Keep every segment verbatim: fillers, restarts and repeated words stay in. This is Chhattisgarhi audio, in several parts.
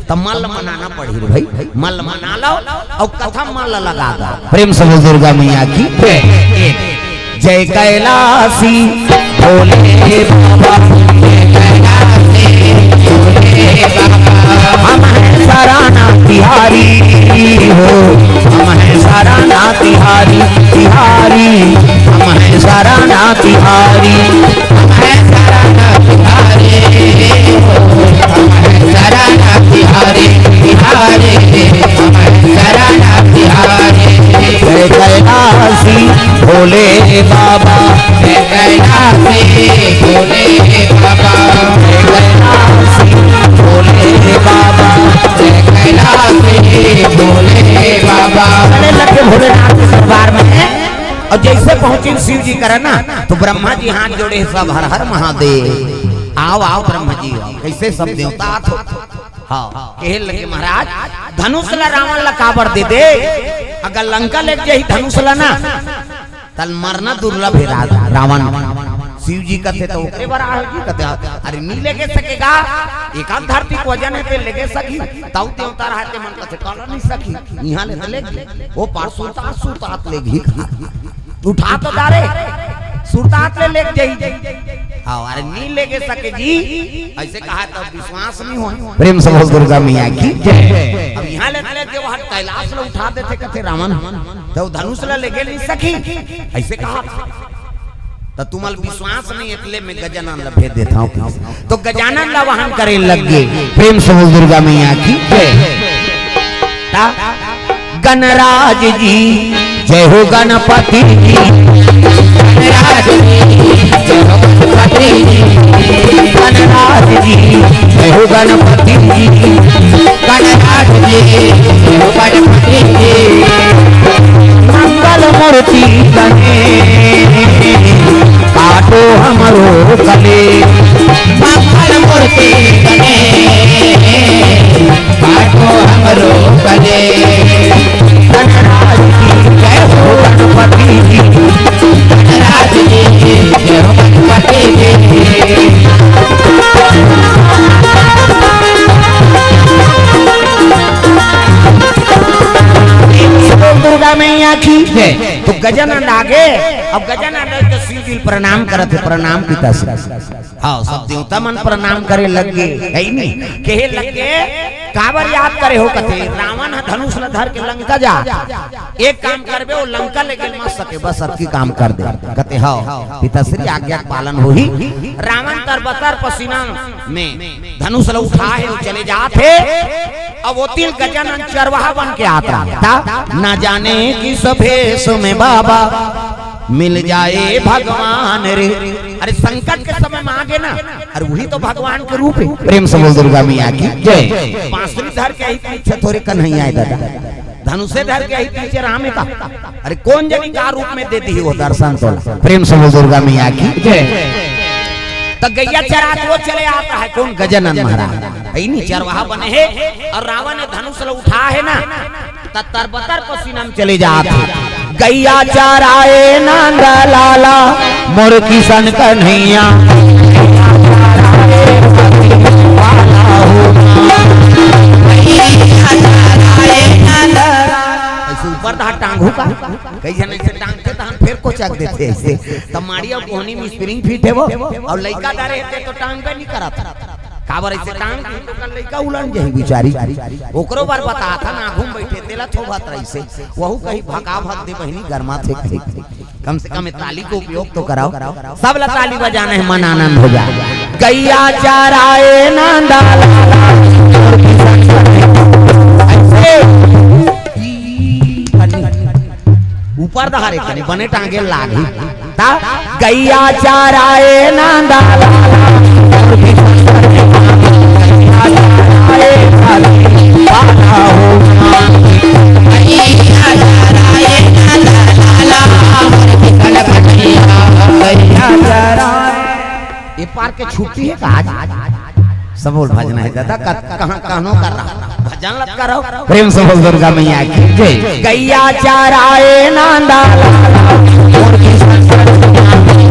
त मन ल मनाना पड़ही रे भाई, मन ल मना लो अउ कथा मन ल लगा दो। प्रेम से बोल दुर्गा मैया की जय। जय कैलासी भोले बाबा, जय कैलासी भोले बाबा। हम हैं सराना तिहारी हो, हम हैं सराना तिहारी, तिहारी। हम हैं सराना तिहारी, हम हैं सराना तिहारी हो, हम हैं सराना तिहारी, तिहारी। हम हैं सराना तिहारी। जय कैलासी भोले बाबा, जय कैलासी भोले बाबा, जय कैलासी भोले बाबा, जय कैलासी भोले बाबा। चले लगे भोलेनाथ के दरबार में। अउ जइसे पहुंचिन शिव जी करा ना, त ब्रह्मा जी हाथ जोड़े, सब हर हर महादेव। आव, आव ब्रह्मा जी, आव। कइसे सब देवता आत हो? हाँ, कहे लगे महाराज, धनुष ला रावण ला काबर दे दे? अगर लंका लेग जाही धनुष ला ना, त मरना दुर्लभ हे रा-, रावण। शिव जी कथे त ओकरे बर आहे जी, कथे, अरे नी लेगे सकेगा, एकाध धरती के वजन हे ते लेगे सकही, तउ देवता रहय ते मन कथे काला नी सकही, इहाँ ले त लेग, ओ पार सुरतात सुरतात लेगही। उठा तो डारे, सुरतात ले लेग जाही। हाँ, अरे नी लेगे सके जी, अइसे कहा त विश्वास नी होय। प्रेम से बोल दुर्गा मैया की जय। अब इहाँ ले लेग जाही, वहाँ कैलाश ले उठा देथे कथे रावण, त धनुष ला लेगे नी सकी, अइसे कहा। त तुमन ल विश्वास नहीं हे, त ले मैं गजानन ला भेज देथंव। त गजानन ला वाहन करे लग गे। प्रेम से बोल दुर्गा मैया की जय। ता गणराज जी, जय हो गणपति जी। गणराज जी, जय हो गणपति जी। गणराज जी, जय हो गणपति जी। गणराज जी, जय हो गणपति जी। मंगल मूर्ति गणेश, काटो हमरो कलेश। मंगल मूर्ति गणेश, काटो हमरो कलेश। गणराज की जय हो गणपति जी। गणराज की जय हो गणपति जी। बोल दुर्गा मैया की जय। त गजानन आगे, अब गजानन आगे त शिव जी ल प्रणाम करत हे, प्रणाम पिताश्री। हाँ, सब देवता मन प्रणाम करे लग गे, हे नी? कहे लग गे, काबर याद करे हो कथे, रावण ह धनुष ल धर के लंका जा, एक काम करबे, ओ लंका लेगे मत सके, बस अतकी काम कर दे। कथे, हाँ, पिताश्री आज्ञा के पालन होही। रावण तरबतर पसीना में धनुष ल उठाहे अउ चले जात हे। अब ओती ल गजानन चरवाहा बन के आत रहा था, ना जाने किस भेष में बाबा मिल जाए भगवान रे। अरे संकट के समय में आगे ना, अरे वही तो भगवान के रूप हे। प्रेम से बोल दुर्गा मैया की जय। बांसुरी धर के ही पीछे थोरे कन्हैया हे दादा, धनुषे धर के ही पीछे राम हे का। अरे कोन जनी का रूप में दे दिही ओ दर्शन तोला। प्रेम से बोल दुर्गा मैया की जय। त गैया चरात ओ चले आत हे कोन, गजानन महाराज, हे नी, चरवाहा बने हे। अउ रावण ह धनुष ल उठाहे ना, त तरबतर पसीना में चले जात हे। गैया चराए नंद लाला, मोर किशन कन्हैया। अइसे ऊपर धार टांगहू का? कई झन अइसे टांगथे, तहन फेर कोचक देथे अइसे। त माड़ी अउ कोहनी में spring fit हे वो, अउ लइका डारे हे ते तो टांगबे नी करत। काबर अइसे टांग दिही त ओकर लइका उलंड जाही बिचारी। ओकरो बर बताथन, आघू म बइठे, तेला थोभत रहिसे। वहू कही भका भक दे बहिनी, गरमाथे कही। कम से कम ए ताली के उपयोग तो कराव। सब ला ताली बजाना हे, मन आनंद हो जाए। गैया चराए नंद लाला, अइसे। ऊपर डहर एक कनी बने टांगे लागही। ता गैया चराए नंद लाला, मोर किशन कन्हैया। गैया चराए खाली पाला हो। गैया चराए नंद लाला, मोर किशन कन्हैया। गैया चराए। ए पार के छुट्टी हे का आज? सब बोल भजन हे दादा, क-, कहाँ, कहनो कर रहा। भजन लत करो। प्रेम से बोल दुर्गा मैया की जय। गैया चराए नंद लाला, मोर किशन कन्हैया।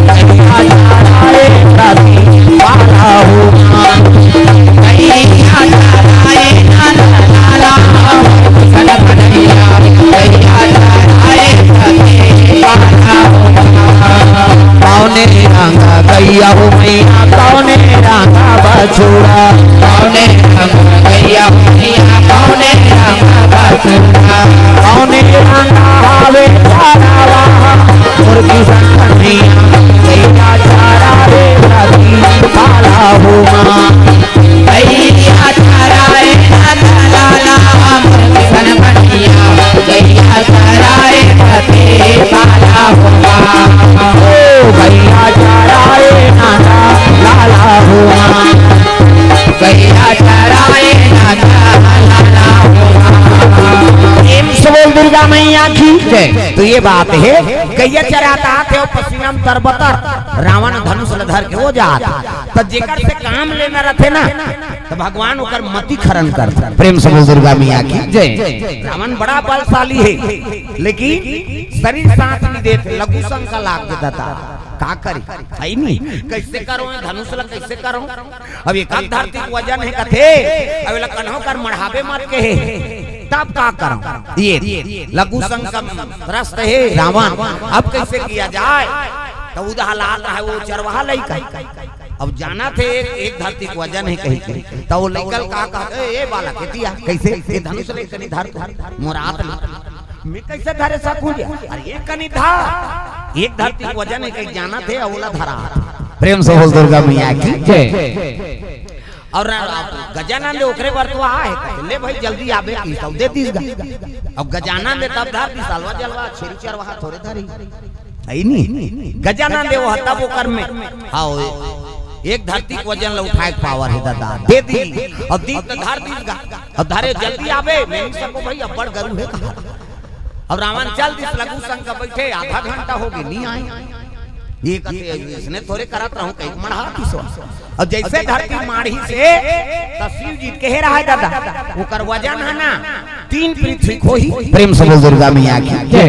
गैया चराए खाली पाला हो। गैया चराए नंद मैया की जय। तो ये बात हे, गैया चरात आथे अउ पसीना म तरबतर, रावण धनुष ल धर के वो जात। त जेकर से काम लेना रथे ना, त भगवान ओकर मति खरन करथे। प्रेम से बोल दुर्गा मैया की जय। रावण बड़ा बलशाली हे, लेकिन शरीर साथ नइ देत, लघु शंका लाग देता। का करी? हइ नहीं, कइसे करों, धनुष ल कइसे करों? अब एकाध धरती के वजन हे कथे, अब एला कन्हो कर मढ़ाबे मत कहे, तब का करंव? ये लघु शंका म त्रस्त हे रावण, अब कइसे किया जाय? त उदहा लात हे वो चरवाहा लइका। अब जानथे एक, एक धरती के वजन हे कहि के, त वो लइका ल का कहत, "ए, ए बालक, एती आ, कइसे? ए धनुष ल एक कनी धर तो, मोर आत ले।" मैं कइसे धरे सकहूं जी? अरे एक कनी धर, एक धरती के वजन हे कहि जानथे, अउ ओला धरा। प्रेम से बोल दुर्गा मैया की जय। अउ गजानन दे ओकरे बर तो आय हे, कथे, "ले भाई जल्दी आबे," कहिस त दे दिस गा। अब गजानन दे तब धर दिस, अलवा जलवा छेरी चरवाहा थोरे धरी। हइ नहीं? गजानन दे वो तब ओकर में, हाँ, वो एक धरती के वजन ल उठाय के पावर हे दादा, दे दिस। अब दिस त धर दिस गा। अब धरे, "जल्दी आबे, मैं नइ सकंव भाई, अब्बड़ गरू हे," कहा। अब रावण चल दिस, लघु शंका बइठे, आधा घंटा होगे, नइ आय। ये कथे, "अइसने थोरे करत रहंव," कहिके मढ़ा दिस। अब जइसे धरती माढ़िस हे, त शिव जी कहे रहय दादा, ओकर वजन हे ना, तीन पृथ्वी खोही। प्रेम से बोल दुर्गा मैया की जय।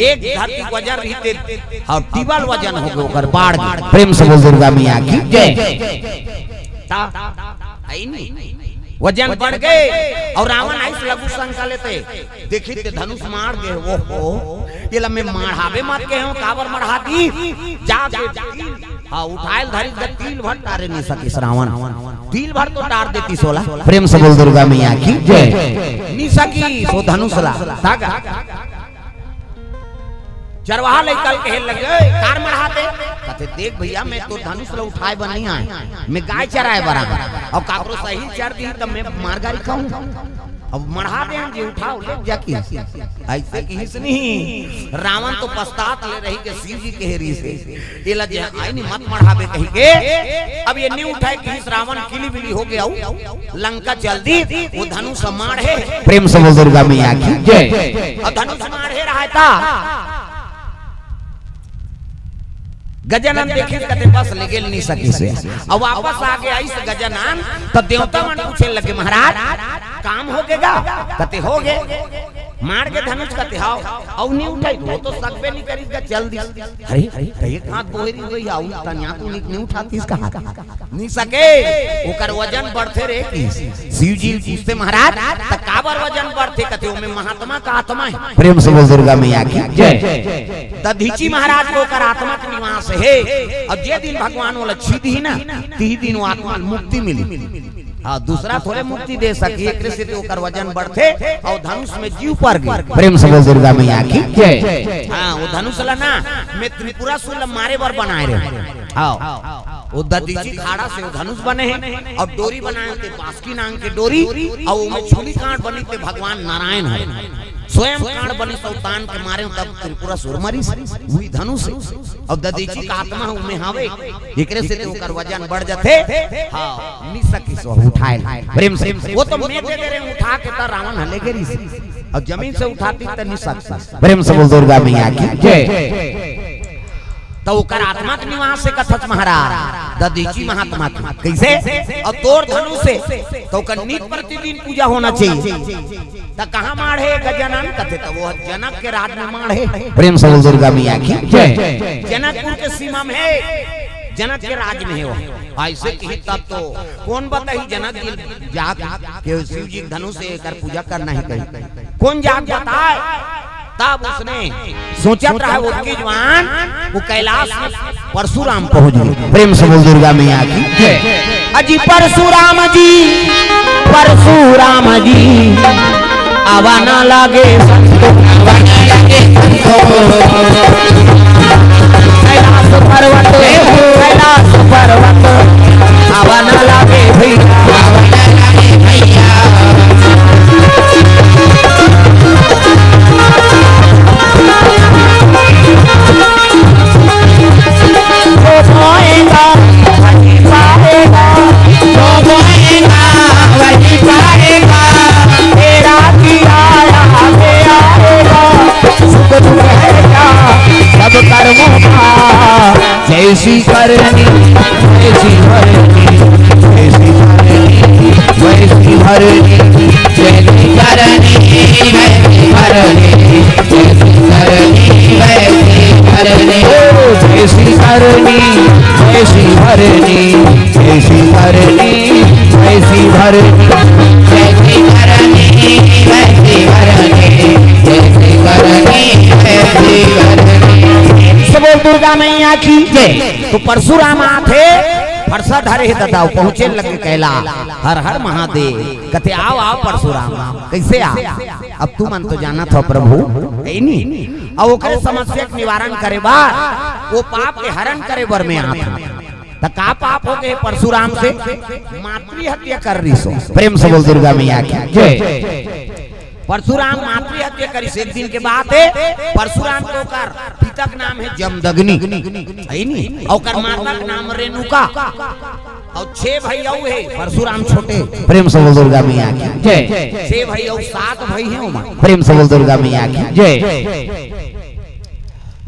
एक धरती के वजन रहिथे, अउ टिबल वजन होगे ओकर, बाढ़ गे। प्रेम से बोल दुर्गा मैया की जय। त, हइ नहीं? वजन बढ़ गे, अउ रावण आइस लघु शंका लेते, देखिस ते धनुष माढ़ गे, "ओहो, एला मैं मढ़ाबे मत कहेंव, काबर मढ़ा दिस?" जाके, हाँ, उठाय ल धरिस त तिल भर टारे नइ सकिस रावण, तिल भर तो टार देतिस ओला। प्रेम से बोल दुर्गा मैया की जय। नइ सकिस वो धनुष ला, तागा। चरवाहा लइका ल कहे लगे, "ओए, काबर मढ़ात हस?" कथे, "देख भइया, मैं तो धनुष ल उठाय बर नइ आय, मैं गाय चराय बर आय, अउ काकरो सही चर दिही त मैं मार गारी खाहूं। अब मढ़ा देंव जी, उठाव, ले जा," कहिस। अइसे कहिस नहीं, रावण तो पछतात ले रहिगे, शिव जी कहे रहिस हे, "एला जे आय नहीं, मत मढ़ाबे," कहिके। अब ये नइ उठाय कहिस, रावण किली बिली होगे, अउ लंका चल दिस, वो धनुष माढ़े। प्रेम से बोल दुर्गा मैया की जय। अउ धनुष माढ़े रहय त गजानन देखिस, कथे, "बस, लेगे ल नइ सकिस हे।" अब वापस आगे आइस गजानन, त देवता मन पूछे लगे, "महाराज, काम होगे गा?" कथे, "होगे।" माढ़ गे धनुष, कथे, "हव।" अउ नइ उठाय, वो तो सकबे नइ करिस गा, चल दिस। अरे, त एक हाथ बोहरी होही, अउ तनिया तो नइ, नइ उठातिस का हाथ। नइ सके, ओकर वजन बढ़थे रे कहिस। शिव जी ल पूछथे, "महाराज, त काबर वजन बढ़थे?" कथे, "ओमे महात्मा के आत्मा हे।" प्रेम से बोल दुर्गा मैया की जय। दधीचि महाराज के ओकर आत्मा के निवास हे, अउ जे दिन भगवान ओला छीदही ना, तिही दिन वो आत्मा ल मुक्ति मिलही। हाँ, दूसरा थोरे मुक्ति दे सकही, एकरे सेती ओकर वजन बढ़थे अउ धनुष में जीव पर गे। प्रेम से बोल दुर्गा मैया की जय। हाँ, वो धनुष ला ना, मैं त्रिपुरासुर ला मारे बर बनाय रहेंव। हाँ, वो दधीचि खाड़ा से वो धनुष बने हे अउ डोरी बनाय ते बासुकी नांग के डोरी, अउ ओमे छूली कांड बनिस ते भगवान नारायण हे। स्वयं कांड बनिस अउ तान के मारेंव, तब त्रिपुरासुर मरिस, उही धनुष हे। अउ दधीचि के आत्मा ह उमे हवे, एकरे सेती ओकर वजन बढ़ जाथे। हाँ, नइ सकिस उठाय ल। प्रेम से, वो तो मैं दे दे रहेंव उठा के, त रावण ह लेगे रहिस। अउ जमीन से उठातिस त नइ सकिस। प्रेम से बोल दुर्गा मैया की जय। त ओकर आत्मा के निवास हे कथस महाराज, दधीचि महात्मा के। कइसे? अउ तोर धनुष हे, त ओकर नित प्रतिदिन पूजा होना चाहिए। त कहाँ माढ़े गजानन? कथे, त वो जनक के राज में माढ़े। प्रेम से बोल दुर्गा मैया की जय। जनकपुर के सीमा में हे, जनक के राज में हे वो। अइसे कही तब तो कोन बताही, जनक जी जाके शिव जी के धनुष से एकर पूजा करना हे कही, कोन जाके बताय? तब उसने सोचत रहा, ओतकी जुवार वो कैलाश में परशुराम पहुंच गे। प्रेम से बोल दुर्गा मैया की जय। अजी परशुराम जी, परशुराम जी, आवा ना लागे संतो, आवा ना लागे संतो। कैलाश पर्वत, कैलाश पर्वत, आवा ना लागे भैया। जैसी करनी वैसी भरनी, जैसी करनी वैसी भरनी, जैसी करनी वैसी भरनी, जैसी करनी वैसी भरनी। ओ जैसी करनी वैसी भरनी, जैसी करनी वैसी भरनी, जैसी करनी वैसी भरनी, जैसी करनी वैसी भरनी। सब बोल दुर्गा मैया की जय। तो परशुराम आथे, फरसा धरे हे ददा, पहुंचे लगे कैला, हर हर महादेव। कथे, "आओ, आओ परशुराम, आओ।" कैसे आ? अब तुमन तो जानत हो प्रभु, है नी? अब ओकरे समस्या के निवारण करे बर, वो पाप के हरण करे बर में आत हूँ। त का पाप हो गए परशुराम से? मातृ हत्या कर रही सो। प्रेम से बोल दुर्गा मैया की जय। परशुराम मातृ हत्या करिस। एक दिन के बात हे, परशुराम के ओकर पिता के नाम हे जमदग्नि, है नी? अउ ओकर माता के नाम रेणुका। अउ छह भाई अउ हे, परशुराम छोटे। प्रेम से बोल दुर्गा मैया की जय। छह भाई अउ सात भाई हे ओमा। प्रेम से बोल दुर्गा मैया की जय।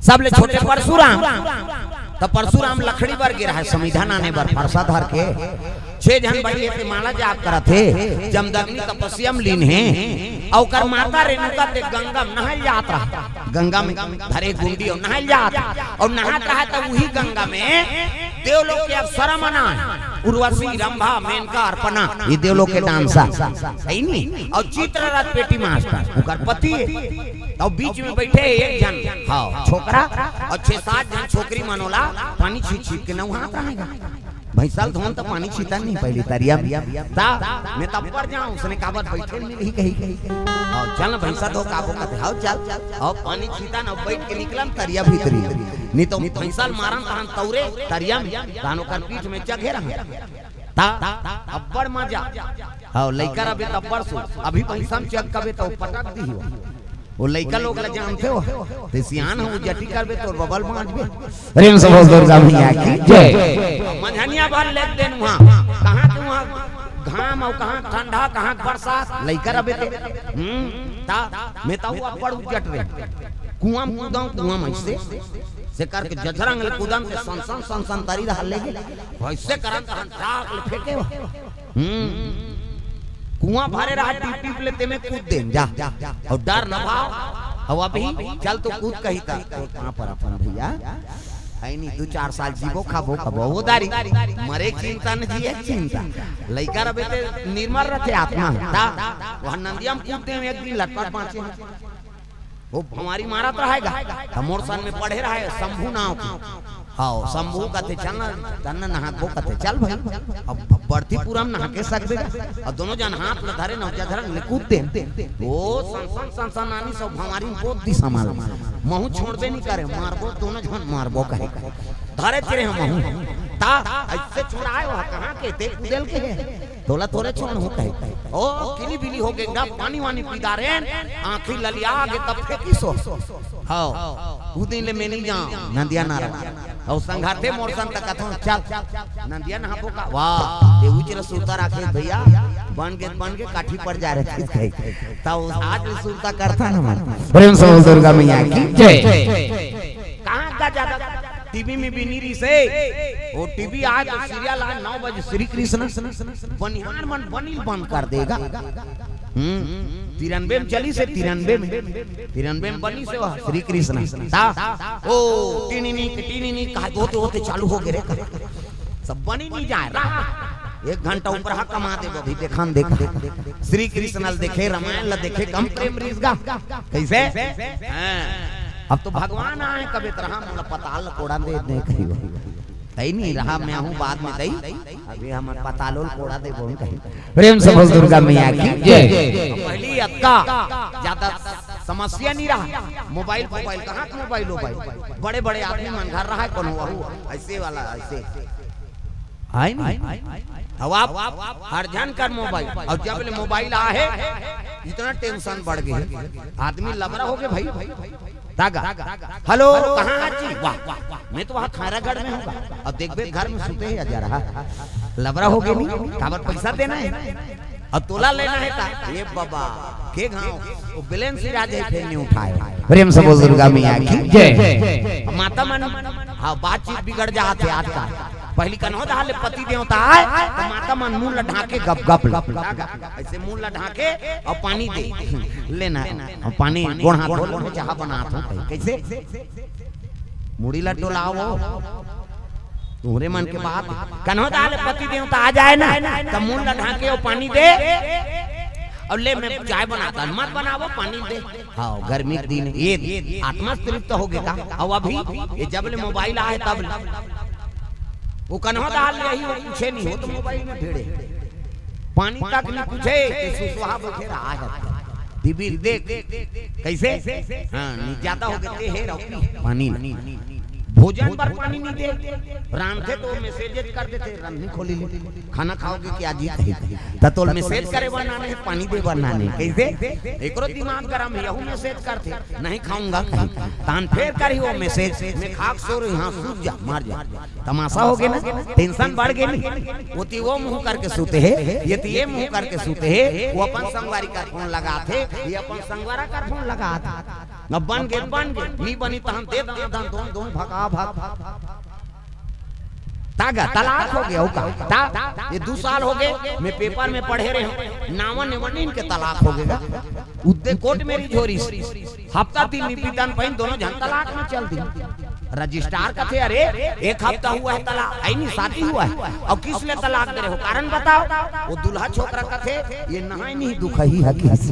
सबले छोटे परशुराम। त परशुराम लकड़ी बर गे रहय, समिधा लाने बर फरसा धर के। छह झन भाई हे, ते माला जाप करत हे, जमदग्नि तपस्या म लीन हे, अउ ओकर माता रेणुका ते गंगा म नहाय ल जात रहय, गंगा म धरे गुंडी अउ नहाय ल जात, अउ नहात रहय त उही गंगा म देवलोक के अप्सरा मन आय, उर्वशी, रंभा, मेनका, अर्पणा, ये देवलोक के डांसर, है नी? अउ चित्ररथ पेटी मास्टर, ओकर पति हे। अउ बीच म बइठे एक झन, हाँ, छोकरा, अउ छह सात झन छोकरी मन ओला पानी छींच छींच के नउहात रहय गा। भैंसा ल धोन त पानी छींचन नहीं पहली तरिया म। त में त अब्बड़ जांव, उसने काबर बइठे ल मिलही कही कही। अउ चल न भैंसा धो के आबो कथे, हव चल। अउ पानी छींचन अउ बइठ के निकलन तरिया भीतरी। नहीं त भैंसा ल मारन तहन तउरे तरिया म, तहन ओकर पीठ म चघे रहन। त अब्बड़ मजा। हव, लइका रहिबे त अब्बड़ सुख। अभी भैंसा म चघ कबे त ओ पटक दिही। ओ लइका लोग ला जानथे हो, ते सियान हो, जटी करबे तोर बबल बांचबे। प्रेम से बोल दुर्गा मैया की जय। मंझनिया भर लेग देन उहाँ, कहाँ के उहाँ घाम अउ कहाँ ठंडा, कहाँ बरसात, लइका रहिबे ते। हम्म, त में त अब्बड़ उज्जट रहे। कुआं म कूदंव, कुआं म अइसे, से करके जझरंग ले कूदंव ते सन सन सन सन तरी डहर लेगे। वइसे करन तहन टाक ले फेंके हो। हम्म। कुआं भरे रहा, टीप टीप ले तेमे कूद देन, जा। अउ डर न भाव। अउ अभी चल तो कूद कही त। तो कहाँ पर अपन भैया? है नी, दू चार साल जीबो, खाबो, खाबो, वो दारी। मरे के चिंता न जिए के चिंता। लइका रहिबे ते निर्मल रहिथे आत्मा। त वह नंदिया म कूद देन, एक दिन लटपट बांचे। वो भंवारी मारत रहय गा, त मोर सन में पढ़े रहय, शंभू नाव के। हव, शंभू कथे, "चल न, चल न नहाबो," कथे, "चल भाई।" अब बरती पूरा म नहा के सकबे गा। अउ दोनों झन हाथ ल धरे न, जझरंग ले कूद देन। ओ सन सन सन सन आनी सो भंवारी म पोत दिस हमला। महूं छोड़बे नहीं करे, मारबो, दोनों झन मारबो कहे। धरे चिरे हम महूं। त अइसे छोड़ाय हो, कहाँ के ते कुदेल के हे। तोला थोरे छोड़हूं कहे। ओ, किली बिली हो गे गा, पानी वानी पी डारेन, आँखी ललिया गे तब फेंकिस हो। हव, उ दिन ले में नी जांव, नंदिया नारा। अउ संघाते मोर सन त कथंव, "चल, नंदिया नहाबो का?" वाह, ते उचर सुरता राखे भैया, बन गे, बन गे, काठी पड़ जा रहे थे कहे। त आज भी सुरता करथन हमन। प्रेम से बोल दुर्गा मैया की जय। कहाँ का ज्यादा टीवी में भी नहीं रहिसे। वो टीवी आय तो सीरियल आय नौ बजे श्री कृष्ण। बनिहार मन बनी ल बंद कर दे गा। हम्म, तिरानबे में चलिस हे, तिरानबे में। तिरानबे में बनिस हे वो श्री कृष्ण। त ओ टीनिनी के टीनिनी कहा होते होते चालू हो गे रे। सब बनी नहीं जाय रहा। एक घंटा उपरहा कमा देबो अभी, देखन देखा। श्री कृष्ण ल देखे, रामायण ल देखे, कम प्रेम रहिस गा। कइसे? हाँ। अब तो भगवान आय कबे त रहा, मोला पताल ल कोड़ा दे दे कही। तई नहीं रहा, में आहूं बाद में तई। अभी हमन पताल ल कोड़ा देबो कही। प्रेम से बोल दुर्गा मैया की जय। पहली अतका ज्यादा समस्या नहीं रहा। मोबाइल, मोबाइल, कहाँ के मोबाइल, मोबाइल? बड़े बड़े आदमी मन घर रहा, कोनो वहू अइसे वाला, अइसे। आय नहीं। अब आप हर झन कर मोबाइल, अउ जब ले मोबाइल आहे, इतना टेंशन बढ़ गे हे। आदमी लबरा हो गे भाई। तागा, "हेलो, कहाँ आज जी?" "वाह, वाह, वाह, में तो वहाँ खैरागढ़ में हूँ।" अब देखबे घर में सुते हे अजा रहा। लबरा हो गे नहीं, काबर पैसा देना हे। अब तोला लेना हे त, ए बाबा, के घांव, वो बैलेंस ही राज हे, फेर नहीं उठाय। प्रेम से बोल दुर्गा मैया की जय। अब माता मन हाँ, बातचीत बिगड़ जात हे आजकल। पहिली कन्हो दहा ले पति देवता आय, त माता मन मुंह ल ढांके गप गप ल। अइसे मुंह ल ढांके अउ पानी दे। लेना, अउ पानी गोड़ हाथ धो ले, चाहा बनात हंव कहि। कइसे? मुड़ी ल डोलावव। तुंहरे मन के बात। कन्हो दहा ले पति देवता आ जाय ना, त मुंह ल ढांके अउ पानी दे। अउ ले, मैं चाय बनात हंव, मत बनावव, पानी दे। हाँ, गर्मी के दिन ये आत्मा तृप्त होगे का? अउ अभी ये जब ले मोबाइल आय हे तब ले। वो कन्हो दहा ले ही, वो पूछे नहीं, वो तो मोबाइल में भिड़े। पानी तक नहीं पूछे, ये सुसुहा बइठे रहा हे। दिबिर देख, कइसे? हाँ, नहीं ज्यादा होगे ते हे, रहो पी, पानी ले। भोजन बर पानी नहीं दे, रांधथे त वो message कर देथे, "रंधनी खोली ले।" खाना खाओगे क्या जी? कही। त तोल message करे बर नाने, पानी दे बर नाने। कइसे? एकरो दिमाग गरम हे, यहू message करथे, "नहीं खाऊंगा," कही। तान फेर करही वो message, "मैं खा के सो रही हूँ, हाँ, सूत जा, मर जा।" तमाशा होगे ना, tension बढ़ गे नी। ओती वो मुंह करके सूते हे, एती ये मुंह करके सूते हे, वो अपन संगवारी कर फोन लगाथे, ये अपन संगवारा कर फोन लगाथे। अब बन गे, बन गे, नी बनी तहन दे दना धन, दोन, दोन भगा भग। ता गा, तलाक होगे, अउ का? ता, ये दू साल होगे, मैं paper में पढ़े रहे हूँ, नावा नेवा नीन के तलाक होगे गा। उद्दे court marriage होइस, हफ्ता दिन नी बीतन पहिन दोनों झन तलाक में चल दिन। Registrar कथे, "अरे, एक हफ्ता हुआ है तलाक, है नहीं, शादी हुआ है, अउ किस ले तलाक दे रहे हो, कारण बताओ।" वो दूल्हा छोकरा कथे, "ये नहाय नहीं दुखही है किस?"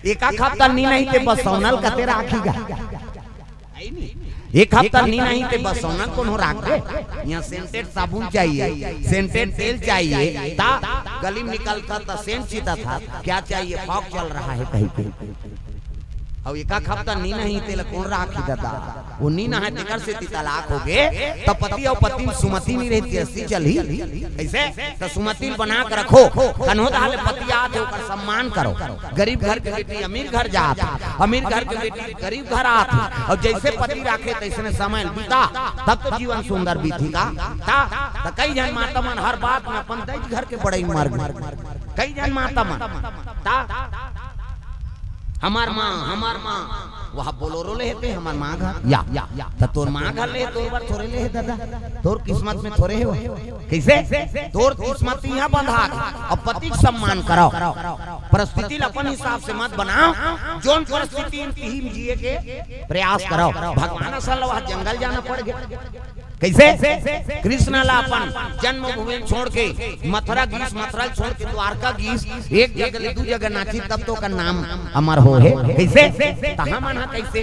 एक आध हफ्ता नी नहाही ते बस सौनल कथे राखही गा। एक हफ्ता नी नहाही ते बस सौनल कोनो राख दे। यहाँ scented साबुन चाहिए, scented तेल चाहिए, ता गली में निकलता था, scent चीता था, क्या चाहिए, fog चल रहा है कहि के। अउ एक आध हफ्ता नी नहाही तेला कोन राखही ददा? वो नी नहाय तेकर सेती तलाक होगे, त पति अउ पत्नी में सुमति नी रही, तिरस्ती चलही। कइसे? त सुमति ल बना के रखो, कन्हो दहा ले पति आथे, ओकर सम्मान करो। गरीब घर के बेटी अमीर घर जात, अमीर घर के बेटी गरीब घर आत, अउ जइसे पति राखे तइसने समय ल बिता, तब तो जीवन सुंदर बीतही गा। ता, त कई झन माता मन हर बात में अपन दई घर के बड़ई मर गे। कई झन माता मन, ता, हमर माँ, हमर माँ, वह Bolero ले हे ते हमर माँ घर। या, त तोर माँ घर ले हे, तोर बर थोरे ले हे ददा, तोर किस्मत में थोरे हे वो। कइसे? तोर किस्मत इहाँ बंधा गे। अब पति के सम्मान करव, परिस्थिति ल अपन हिसाब से मत बनाव। जोन परिस्थिति में तिही में जिए के प्रयास करव। भगवान असन ल वह जंगल जाना पड़ गे। कइसे? कृष्ण ला अपन जन्मभूमि छोड़ के मथुरा गीस, मथुरा छोड़ के द्वारका गीस, एक जगह ले दू जगह नाचिस, तब तो ओकर नाम अमर हो हे। कइसे? तहाँ मन ह कइसे?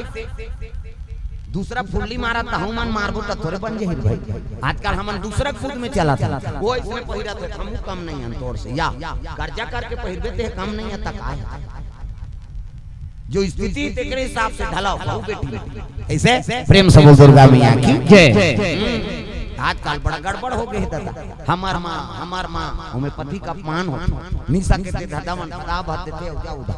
दूसरा फुल्ली मारा, तहूँ मन मारबो त थोरे बन जही भाई। आजकल हमन दूसरा खुद में चलत हन, वो अइसने पहिरत हे, हमहूँ कम नहीं हन तोर से। या कर्जा करके पहिरबे ते कम नहीं हे, त का हे? जो स्थिति तेकरे हिसाब से ढलाव, बहू बेटी। अइसे प्रेम से बोल दुर्गा मैया की जय। हम्म, आजकल बड़ा गड़बड़ हो गे हे दादा। हमर माँ, हमर माँ, ओमे पति के अपमान होथे। नी सके ते दादा मन खराब हाथ देथे, अउ जा उदा।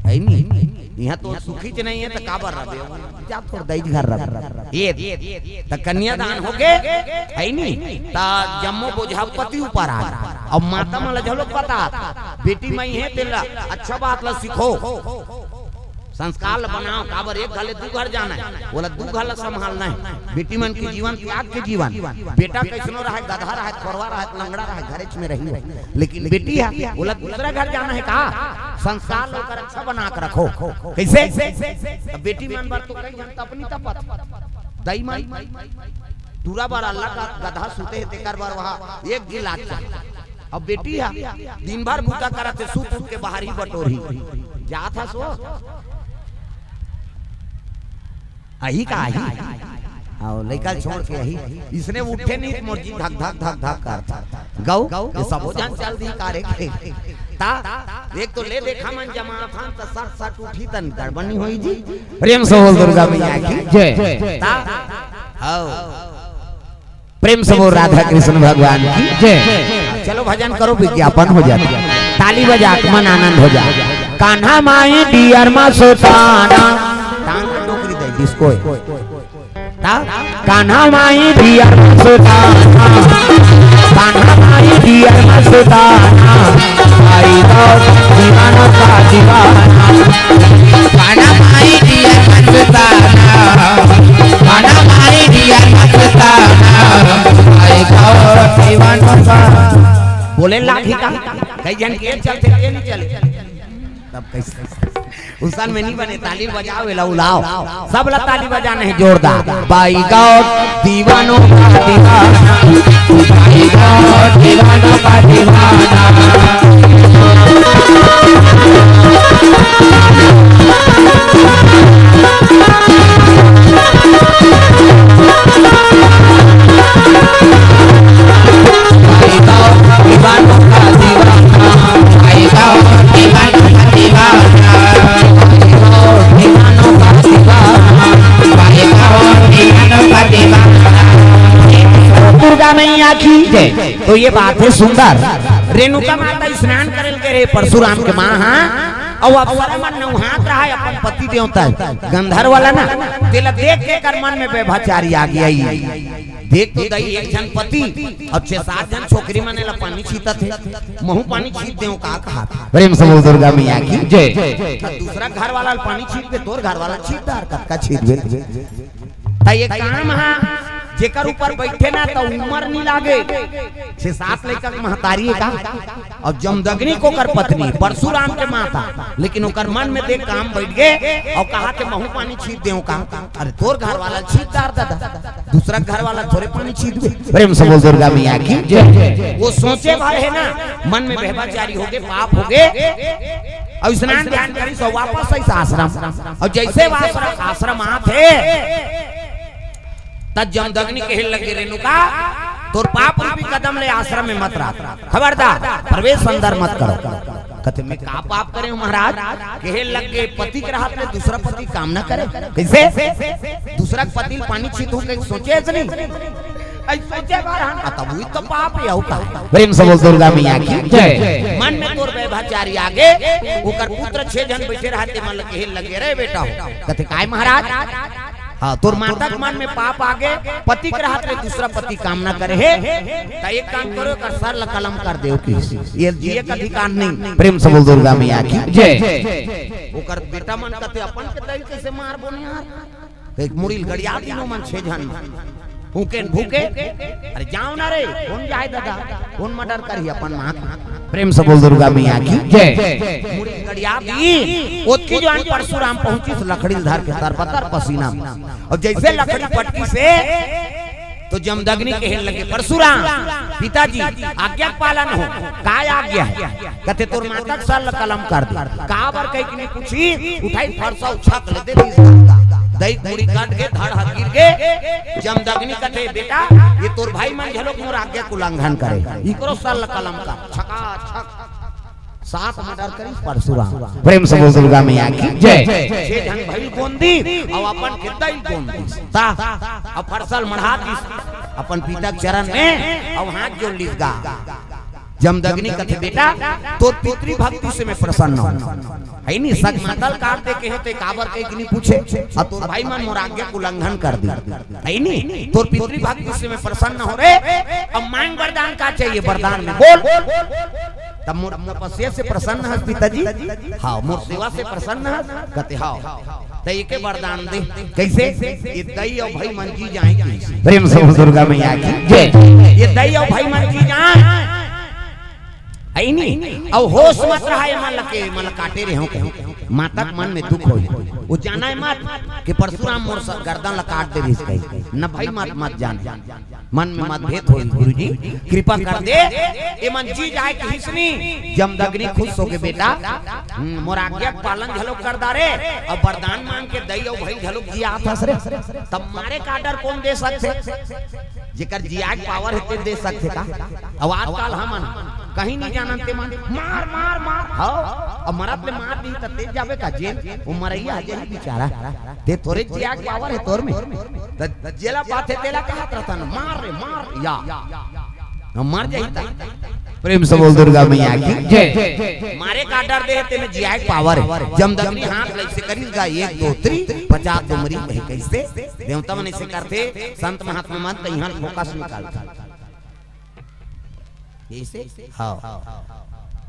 हे नी? इहाँ तो सुखीच नहीं हे, त काबर रहे? जा तोर दई घर रहे। ये, त कन्यादान हो गे, हे नी? त जम्मो बोझा पति ऊपर आ गे। अब माता मन ल घलो बता, बेटी मई हे, तेला अच्छा बात ल सिखो। संस्कार ल बनाव, काबर एक घर ले दू घर जाना हे, ओला दू घर ल संभालना हे। बेटी मन के जीवन त्याग के जीवन, बेटा कइसनो रहय, गदहा रहय, खोरवा रहय, लंगड़ा रहय, घरेच में रही हो, लेकिन बेटी हे, ओला दूसरा घर जाना हे का? संस्कार ल ओकर अच्छा बना के रखो। कइसे? त बेटी मन बर तो कई झन तपनी तपत, दई मन टूरा बर अल्लाह का गदहा सूते हे, तेकर बर वहाँ एक गिलास चाही। अब बेटी ह दिन भर बूता करत हे, सूत सूत के बाहर ही बटोरही। जात हस वो? आही का आही? अउ लइका छोड़ के आही। इसने उठे नहीं, मोर जी धक धक धक धक करत। गऊ, ये सबो झन चल दिही कारे के। ता, एक तो ले देखा मन जमात हन, त सट सट उठी तन गड़बड़ नहीं होही जी। प्रेम से बोल दुर्गा मैया की जय। ता, हव। प्रेम से बोल राधा कृष्ण भगवान की जय। चलो भजन करो, विज्ञापन हो जाता, ताली बजा के मन आनंद हो जाए। कान्हा माई डियर मा सुताना। टांग टोकरी दे डिस्को है। ता? कान्हा माई डियर मा सुताना। कान्हा माई डियर मा सुताना। आई तो दीवानों का दीवाना। कान्हा माई डियर मा सुताना। कान्हा माई ए, लाठी का कई झन के चलथे, के नहीं चले। तब कैसे? उसन में नहीं बने, ताली बजाओ, एला उलाओ। सब ला ताली बजाना है जोरदार। By God दीवानों का दीवाना, by God दीवानों का दीवाना। दुर्गा मैया की जय। तो ये बात है सुंदर। रेणुका माता स्नान करे ल गे रहे परशुराम के माँ, हाँ, अउ अप्सरा मन नहात रहा अपन पति देवता गंधर्व वाला ना, तेला देख के एकर मन में व्यभिचारी आ गया। देख तो दई, एक झन पति अउ छह सात झन छोकरी मन एला पानी छीतत हे, महू पानी छीत देव का कहा। प्रेम से बोल दुर्गा मैया की जय। दूसरा घर वाला ल पानी छीत के तोर घर वाला छीत डार, कतका छीत बे। त ये काम हा जेकर ऊपर बैठे ना त उमर नहीं लागे। छह सात लइका के महतारी हे का? अउ जमदग्नि ओकर पत्नी, परशुराम के माता, लेकिन ओकर मन में देख काम बैठ गे अउ कहा के महू पानी छीत देव का। अरे तोर घर वाला छीत डार दादा, दूसरा घर वाला थोरे पानी छीत दे। प्रेम से बोल दुर्गा मैया की जय। वो सोचे भर है ना, मन में व्यभिचारी हो गे, पाप हो गे, अउ स्नान ध्यान करी सो वापस आइस आश्रम। अउ जैसे वापस आश्रम आत हे त जमदग्नि कहे लगे, रेणुका, तोर पाप रूपी कदम ले आश्रम में मत रह, खबरदार प्रवेश अंदर मत करो। कथे, मैं का पाप करे हूँ महाराज? कहे लगे, पति के रहत ले दूसरा पति काम ना करे। कैसे? दूसरा पति ल पानी छीतहूँ कहीं सोचे हस नहीं? अई सोचे बार हन, आ, तब वही तो पाप हे, अउ का? प्रेम से बोल दुर्गा मैया की जय। मन में तोर व्यभिचारी आ गे, ओकर पुत्र छह झन बैठे रहत हे, मन ल कहे लगे, रे बेटा हो। कथे, काय महाराज? हाँ, तोर माता के मन में पाप आ गे, पति के रहत ले दूसरा पति काम ना करे हे, त एक काम करो, एकर सर ल कलम कर देव कि ये जिए के अधिकार नहीं। प्रेम से बोल दुर्गा मैया की जय। ओकर बेटा मन कथे, अपन के दई कैसे मारबो न यार? एक मुड़ी ल गड़िया दिनो मन छह झन। भूके न भूके। अरे जाव ना रे, कोन जाय दादा? कोन मर्डर करही अपन माँ के? प्रेम से बोल दुर्गा मैया की जय। मुड़ी ल गड़िया दी, ओतकी जुवार परशुराम पहुंचिस लकड़ी ल धर के तरबतर पसीना में। अउ जैसे लकड़ी पटकिस हे तो जमदग्नि कहे लगे, परशुराम, पिताजी, आज्ञा के पालन हो। काय आज्ञा हे? कथे, तोर माता के सर ल कलम कर दे। काबर कहिके नहीं पूछिस, उठाई फरसा अउ छक ले दे दिस। दई के मुड़ी कट गे, धड़ ह गिर गे। जमदग्नि कथे, बेटा, ये तोर भाई मन घलोक मोर आज्ञा के उल्लंघन करे, इकरो सर ल कलम कर। छका छक। सात मर्डर करिस परशुराम। प्रेम से बोल दुर्गा मैया की जय। छह झन भई ल गोंदी, अउ अपन के दई ल गोंदी। त अब फरसा ल मढ़ा दिस अपन पिता के चरण में, अउ हाथ जोड़ लिस गा। जमदग्नि कथे, बेटा, तोर पितृभक्ति से मैं प्रसन्न हूँ। हइ नी, सग माता ल काट दे कहे ते काबर कहिके नहीं पूछे, अउ तोर भाई मन मोर आज्ञा के उल्लंघन कर दिस। हइ नी, तोर पितृभक्ति से मैं प्रसन्न हूँ रे। अब मांग वरदान, का चाहिए वरदान में बोल। तब मोर तपस्या से प्रसन्न हस पिताजी? हाँ, मोर सेवा से प्रसन्न हस? कथे, हाँ। त एके वरदान दे। कैसे? ये दई अउ भई मन जी जाए कि। प्रेम से बोल दुर्गा मैया की जय। ये दई अउ भई मन जी जाए। हइ नी? अउ होश मत रहा, ये मन ल के, मन ल काटे रहे हो कहीं। माता के मन में दुख होही। वो जाने मत कि परशुराम मोर स-, गर्दन ल काट दे रहिस कहीं। न भई मत, मत जाने। मन में मतभेद होही, गुरुजी, कृपा कर दे। ये मन जी जाए कहिस नी, जमदग्नि खुश होगे, बेटा, हम्म, मोर आज्ञा के पालन घलोक कर डारे, अउ वरदान मांग के दई अउ भई घलोक जियात हस रे। तब मारे के order कोन दे सकथे? जेकर जियाए के power हे, ते दे सकथे का? अउ आजकल हमन कहीं नहीं जानन, ते मन मार, मार, मार, हव, अउ मरत ले मार दिही त तें जाबे का जेल? वो मरइया हे, जेही बेचारा। ते थोरे जियाए के power हे तोर में। त जेला पाथे तेला कहत रहथन, मार रे, मार, या। हम मर जाही त। प्रेम से बोल दुर्गा मैया की जय। मारे के order दे हे, तेमे जियाए के power हे। जमदग्नि हाथ ल अइसे करिस गा, एक, दो, तीन, पचास डुमरी, वही कैसे? देवता मन अइसे करथे, संत महात्मा मन त इहाँ focus निकालथे। अइसे? हाँ।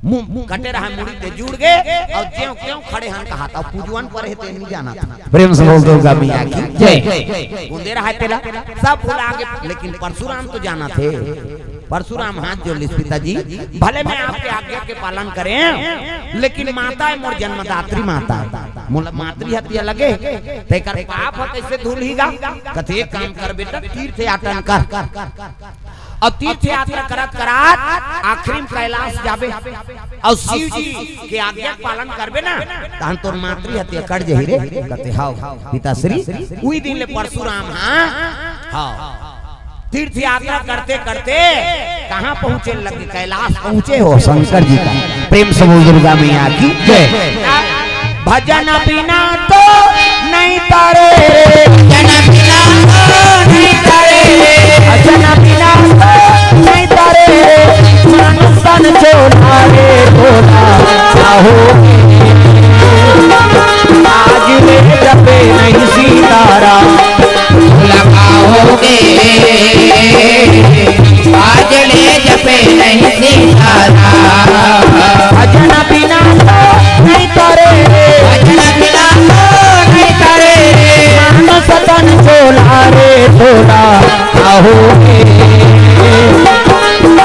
मुंह, मुंह कटे रहा, मुड़ी ते जुड़ गे, अउ ज्यों क्यों खड़े हन कहा था, पूजवन पर हे, ते नहीं जाना था। प्रेम से बोल दुर्गा मैया की जय। गोंदे रहा तेला, सब भुला गे, लेकिन परशुराम तो जाना थे। परशुराम हाथ जोड़ लिस, पिताजी, भले मैं आपके आज्ञा के पालन करें, लेकिन माता हे मोर जन्मदात्री माता हे, मोला मातृ हत्या लगे, तेकर पाप ह कइसे धुलही गा? कथे, एक काम कर बेटा, तीर्थ याटन कर। अउ तीर्थ यात्रा करत करत आखिरी म कैलाश जाबे, अउ शिव जी के आज्ञा के पालन करबे ना, तहन तोर मातृ हत्या कट जही रे। कथे, हव पिताश्री। उही दिन ले परशुराम, हाँ, हव, तीर्थ यात्रा करते करते कहाँ पहुँचे लगे? कैलाश पहुँचे हो शंकर जी का। प्रेम से बोल दुर्गा मैया की जय। भजन बिना तो नहीं तारे, भजन बिना तो नहीं तारे, भजन बिना तो नहीं तारे, मानुष तन छोड़ा रे भोला, आहो। आज ले जपे नहीं सीताराम, भोला का होगे। आज ले जपे नहीं सीताराम। भजन बिना तो नहीं तारे, भजन बिना तो नहीं तारे। मानुष तन छोड़ा रे भोला, आहो।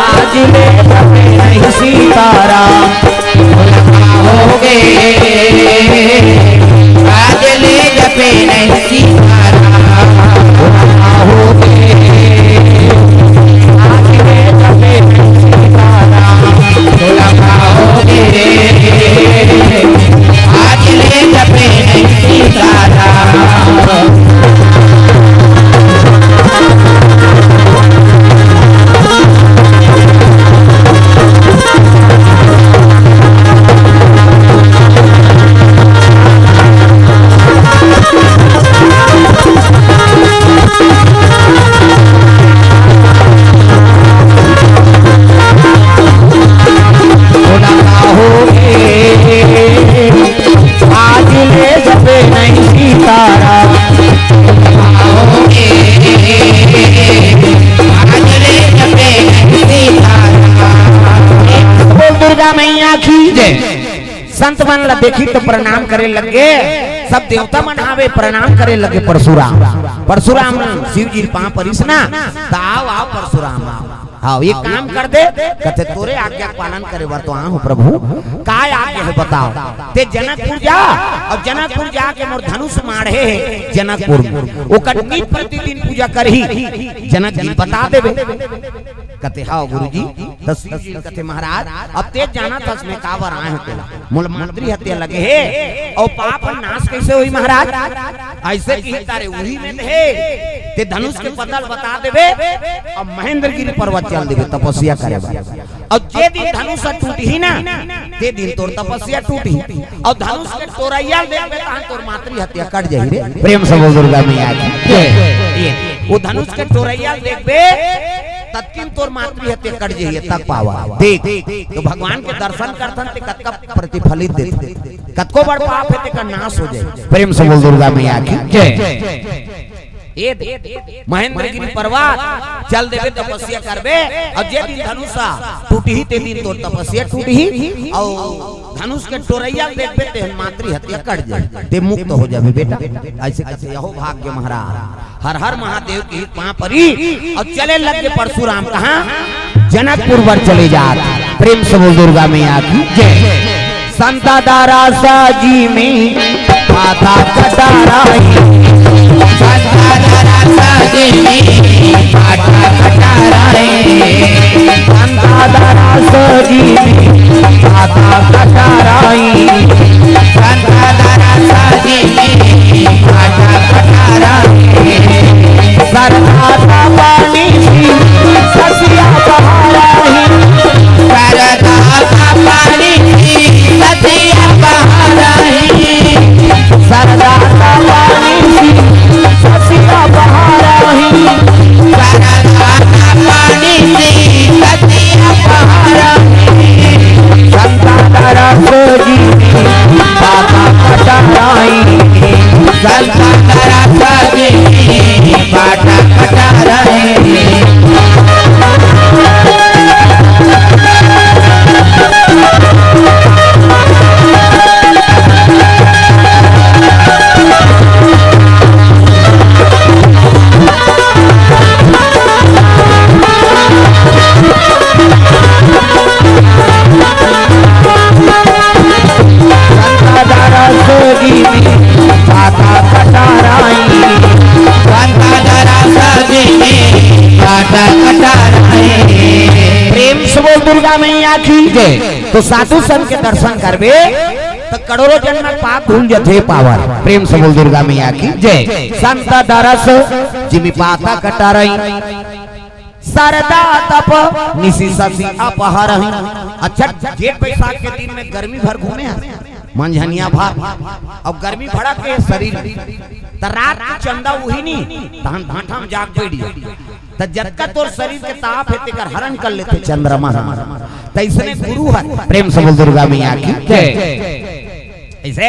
आज ले जपे नहीं सीताराम, भोला का होगे। आज ले जपे नहीं सीताराम, भोला का होगे। आज ले जपे नहीं सीताराम, भोला का होगे। आज ले जपे नहीं सीताराम। भोला का होगे। आज ले जपे नहीं सीताराम। आज ले जपे नहीं सीताराम। बोल दुर्गा मैया की जय। संत मन ला देखिस त प्रणाम करे लगे, सब देवता मन आवे प्रणाम करे लगे। परशुराम, परशुराम शिव जी पाँव परिस ना, त आव, आव परशुराम, आव। हाँ, एक काम कर दे, कथे, तोरे आज्ञा के पालन करे बर तो आहूँ प्रभु, का आज्ञा हे बताव? तें जनकपुर जा, अउ जनकपुर जाके मोर धनुष माढ़े हे जनकपुर म, ओकर नित प्रतिदिन पूजा करही, जनक जी बता देबे। कथे, हव गुरुजी। त शिव जी कथे, महाराज, अब तें जानत हस मैं काबर आए हँव तेला, मोला मातृ हत्या लगे हे, अउ पाप नाश कइसे होही महाराज? अइसे किही तारे उही में हे, तें धनुष के पता ल बता देबे, अउ महेंद्रगिरी पर्वत चल देबे तपस्या करे बर। अउ जे दिन धनुष ह टूटही ना, ते दिन तोर तपस्या टूटही। अउ धनुष के टोरइया ल देखबे, तहन तोर मातृ हत्या कट जही रे। प्रेम से बोल दुर्गा मैया की जय। ये, वो धनुष के टोरइया ल देखबे, ततकिन तोर मातृ हत्या कट जही, तक पावा। देख, त भगवान के दर्शन करथन ते कतका प्रतिफलित देथे, कतको बड़ पाप हे तेकर नाश हो जाही। प्रेम से बोल दुर्गा मैया की जय। ये दे, महेंद्रगिरी पर्वत चल देबे, तपस्या करबे, अउ जे दिन धनुष ह टूटही, ते दिन तोर तपस्या टूटही, अउ धनुष के टोरइया ल देखबे, ते मातृ हत्या कट जाही, ते मुक्त हो जाबे बेटा। अइसे कथे, अहो भाग्य महाराज, हर हर महादेव के पाँव परी, अउ चले लगे परशुराम कहाँ? जनकपुर बर चले जात। प्रेम से बोल दुर्गा मैया की जय। संता दारा साजी में पाता कटाराई। संता दारा साजी में पाता कटाराई। संता दारा साजी में पाता कटाराई। संता दारा साजी में पाता कटाराई। सरदा का पानी सी ससिया बहाराई। सरदा का पानी सी ससिया बहाराई। सरदा का पानी सी ससिया बहाराई। सरदा का पानी सी ससिया बहाराई। संता दारा सो की जय। तो साधु संत के दर्शन करबे तो करोड़ों जन्म के पाप धुल जथे पावन। प्रेम से बोल दुर्गा मैया की जय। संत दरस जिमि पातक टरई, सरदा तप निसि ससि अपहरई। अच्छा, जेठ बैसाख के दिन में गर्मी भर घूमे हस, मंझनिया भर, अब गर्मी भड़क के शरीर, त रात के चंदा उही नी, तहन भाठा में जाग बैठ जा। त जतका तोर शरीर के ताप हे, तेकर हरण कर लेथे चंद्रमा ह। तइसने गुरु हर। प्रेम से बोल दुर्गा मैया की जय। अइसे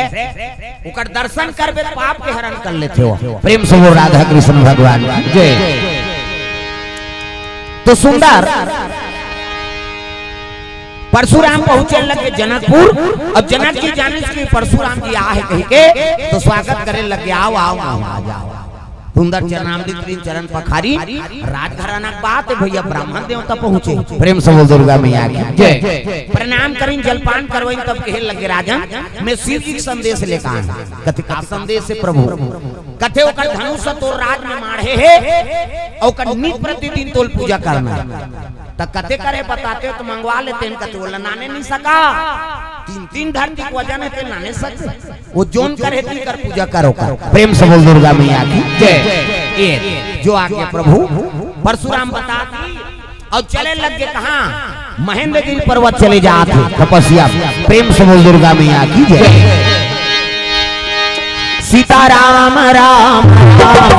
ओकर दर्शन करबे, पाप के हरण कर लेथे हो। प्रेम से बोल राधा कृष्ण भगवान की जय। तो सुंदर परशुराम पहुंचे लगे जनकपुर। अब जनक जी जाने कि परशुराम जी आहे कहिके, तो स्वागत करे लगे, "आओ, आओ, आओ, आ जाओ।" सुंदर चरणामृत लीन, चरण पखारी, राजघराना के बात हे भैया, ब्राह्मण देवता पहुंचे। प्रेम से बोल दुर्गा मैया की जय। प्रणाम करिन, जलपान करवाइन, तब कहे लगे, "राजन, मैं शिव जी के संदेश लेकर आया।" कथे, "का संदेश हे प्रभु?" कथे, "ओकर धनुष तोर राज में माढ़े हे, अउ ओकर नित प्रतिदिन तोल पूजा करना हे।" त कथे, "करे बताते हो तो मंगवा लेते हैं।" कथे, "ओला नाने नहीं सका, तीन तीन धरती के वजन हे, ते नाने सके।" वो जोन करे ती कर पूजा करो कर। प्रेम से बोल दुर्गा मैया की जय। ये जो आगे प्रभु परशुराम बता दी और चले लग गए कहाँ? महेंद्रगिरी पर्वत चले जात हे तपस्या। प्रेम से बोल दुर्गा मैया की जय। सीता राम राम राम,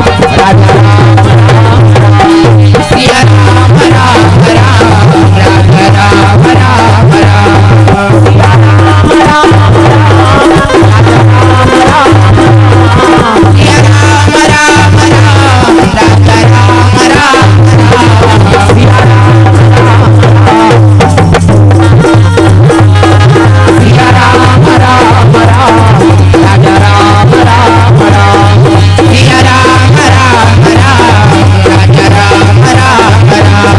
राजा राम राम राम, सिया राम राम राम, राजा राम राम राम।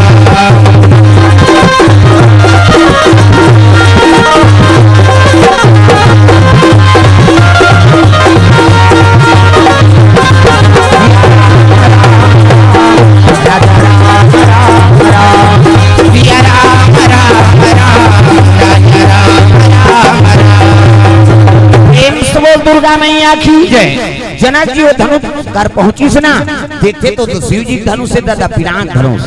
प्रेम से बोल दुर्गा मैया की जय। जनक जी वो धनुष कर पहुंचिस ना, देखे तो, तो शिव जी के धनुष हे दादा, पिरांग धनुष।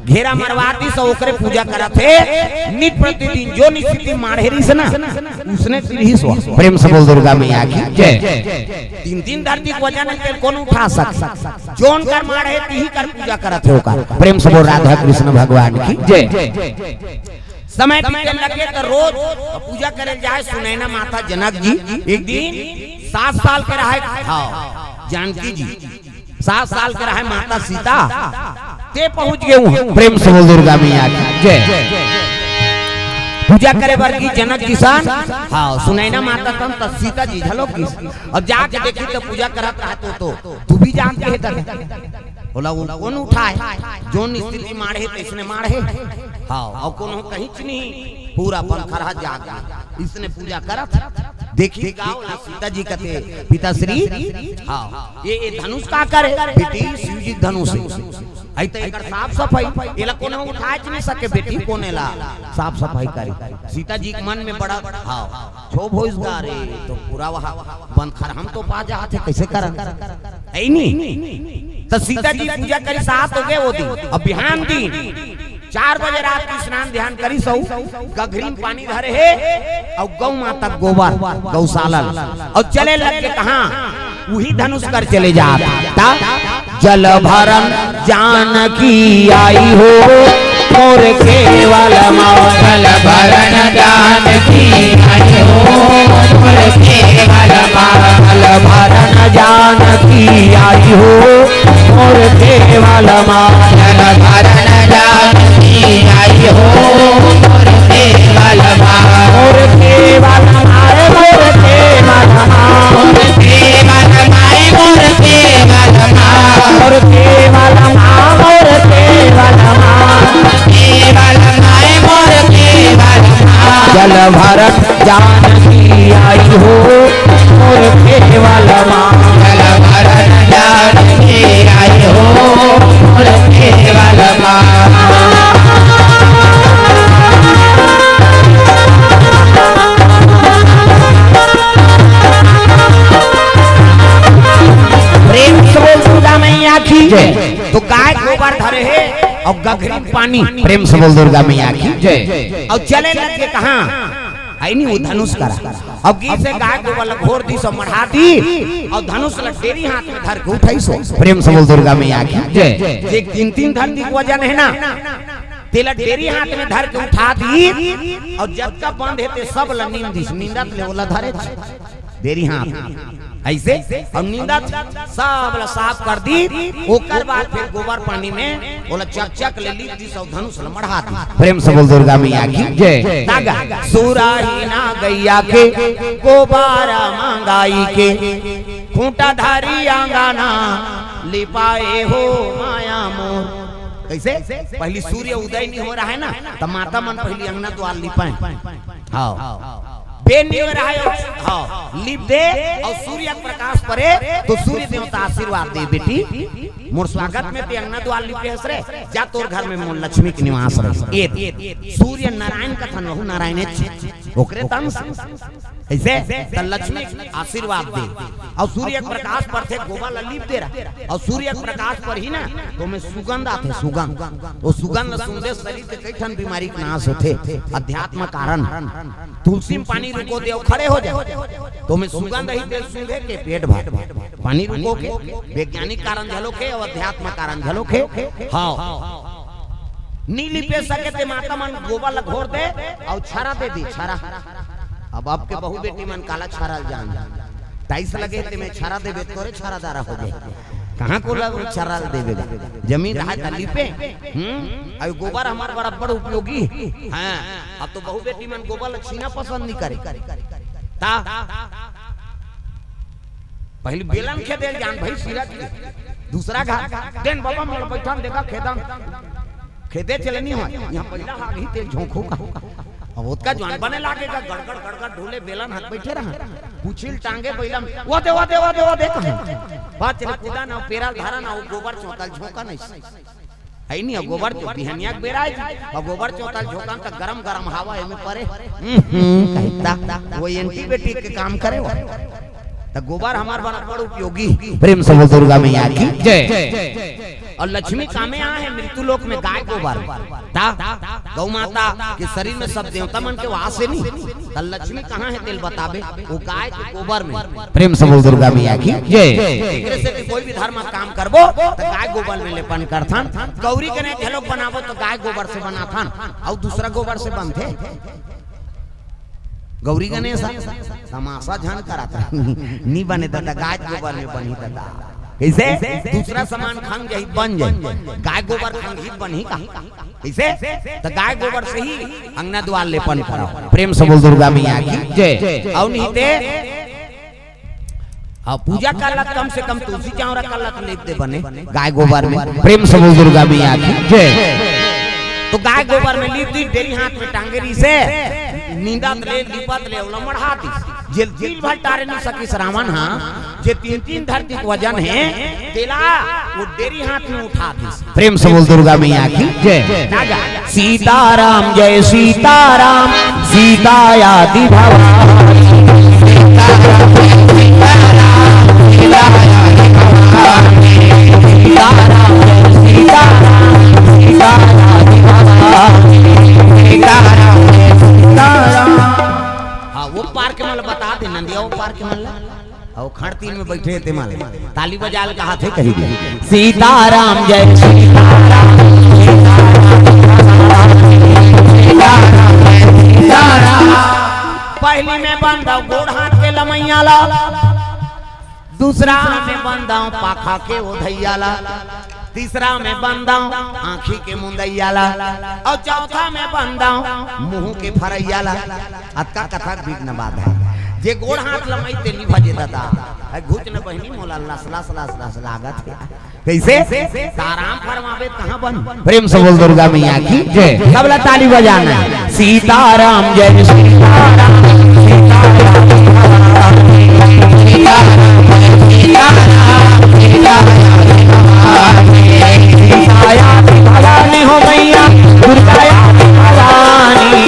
घेरा मरवा दिस, ओकरे पूजा करत हे। नित प्रतिदिन जो नित स्थिति माढ़े रहिस ना, उसने रहिस हो। प्रेम से बोल दुर्गा मैया की जय। तीन तीन धरती के वजन हे, तेला कोन उठा सके? जोन कर माढ़े, तिही कर पूजा करत हे ओकर। प्रेम से बोल राधा कृष्ण भगवान की जय। समय बीते लगे त रोज पूजा करे जाए सुनैना माता। जनक जी एक दिन सात साल के रहे, हाँ, जानकी जी सात साल के रहे, माता सीता ते पहुंच गे उहाँ। प्रेम से बोल दुर्गा मैया की जय। पूजा करे बर गिस जनक जी सन, हाँ, सुनैना माता तन त सीता जी घलो गिस। अब जाके देखिस त पूजा करत रहे तो, तो तू भी जानत हे दादा। बोला, "वो कोन उठाय? जोन स्थिति माढ़े, तइसने माढ़े।" हाँ, अउ कोनो कहींच नहीं, पूरा बनखरहा जाग गे। इसने पूजा करत, देखिस का बोला, सीता जी कथे, "पिताश्री, हाँ, ये, ये धनुष काकर हे?" "बेटी, शिव जी धनुष हे।" "अई त एकर साफ सफाई, एला कोनो उठायच नहीं सके बेटी, कोन एला साफ सफाई करे?" सीता जी के मन में बड़ा, हाँ, क्षोभ होइस गा, "अरे, तो पूरा वहाँ बनखरहा म तो पा जात हे, कइसे करन?" अई नहीं। त सीता जी पूजा करिस, सात हो गे वो दिन। अब बिहान दिन चार बजे रात के स्नान ध्यान करिस, गघरी म पानी धरे हे, अउ गौ माता के गोबर, गौशाला ल, अउ चले लग गे कहाँ? उही धनुष कर चले जात। त जल भरन जानकी आई हो, मोर केवल माँ। जल भरन जानकी आई हो, मोर केवल माँ। जल भरन जानकी आई हो, मोर केवल माँ। जल भरन जानकी आई हो, मोर केवल माँ। मोर केवल माँ, मोर केवल माँ। मोर केवल माँ, मोर केवल माँ। मोर केवल माँ, मोर केवल माँ। केवल माँ, मोर केवल माँ। जल भरन जानकी आई हो, मोर केवल माँ। जल भरन जानकी आई हो, मोर केवल माँ। अउ गघरी पानी। प्रेम से बोल दुर्गा मैया की जय। अउ चले लगे कहाँ? है नहीं वो धनुष करा। अउ गिर से गाय गोबर ला घोर दिस अउ मढ़ा दिस अउ धनुष ला डेरी हाथ में धर के उठाइस। प्रेम से बोल दुर्गा मैया की जय। जे तीन तीन धरती के वजन है ना, तेला डेरी हाथ में धर के उठा दिस अउ जतका बंद हे ते सब ला नींद दिस, नींदत ले ओला धरे। डेरी हाथ अइसे अउ नींदत सब ला साफ कर दिस। ओकर बाद फिर गोबर पानी में ओला चकचक ले लीप दिस अउ धनुष ला मढ़ा दिस। प्रेम से बोल दुर्गा मैया की जय। तागा सुराही ना गैया के गोबारा मंगाई के खूंटा धारी आंगना लिपाए हो माया मोर। कइसे? पहिली सूर्य उदय नहीं हो रहा है ना, त माता मन पहिली अंगना द्वार लिपाए। हाँ। बेन नहीं हो रहा है, हाँ, लिप दे अउ सूर्य के प्रकाश परे त सूर्य देवता आशीर्वाद दे, "बेटी, मोर स्वागत में ते अंगना द्वार लिपे हस रे, जा तोर घर में मोर लक्ष्मी के निवास रहे।" ए सूर्य नारायण कथन, वहू नारायण हे, ओकरे तन से। अइसे त लक्ष्मी आशीर्वाद दे अउ सूर्य के प्रकाश परथे, गोबर ला लीप दे रहा अउ सूर्य के प्रकाश परही ना, त ओमे सुगंध आथे, सुगंध। ओ सुगंध ला सूंघे शरीर के कई ठन बीमारी के नाश होथे। अध्यात्म कारण, तुलसी में पानी रुको दे अउ खड़े हो जाए, त ओमे सुगंध ही तेल सूंघे के पेट भर। पानी रुको के वैज्ञानिक कारण घलो हे अउ अध्यात्म कारण घलो हे। हाँ, नी लिपे सके ते माता मन गोबर ला घोर दे अउ छरा दे दी, छरा। अब आपके बहू बेटी मन काला छरा ल जान, टाइल्स लगे हे ते में छरा देबे तोरे छरा दारा हो जाए। कहाँ को लग छरा ल देबे गा? जमीन रहा त लिपे। हम्म, अउ गोबर हमार बराबर उपयोगी। हाँ, अब तो बहू बेटी मन गोबर ला छीना पसंद नहीं करे। ता पहली बेलन खेदे ल जान भाई, सिरा के। दूसरा घर, देन बाबा मोला बैठन देगा खेदन। खेदे चलनी हो, यहाँ पहिला हाग ही तेल झोंकू का। अब ओतका जवान बने लागे का, गड़गड़ गड़गड़ ढोले बेलन हाथ बैठे रहा। पूछिल टांगे बैलम, "वो दे, वो दे, वो दे, वो दे," कहा। बात चले कूदा ना, पेरा धारा ना, वो गोबर चौतल झोंका नहीं। है नहीं, गोबर चो-, बिहनिया के बेरा है जी। अउ गोबर चौतल झोंकन त गरम गरम हवा एमे परे। हम्म, कहता, वो एंटीबायोटिक के काम करे वो। त गोबर हमार बड़ा बड़ उपयोगी। प्रेम से बोल दुर्गा मैया की जय। अउ लक्ष्मी कामे आहे मृत्यु लोक में गाय गोबर। ता गौ माता के शरीर में सब देवता मन के वास हे नहीं। त लक्ष्मी कहाँ हे तेल बताबे? वो गाय के गोबर में। प्रेम से बोल दुर्गा मैया की जय। एकरे से कि कोई भी धर्म काम करबो त गाय गोबर में लेपन करथन। गौरी गणेश घलोक बनाबो त गाय गोबर से बनाथन, अउ दूसरा गोबर से बनथे। गौरी गणेश तमाशा झन करत रही। नी बने दादा, गाय गोबर में बनही दादा। कइसे? दूसरा सामान खंग जाही, बन जाही, गाय गोबर खंग ही बनही का? कइसे? त गाय गोबर से ही अंगना द्वार लेपन कराओ। प्रेम से बोल दुर्गा मैया की जय। अउ नहीं ते, हाँ, पूजा करला त कम से कम तुलसी चौरा करला त लेप दे बने गाय गोबर में। प्रेम से बोल दुर्गा मैया की जय। त गाय गोबर में लीप दी, डेरी हाथ में टांगे रही से, नींदत ले, लिपत ले, ओला मढ़ा दी। जे तिल भर टारे नहीं सकिस रावण, हाँ, जे तीन तीन धरती के वजन हे, तेला वो डेरी हाथ में उठा दी। प्रेम से बोल दुर्गा मैया की जय। राजा। सीताराम जय सीताराम, सीतायाति भवानी। सीताराम जय सीताराम, सीतायाति भवानी। हाँ, वो पार के मन ल बता दे नंदिया, वो पार के मन ल। अउ खड़तीन में बैठे हे तेमन ताली बजा ल कहाथे कही दे, "सीताराम जय सीताराम, सीताराम, सीताराम जय सीताराम।" पहली में बंद गोड़ हाथ के लमैया ला, दूसरा में बंद पाखा के ओधैया ला, तीसरा में बंद आँखी के मुंदैया ला, अउ चौथा में बंद मुंह के फरैया ला। अतका कथा के बिघ्न बाधा हे। जे गोड़ हाथ लमई ते नी भजे दादा। अरे घुच न बहिनी मोला लस लस लस लस लागत हे। कइसे? त आराम फरमाबे त कहाँ बन? प्रेम से बोल दुर्गा मैया की जय। सबला ताली बजाना हे। सीताराम जय सीताराम, सीताराम, सीताराम, सीताराम, सीताराम। भवानी हो मैया, दुर्गा भवानी।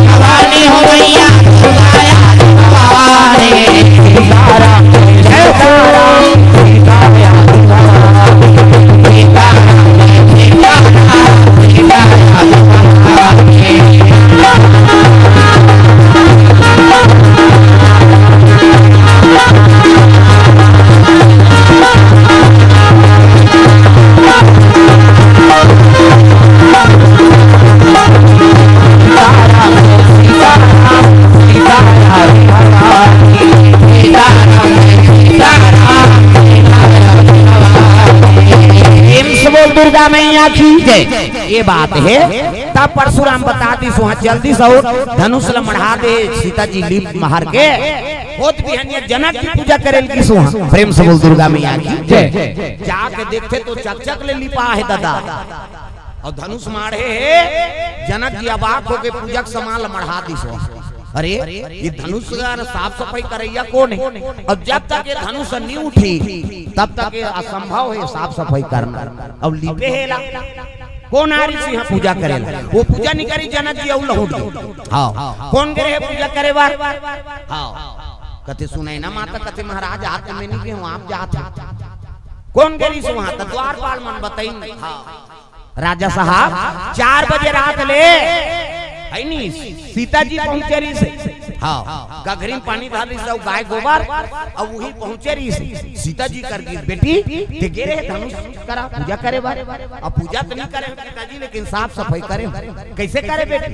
भवानी हो मैया, भवानी। सीताराम, जय सीताराम, सीताराम, सीताराम। दुर्गा मैया की जय। ये बात हे। तब परशुराम बता दिस, वहां चल दिस अउ धनुष ल मढ़ा दे। सीता जी लीप महर के होत बिहनिया जनक जी पूजा करे ल गिस वहां। प्रेम से बोल दुर्गा मैया की जय। जाके देखथे तो चकचक ले लिपा हे ददा, अउ धनुष माढ़े हे। जनक जी अबाक होके पूजा के समान ल मढ़ा दिस वहां। अरे, ये धनुष का साफ सफाई करइया कोन हे? अउ जब तक ये धनुष नी उठी, तब तक ये असंभव हे साफ सफाई करना। अउ लिपे हे ला। कोन आ रिस इहां पूजा करे ला? वो पूजा नी करिस जनक जी, अउ लहुट गे। हां। कोन गे रहे पूजा करे बर? हां। कथे सुनय ना माता, कथे महाराज, आज तो मैं नी गे हंव, आप जात हे। कोन गे रिस वहां? त द्वारपाल मन बताइन। हां। राजा साहब, चार बजे रात ले, हे नी, सीता जी पहुंचे रिस। हां, गघरी म पानी धर रिस अउ गाय गोबर, अउ उही पहुंचे रिस। सीता जी कर गिस, "बेटी, ते गे रहे धनुष करा पूजा करे बर, अउ पूजा त नी करे हो पिताजी, लेकिन साफ सफाई करे हो।" "कइसे करे बेटी?"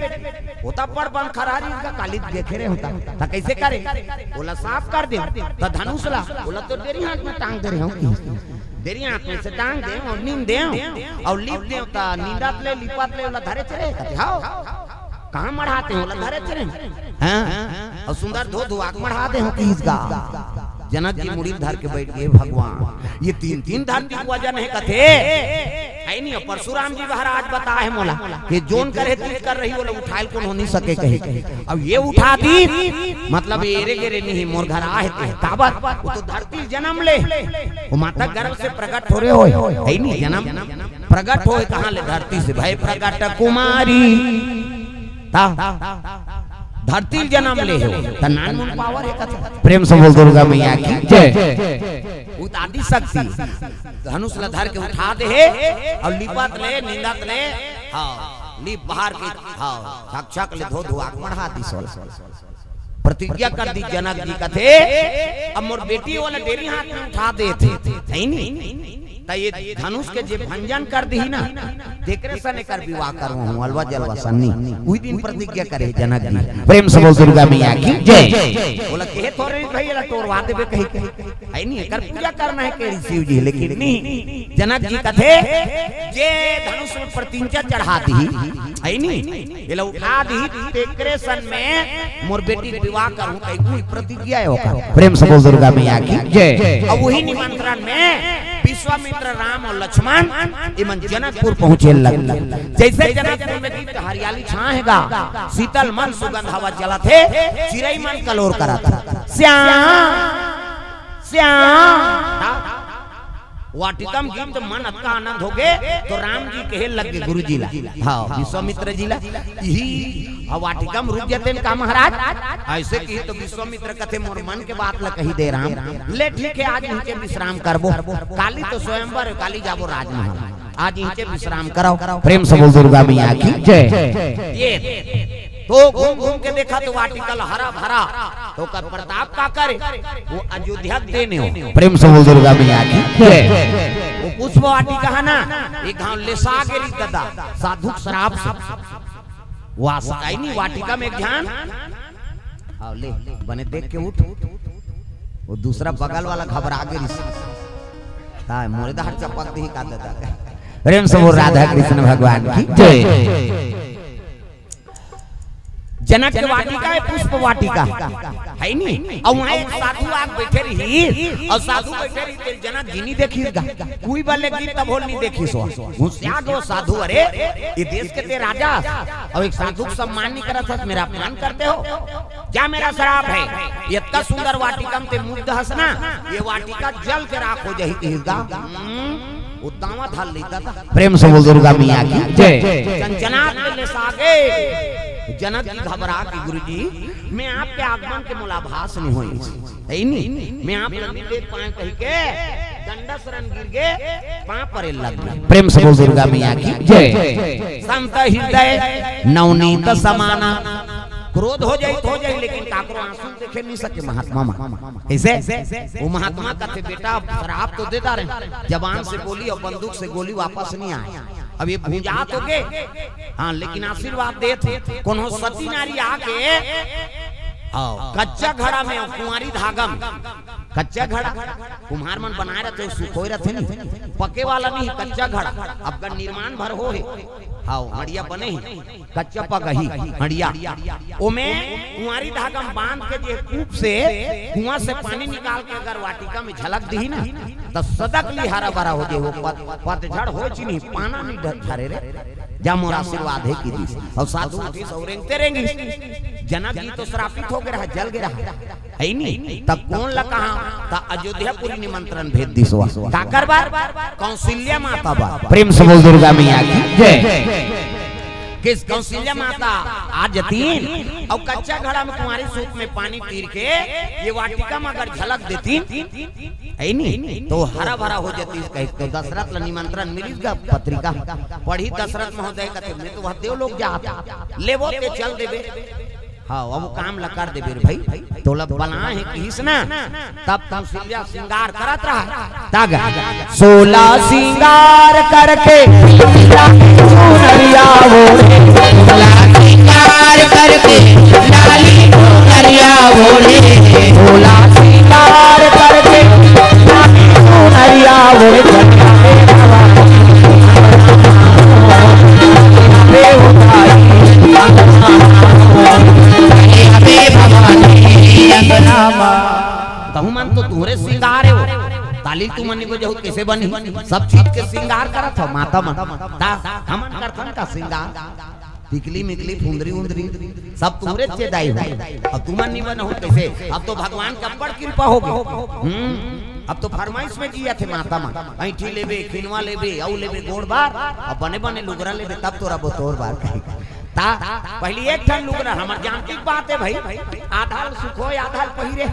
"होता पड़ बन खरारी का काली देखे रहे होता, त कइसे करे?" "ओला साफ कर दे, त धनुष ला, ओला तो डेरी हाथ में टांग दे रहे हो कि।" डेरी हाथ में से टांग देंव अउ नींद देंव अउ लीप देंव, त नींदत ले, लिपत ले ओला धरेच रहे कथे, "हव, कहां मढ़ाते हो, ओला धरेच रहे।" हां, अउ सुंदर धो धुआ के मढ़ा दे हो किहिस गा। जनक जी मुड़ी धर के बइठ गे, "भगवान, ये तीन तीन धरती के वजन हे," कथे। हे नी, परशुराम जी महाराज बताए हे मोला, कि जोन करे तीज कर रही, ओला उठाय ल कोनो नी सके कहे। अब ये उठा दिस, मतलब एरे गेरे नी हे, मोर घर आहे ते। काबर? वो तो धरती जनम ले, वो माता गर्भ से प्रकट हो रहे होय, हे नी जनम, प्रकट होय कहां ले? धरती से। भय प्रकट कुमारी, ता धरती जनम ले हो, त नानमुन पावर हे कथा। प्रेम से बोल दुर्गा मैया की जय। उतादी शक्ति, धनुष ल धर के उठा दे हे, अउ लिपत ले, नींदत ले, हां, लीप बहार के, हां, चकचक ले धो धुआ के मढ़ा दिस ओला। प्रतिज्ञा कर दिस जनक जी कथे, "अब मोर बेटी ओला डेरी हाथ में उठा देथे," हे नी? त ये धनुष के जे भंजन कर दिही ना, तेकरे सन एकर विवाह करवाहूं, अलवा जलवा सन्नी। उही दिन प्रतिज्ञा करे जनक जी। प्रेम से बोल दुर्गा मैया की जय। ओला कहे थोरे भई एला टोरवा देबे कहि के। हे नी, एकर पूजा करना हे कहे शिव जी, लेकिन नी। जनक जी कथे, "जे धनुष में प्रतिज्ञा चढ़ा दिही, हे नी, एला उठा दिही, तेकरे सन में मोर बेटी के विवाह करहूं," कहि कोई प्रतिज्ञा हे ओकर। प्रेम से बोल दुर्गा मैया की जय। अउ उही निमंत्रण में विश्वामित्र, राम अउ लक्ष्मण इमन जनकपुर पहुंचे लग। जइसे जनकपुर में दीप्त हरियाली छाए हे गा, शीतल मंद सुगंध हवा चलत हे, चिरई मन कलोर करत हे, "श्याम, श्याम।" वाटिका म गिन त मन अतका आनंद होगे, त राम जी कहे लग गे गुरु जी ला, हां, विश्वामित्र जी ला, इही, हां, वाटिका म रुक जातेन का महाराज? अइसे किही त विश्वामित्र कथे, "मोर मन के बात ला कहि दे राम।" "ले ठीक हे, आज इहिंचे विश्राम करबो, काली तो स्वयंवर हे, काली जाबो राजमहल, आज इहिंचे विश्राम करव।" प्रेम से बोल दुर्गा मैया की जय। ये तो घूम घूम के देखा त वाटिका ल हरा भरा, त ओकर प्रताप का करे, वो अयोध्या के देन हो। प्रेम से बोल दुर्गा मैया की जय। वो पुष्प वाटिका हे ना, एक घांव लेसा गे रिस ददा, साधु के श्राप से। वास-, हे नी वाटिका में एक झन, हां, ले, बने देख के उठ, वो दूसरा बगल वाला घबरा गे रिस। हां, मोरे दार चपक दिही का ददा। प्रेम से बोल राधा कृष्ण भगवान की जय। जनक के वाटिका हे, पुष्प वाटिका, हे नी? अउ वहां एक साधु आके बइठे रिहिस, अउ साधु बइठे रिहिस, ते जनक जी नी देखिस गा। कोई बले गीत तब होल नी देखिस हो। गुस्सा गो साधु, "अरे, ये देश के ते राजा, अउ एक साधु के सम्मान नी करत हस, मेरा अपमान करते हो? क्या मेरा श्राप हे? ये अतका सुंदर वाटिका म ते मुग्ध हस ना, ये वाटिका जल के राख हो जाही," किहिस गा। हम्म। वो दावा धर लेता था। प्रेम से बोल दुर्गा मैया की जय। चंचनात में लेसा गे। जनक जी घबरा के, "गुरु जी, मैं आपके आगमन के मोला आभास नहीं होई, हे नी, मैं आप ला नहीं देख पाए," कहि के डंडा शरण गिर गे, पांव परे लग गे। प्रेम से बोल दुर्गा मैया की जय। संत हृदय नवनीत समाना। क्रोध हो जाई त हो जाई, लेकिन काकरो आंसू देखे नहीं सके महात्मा मन। कइसे? वो महात्मा कथे, "बेटा, श्राप तो दे डारे, जबान से बोली अउ बंदूक से गोली वापस नहीं आए। अब ये भुंजात होगे, हां, लेकिन आशीर्वाद देथे, कोनो सती नारी आके, हां, कच्चा घड़ा में, कुंवारी धागा में, कच्चा घड़ा कुम्हार मन बनाए रथे, सुखोए रथे नहीं, पके वाला नहीं, कच्चा घड़ा। अब का निर्माण भर हो हे, हाव, हड़िया बने हे, कच्चा पक ही हड़िया, ओमे कुंवारी धागा में बांध के जे कूप से, कुआं से पानी निकाल के अगर वाटिका में झलक दिही ना, त सदक ली हरा भरा हो जाए। वो पत, पतझड़ हो चिन्ही, पाना नहीं ढ-, झरे रे। जा मोर आशीर्वाद हे कि दिस। अउ साधु उठिस अउ रेंगते रेंगिस। जनक जी तो श्रापित हो गे रहा, जल गे रहा। हे नी? तब कोन ला कहा? त अयोध्यापुरी निमंत्रण भेज दिस वा। काकर बर? कौशल्या माता बर। प्रेम से बोल दुर्गा मैया की जय। किस कौशल्या माता आ जतीन अउ कच्चा घड़ा में कुंवारी सूप में पानी तीर के ये वाटिका में अगर झलक देतीन, हे नी? तो हरा भरा हो जतीस कहिके तो दशरथ ला निमंत्रण मिलिस गा, पत्रिका पढ़ी दशरथ महोदय कथे, मैं तो वह देव लोग जात, लेबो ते चल देबे। हाँ, अब काम ला कर देबे रे भाई, तोला बलाए हे किहिस ना, तब कौशल्या श्रृंगार करत रहा। तग सोलह श्रृंगार करके सुनरिया ओढ़े। सोलह श्रृंगार करके लाली सुनरिया ओढ़े। सोलह श्रृंगार करके लाली सुनरिया ओढ़े। तहु मन तो तुहरे श्रृंगार हे वो। ताली तुमन नहीं बजाहू, कैसे बनी? सब चीज के श्रृंगार करत हो माता मन। ता हमन करथन का श्रृंगार? टिकली मिकली, फुंदरी उंदरी, सब तुहरे चेदाई हो। अब तुमन नहीं बनहू कैसे? अब तो भगवान के अब्बड़ कृपा हो गई। हम्म, अब तो फरमाइश में जियत हे माता मन। ऐंठी लेबे, खिनवा लेबे, अउ लेबे गोड़ बार, अब बने बने लुगरा लेबे, तब तोरा बोतोर बार कही। ता पहली एक ठन लुगरा, हमर जानती के बात हे भाई, आधा ल सुखो, आधा ल पहिरे,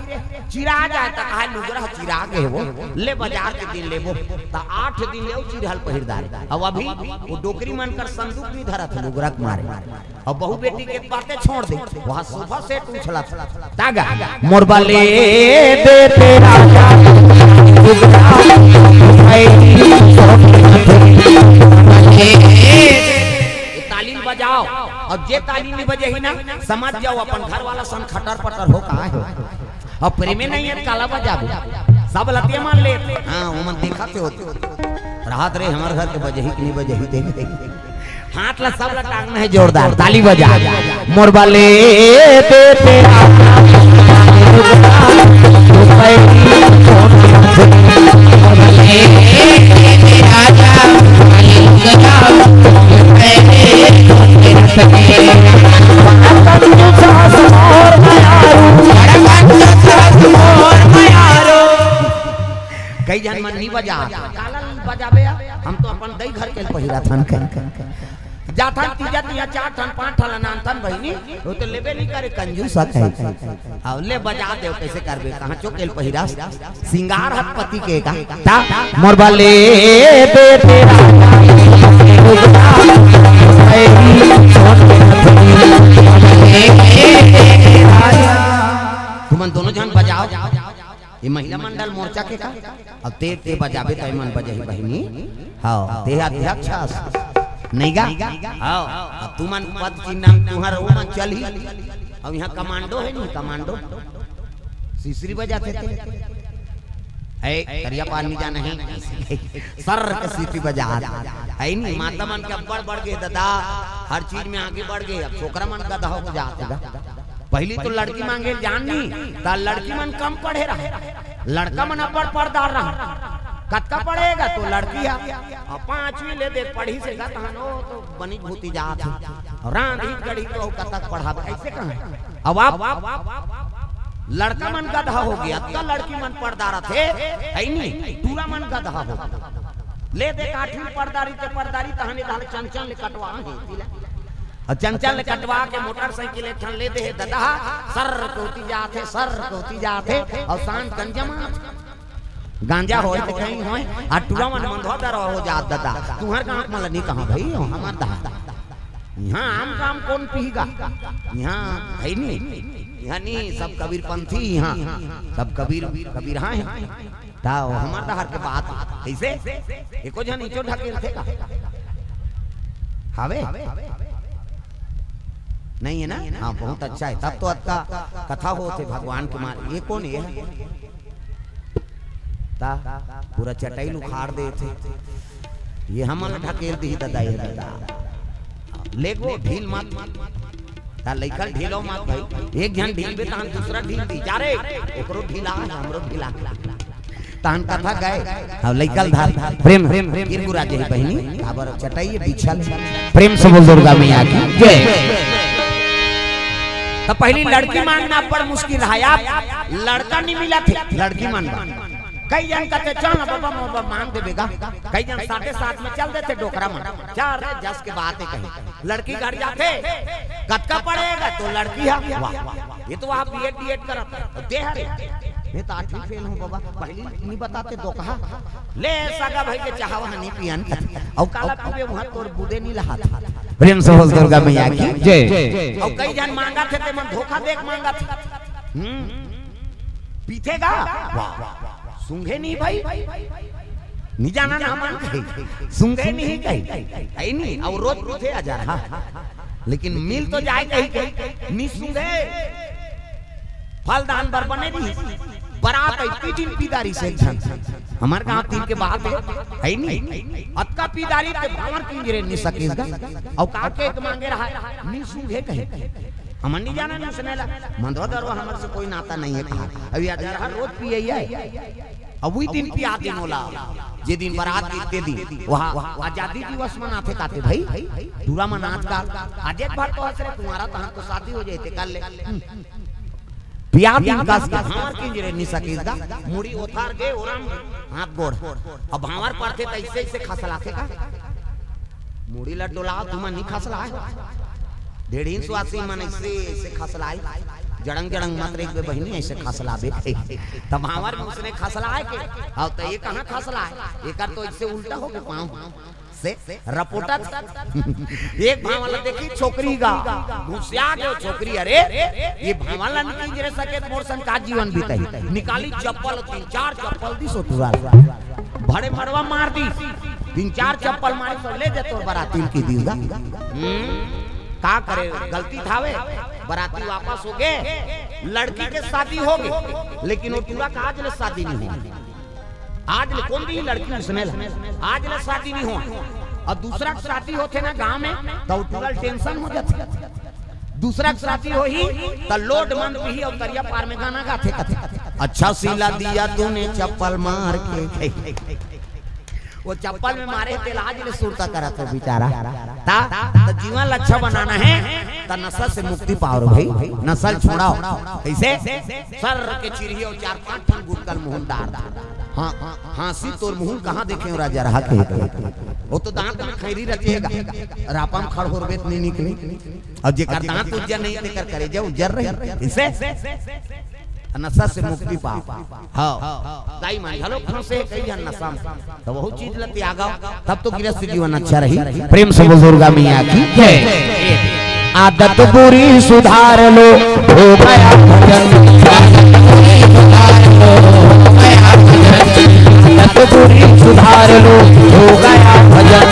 चिरा जाए त कहा लुगरा चिरा गे हे वो, ले बजार के दिन लेबो, त आठ दिन ले अउ चिरहल पहिर डारे। अब अभी वो डोकरी मन कर संदूक नहीं धरत हे लुगरा के मारे। अब बहू बेटी के बातें छोड़ दे, वहाँ सोफा सेट उछलत। तागा मोर बले दे तेरा ताली बजाओ, अउ जे ताली नहीं बजे ही ना, समझ जाओ अपन घर वाला सन खटर पटर हो, कहाँ हो? अब प्रेमे नहीं हे, काला बजाबे? सब लतिया मान ले। हाँ, वो मन देखा के होते। राहत रे, हमर घर के बजही कि नहीं बजही, देख, देख। हाथ ला सब ला टांगना हे जोरदार, ताली बजा। मोर बले दे तेरा कई झन मन नहीं बजा, काला बजाबे? हम तो अपन दई घर के पहिरा थन कहीं। जाथन तीजा तिहा चार ठन पांच ठन ला नानथन बहिनी, वो तो लेबे नहीं करे, कंजूस है। अब ले बजा दे, कैसे करबे? कहाँ चोकेल पहिरा? श्रृंगार हत पति के का? ता मोर बले दे तेरा तुमन दोनों झन बजाओ। ये महिला मंडल मोर्चा के का? अब ते, ते बजाबे त एमन बजही बहिनी। हाँ, ते अध्यक्ष हस। नहीं गा? हाँ, अब तुमन पद चिन्ह तुहर वो मन चलही। अब यहाँ कमांडो हे नहीं, कमांडो। सिसरी बजाथे ते। ए, करिया पानी जाना हे। सर के सीटी बजा। हे नहीं, माता मन के अब्बड़ बढ़ गे दादा। हर चीज में आगे बढ़ गे। अब छोकरा मन गधा हो जाथे गा। पहली तो लड़की मांगे जान नहीं, त लड़की मन कम पढ़े रहे। लड़का मन अब्बड़ पढ़दार रहा। कतका पढ़ेगा तो लड़की है। अब पांचवी ले दे पढ़ी से गा तहन ओ तो बनी भूती जात हे। रांधी गढ़ी तो कतक पढ़ाबे, ऐसे कहा। अब आप लड़का मन गधा हो गया, त लड़की मन पढ़दार थे, है नहीं, टूरा मन गधा हो गया। ले दे आठवीं पढ़दारी ते पढ़दारी तहने धाल चंचल ले कटवा हे। अउ चंचल ले कटवा के मोटरसाइकिल एक ठन ले दे हे ददा, सर कोती जाथे, सर कोती जाथे, अउ शांत गंजा मार। गांजा होय त कहीं होय, आ टूरा मन मंदवा दरवा हो जात ददा। तुहर गांव के मला नहीं कहा भाई, हमर दहा। यहाँ आम काम कौन पीगा? यहाँ है नहीं, यहाँ नहीं, सब कबीरपंथी, यहाँ सब कबीर, कबीर हाँ है। ता हमर डहर के बात कइसे? एको झन इचो ढकेलथे का? हावे? नहीं है ना? हाँ, बहुत अच्छा है। तब तो अतका कथा होथे भगवान के मार। ये कौन है? ता पूरा चटाई ल उखाड़ देथे। ये हमन ला ढकेल दिही ददा, ये ददा। ले गो, ढील मत। ता लइका ल ढीलो मत भाई। एक झन ढीलबे तहन दूसरा ढील दी। जा रे, ओकरो ढीला, हमरो ढीला। तहन कथा गए। हाँ, लइका ल धर। प्रेम, प्रेम, गिरगुरा जाही बहिनी। काबर चटाई ये बिछल। प्रेम से बोल दुर्गा मैया की जय। त पहिली लड़की मांगना बड़ मुश्किल रहा यार। लड़का नहीं मिलत हे, लड़की मांगना। कई झन कथे, "चल ना बाबा, मोर बर मांग देबे गा।" कई झन साथे साथ में चल देथे डोकरा मन। चल रे, जस के बात हे कहीं। लड़की घर जाथे, "कतका पड़ेगा?" तो लड़की हा, "वाह, ये तो वहाँ बीएड डीएड करत हे।" "दे हरे।" "मैं तो आठवीं फेल हूँ बाबा।" "पहिली नहीं बताते तो कहा।" "ले सगा भाई के चाहवा नहीं पियन।" "अउ काला पीबे, वहाँ तोर बुदे नहीं लहात।" प्रेम से बोल दुर्गा मैया की जय। अउ कई झन मांगत हे, ते मन धोखा देख मांगत हे। हम्म। पीथे गा? वाह, वाह, वाह। सूंघे नहीं भाई। नहीं जाना ना मान कही। सूंघे नहीं कही। है नहीं, अउ रोज पीथे हजार, हाँ। लेकिन मिल तो जाए कही कही। नहीं सूंघे। फलदान बर बने नहीं। बरात आई, तीन पीदारी से एक झन। हमर गांव तीन के बात हे, है नहीं। अतका पीदारी ते भांवर किंजरे नहीं सकेस गा। अउ का के एक मांगे रहा, नहीं सूंघे कही। हमन नहीं जाना नुसने ला। मंदवा दरवा हमर से कोई नाता नहीं हे कहा। अब ये अजरहा रोज पिए हे। अब वही दिन पिया दिन होला। जे दिन बरात गिरथे दिन। वहाँ आजादी दिवस मनाथे काथे भाई। टूरा मन आजकल। आज एक बार तो हंस रहे तुम्हारा, तहां तो शादी हो जाए थे, कर ले। हम्म। पिया दिन कस के भांवर किंजरे नहीं सकेस गा। मुड़ी ओथार गे, ओरम हाथ गोड़। अब भांवर पड़थे त ऐसे ऐसे खसलाथे का। मुड़ी ला डोलाओ, तुमन नहीं खसलाए। ढेढ़ीन सुवासी मन ऐसे, ऐसे खसलाए। जड़ंग, जड़ंग मत रेख बे बहिनी, ऐसे खसलाबे। तब भांवर में उसने खसलाए के। हाँ, तो ये कहाँ खसलाए? एकर तो ऐसे उल्टा हो गया पाँव से रपोटत। एक भांवर ला देखी छोकरी गा, घुसिया गयो छोकरी, "अरे, ये भांवर ला नहीं किंजरे सके त मोर संग का जीवन बीतही।" निकाली चप्पल, तीन चार चप्पल दी सो तुरंत। भड़े मड़वा मार दी। तीन चार चप्पल मारे तो ले जा तोर बराती ल की दिस गा। हम्म, का करे, गलती थावे। बराती वापस हो गे, लड़की के शादी हो गे, लेकिन वो टूरा का आज ले शादी नहीं हो। आज ले कोन भी लड़की उसने ला, आज ले शादी नहीं हो। अउ दूसरा के शादी होथे ना गांव में, त वो टूरा ल टेंशन हो जाथे। दूसरा के शादी होही, त लोड मन पीही अउ तरिया पार में गाना गाथे कथे, "अच्छा सिला दिया तूने चप्पल मार के।" वो चप्पल में मारे हे, तेला आज ले सुरता करत हे बेचारा। ता, त जीवन ल अच्छा बनाना हे, त नशा से मुक्ति पाओ रे भाई, नशा ल छोड़ाओ। कैसे? सर के चिरही अउ चार पांच ठन गुटका ल मुंह डार दे। हाँ, हाँसी तोर मुंह कहाँ देखे हो राजा रहा के? वो तो दांत में खैरी रचेगा, रापा म खड़होरबे त नहीं निकले। अउ जेकर दांत उज्जर नहीं, तेकर करेजा उज्जर रही। इसे नशा से मुक्ति पाओ। हाँ, दाई मन घलो फंसे कई झन नशा में, त वहू चीज ल त्यागव, तब तो गृहस्थ जीवन अच्छा रही। प्रेम से बोल दुर्गा मैया की जय। आदत बुरी सुधार लो, हो गया भजन। आदत बुरी सुधार लो, हो गया भजन। आदत बुरी सुधार लो, हो गया भजन।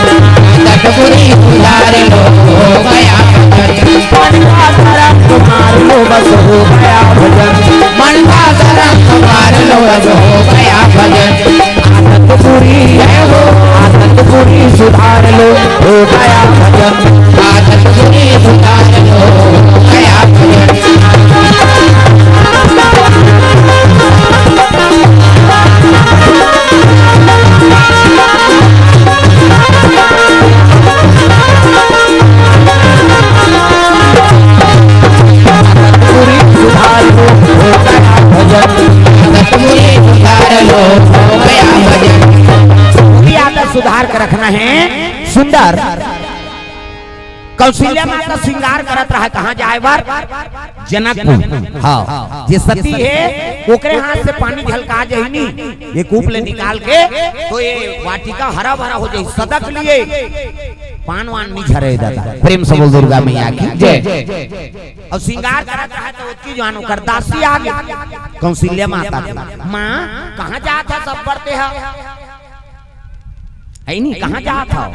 आदत बुरी सुधार लो, हो गया भजन। मन का धर्म संभाल लो, बस हो गया भजन। मन का धर्म संभाल लो, बस हो गया भजन। आदत बुरी है वो, आदत बुरी सुधार लो, हो गया भजन। आदत बुरी सुधार लो, हो गया भजन। बुरी आदत सुधार के रखना है सुंदर। कौशल्या माता श्रृंगार करत रहा, कहाँ जाए बर? जनकपुर। हाँ, जे सती हे, ओकरे हाथ से पानी झलका जहिनी, ये कूप ले निकाल के, तो ये वाटिका हरा भरा हो जाए, सदा के लिए पान वान नहीं झरे दादा। प्रेम से बोल दुर्गा मैया की जय। अउ श्रृंगार करत रहा त ओतकी जुवार ओकर दासी आ गे कौशल्या माता के। माँ, कहाँ जात हस अब्बड़ तेहा? है नहीं, कहाँ जात हव?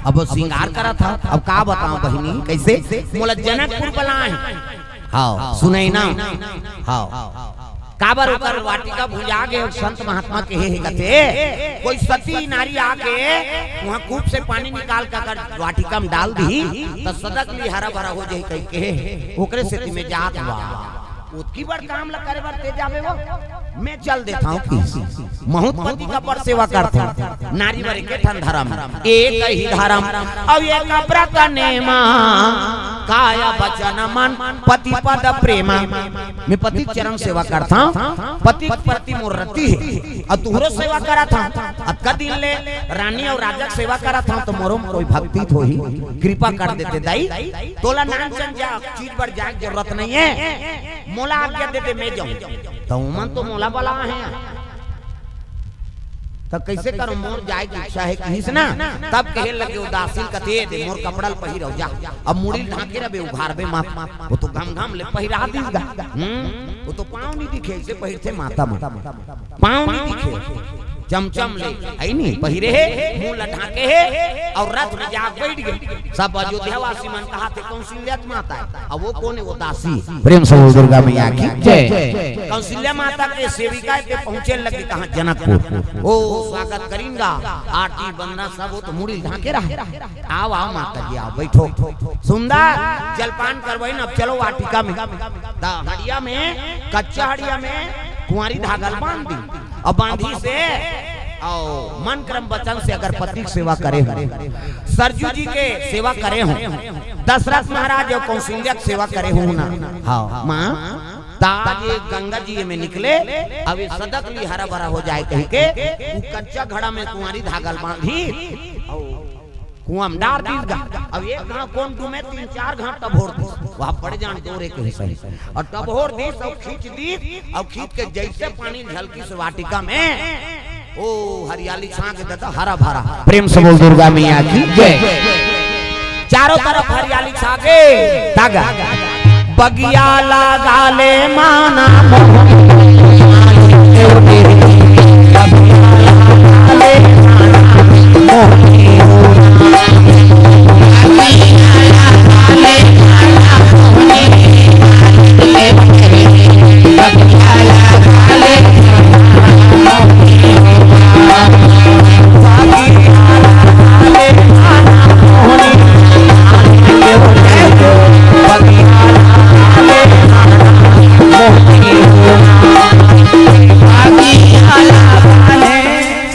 अब वो श्रृंगार करत हव। अब का बताओ बहिनी, कैसे? मोला जनकपुर बलाए। हाँ, सुनई ना। हाँ। काबर ओकर वाटिका भुंजा गे, संत महात्मा कहे हे कथे, कोई सती नारी आके उहाँ कूप से पानी निकाल के अगर वाटिका में डाल दी, त सदक ली हरा भरा हो जाही कहिके हे। ओकरे सेती में जात हवँव। ओतकी बड़ काम ला करे बर ते जाबे वो? मैं चल देथँव कि महूँ त पति के अब्बड़ सेवा करथँव। नारी बर एके ठन धरम, एक ही धरम, अउ एक व्रत नेमा, काय वचन मन पति पद प्रेमा। मैं पति के चरण सेवा करथँव, पति के प्रति मोर रति हे, अउ तुँहरो सेवा करत हँव। अतका दिन ले रानी अउ राजा के सेवा करत हँव, त मोरो म कोई भक्ति तो होही, कृपा कर देते दाई। तोला नानचन जा चीज बर जाए के जरूरत नइ हे, मोला आज्ञा दे दे, मैं जाहूँ। त ओमन तो मोला बलाए हे, त कइसे करँव? मोर जाए के इच्छा हे किहिस ना, तब कहे लगे, ओ दासी ल कथे, दे मोर कपड़ा ल पहिर अउ जा। अब मुड़ी ल ढाँके रहिबे, उघारबे मत। वो तो घम घम ले पहिरा दिस गा। हम्म, वो तो पाँव नइ दिखे, अइसे पहिरथे माता मन, पाँव नइ दिखे, चमचम ले, हे नी, पहिरे हे, मुँह ल ढाँके हे, अउ रथ में जा बइठ गे। सब अयोध्यावासी मन कहाथे, कौशल्या माता हे। अब वो कोन हे? वो दासी। प्रेम से बोल दुर्गा मैया की जय। कौशल्या माता के सेविका हे, ते पहुँचे लगे कहाँ? जनकपुर। ओ स्वागत करिन गा, आरती वंदना सब, वो तो मुड़ी ढाँके रहे। आव, आव माता जी, आव, बइठो। सुंदर, जलपान करवाइन, अब चलो वाटिका में। त हड़िया में, कच्चा हड़िया में कुंवारी धागा ल बांध दी। अउ बांधिस हे, अउ मन क्रम वचन से अगर पति के सेवा करे हों, सरजू जी के सेवा करे हों, दशरथ महाराज अउ कौशल्या के सेवा करे हों ना, हाँ, माँ, त आज ये गंगा जी में निकले, अब ये सदक ली हरा भरा हो जाए कहिके, उ कच्चा घड़ा में कुंवारी धागा ल बांधी, अउ कुआँ में डार दिस गा। अब एक घाँव कोन डूमे, तीन चार घाँव टभोर दिस। वहाँ बड़े जान डोरे के ही सही। अउ टभोर दिस अउ खींच दिस, अउ खींच के जइसे पानी झलकिस वाटिका में, ओ हरियाली छा गे दादा, हरा भरा। प्रेम से बोल दुर्गा मैया की जय। चारों तरफ हरियाली छा गे। तागा। बगिया लगा ले माना मोहनी।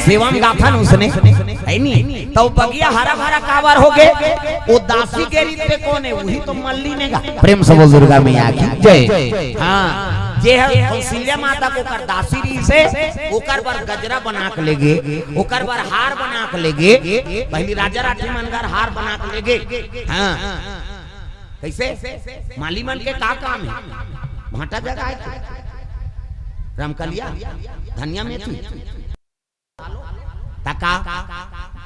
सेवा में गाथन उसने, हे नी? त ओ बगिया हरा भरा काबर हो गे? ओ दासी के रीत पे कोन हे? उही तो मल्लिन हे गा। प्रेम से बोल दुर्गा मैया की जय। हाँ, जे ह कौशल्या माता के ओकर दासी रहिस हे, ओकर बर गजरा बना के लेगे, ओकर बर हार बना के लेगे। पहिली राजा राठी मन घर हार बना के लेगे। हाँ, कइसे? माली मन के का काम हे? भांटा जगाए के, रमकलिया, धनिया, मेथी, तका,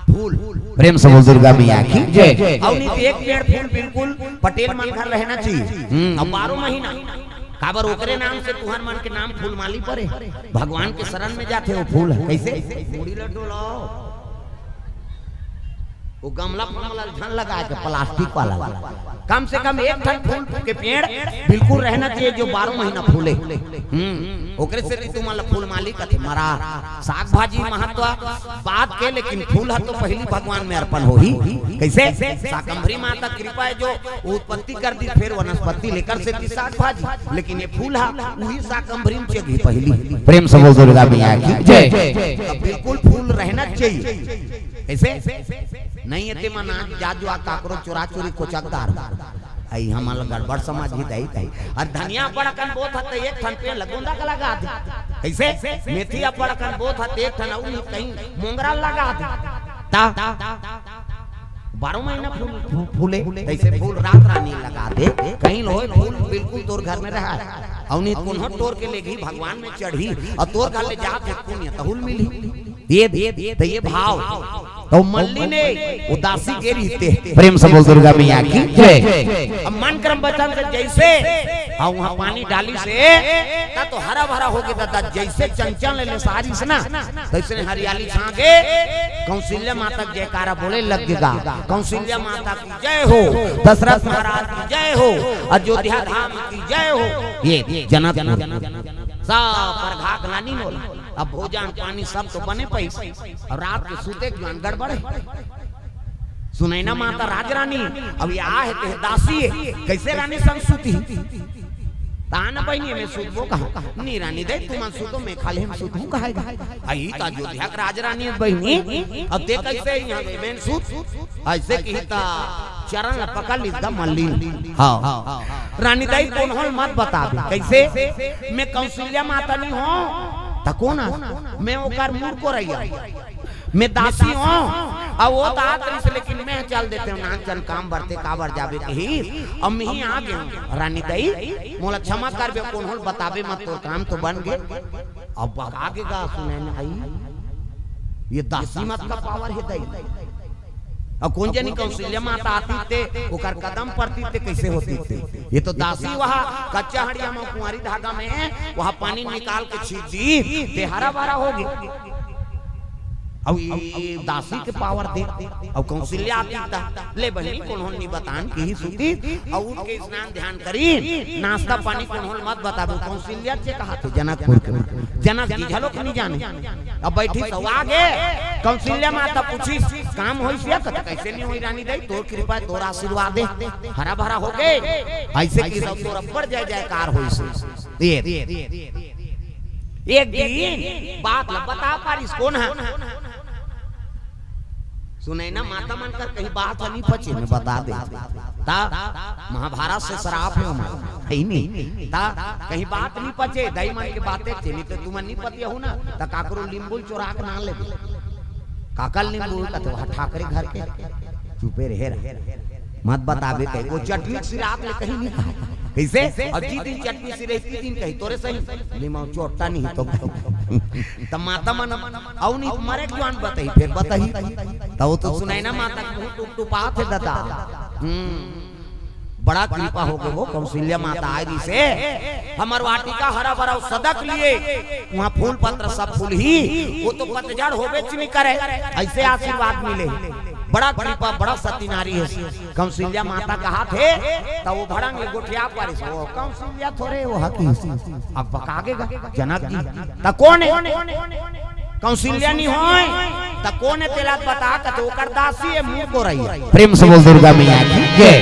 फूल। प्रेम से बोल दुर्गा मैया की जय। अउ नहीं तो एक पेड़ फूल बिल्कुल पटेल मन घर रहना चाहिए। हम्म, अउ बारह महीना। काबर ओकरे नाम से तुहर मन के नाम फूलमाली परे। भगवान के शरण में जाथे वो फूल ह। कइसे? मुड़ी ल डोलाव। वो गमला फमला झन लगाए के, प्लास्टिक वाला। कम से कम एक ठन फूल के पेड़ बिल्कुल रहना चाहिए, जो बारह महीना फूले। हम्म, ओकरे सेती तुमन ल फूलमाली कथे। मरा साग भाजी महत्व बात के, लेकिन फूल ह तो पहिली भगवान में अर्पण होही। कइसे? शाकंभरी माता कृपा हे जो उत्पत्ति कर दिस, फेर वनस्पति लेकर से दी साग भाजी, लेकिन ये फूल ह उही शाकंभरी में चघी पहिली। प्रेम से बोल दुर्गा मैया की जय। त बिल्कुल फूल रहना चाहिए। कइसे? नहीं हे ते मन आज जा जो आ काकरो चोरा चोरी कोचकदार। अई हमन ल गड़बड़ समझही दाई, दाई। अउ धनिया अब्बड़ अकन बोत हस त एक ठन पेड़ ल गोंदा के लगा दे। कइसे? मेथी अब्बड़ अकन बोत हस त एक ठन अउ नहीं कहीं मोंगरा लगा दे। त बारह महीना फूल, फू-, फूले, तइसे फूल रात रानी लगा दे। कहीं ल होय फूल बिल्कुल तोर घर में रहय। अउ नहीं कोनो टोर के लेगही भगवान में चढ़ही, अउ तोर घर ले जात हे पुण्य तहूँ ल मिलही। ये, ये, त ये भाव। त ओ मल्लिन हे, ओ दासी के रीत हे। प्रेम से बोल दुर्गा मैया की जय। अब मन क्रम वचन से जइसे, हाँ, उहाँ पानी डालिस हे, त तो हरा भरा हो गे दादा। जइसे चंचल ले लेसारिस ना, तइसने हरियाली छा गे। कौशल्या माता के जयकारा बोले लग गे गा। कौशल्या माता की जय हो, दशरथ महाराज की जय हो, अयोध्या धाम की जय हो। ये जनकपुर। सब परघा के लानिन ओला। अब भोजन पानी सब तो बने पइस, अउ रात के सुते के जुआन गड़बड़ हे। सुनैना माता राजरानी, अब ये आहे ते दासी हे, कइसे रानी संग सुतही? ता न बहिनी, मैं सुतबो कहाँ? नी रानी दई, तुमन सुतो, मैं खाल्हे म सुतहूँ कहे गा। अई त अयोध्या के राजरानी हे बहिनी, अब ते कइसे इहाँ में सुत? अइसे किही त चरन ल पकड़ लिही त मल्लिन। हाँ। रानी दई, कोन्हो ल मत बताबे। कइसे? मैं कौशल्या माता नी हों। त कोन अस? मैं ओकर मुरकोरइया। मैं दासी हों। अउ ओ त आत रहिस, लेकिन मैं चल देतेंव, नान चन काम बर ते काबर जाबे किहिस। अब मैं ही आ गेंव। रानी दई, मोला क्षमा करबे, कोन्हो ल बताबे मत, तोर काम तो बन गे। अब बका गे गा सुनैना, अई ये दासी म अतका पावर हे दई। अब कोन जनी कौशल्या माता आतिस ते, ओकर कदम परतिस ते कइसे होतिस ते? ये तो दासी वहाँ कच्चा हड़िया म कुंवारी धागा में वहाँ पानी निकाल के छींच दिस, ते हरा भरा हो गे। अब ये दासी के पावर देख, अब कौशल्या आतिस त, ले बहिनी, कोन्हो ल नी बतान किही सुतिस, अउ उठ के स्नान ध्यान करिन, नास्ता पानी कोन्हो ल मत बताबे। कौशल्या ल कहाथे? जनकपुर के। जनक जी घलो के नी जाने। अब बइठिस अउ आगे, कौशल्या माता पूछिस, काम होइस या? कथे, कइसे नी होही रानी दई, तोर कृपा हे, तोर आशीर्वाद हे, हरा भरा हो गे। अइसे किहिस अउ तोर अब्बड़ जय जयकार होइस। ये एक दिन बात ल बता पारिस कोन ह? सुनैना माता मन कर कहीं बात नी पचे, मैं बता देंव। ता महाभारत से सराप हे ओमन, हे नी? ता कहीं बात नी पचे, दई मन के बाते चे, नी त तुमन नी पतियहू ना, त काकरो लींबू ल चोरा के ना लेबे। काकर लींबू ल? कथे, वहाँ ठाकरे घर के। चुपे रहे रहा। मत बताबे कहे, ओ चटनी सिरात ले कहीं नी कहा। कइसे? अउ जी दिन चटनी सिराही, ती दिन कही, तोरे सही, लीमा चोट्टा नहीं तो कही। त माता मन अउ नी मरे के जुआन बताही, फेर बताही। त ओ तो सुनैना माता के मुँह टुपटुपात हे ददा। हम्म, बड़ा कृपा हो गे वो, कौशल्या माता आय रहिसे, हमर वाटिका हरा भरा सदक लिए, वहाँ फूल पत्र सब फूलही, ओ तो पतझड़ होबेच नी करे, अइसे आशीर्वाद मिले। बड़ा कृपा, बड़ा सती नारी हे। कौशल्या माता कहाथे, त ओ भड़ंग ले गोठिया पारिस, ओ कौशल्या थोरे, ओ हकी। अब बका गे गा जनक जी, त कोन हे? कौशल्या नी होय, त कोन हे तेला बता, कथे ओकर दासी हे, मुरकोरइया। प्रेम से बोल दुर्गा मैया की जय।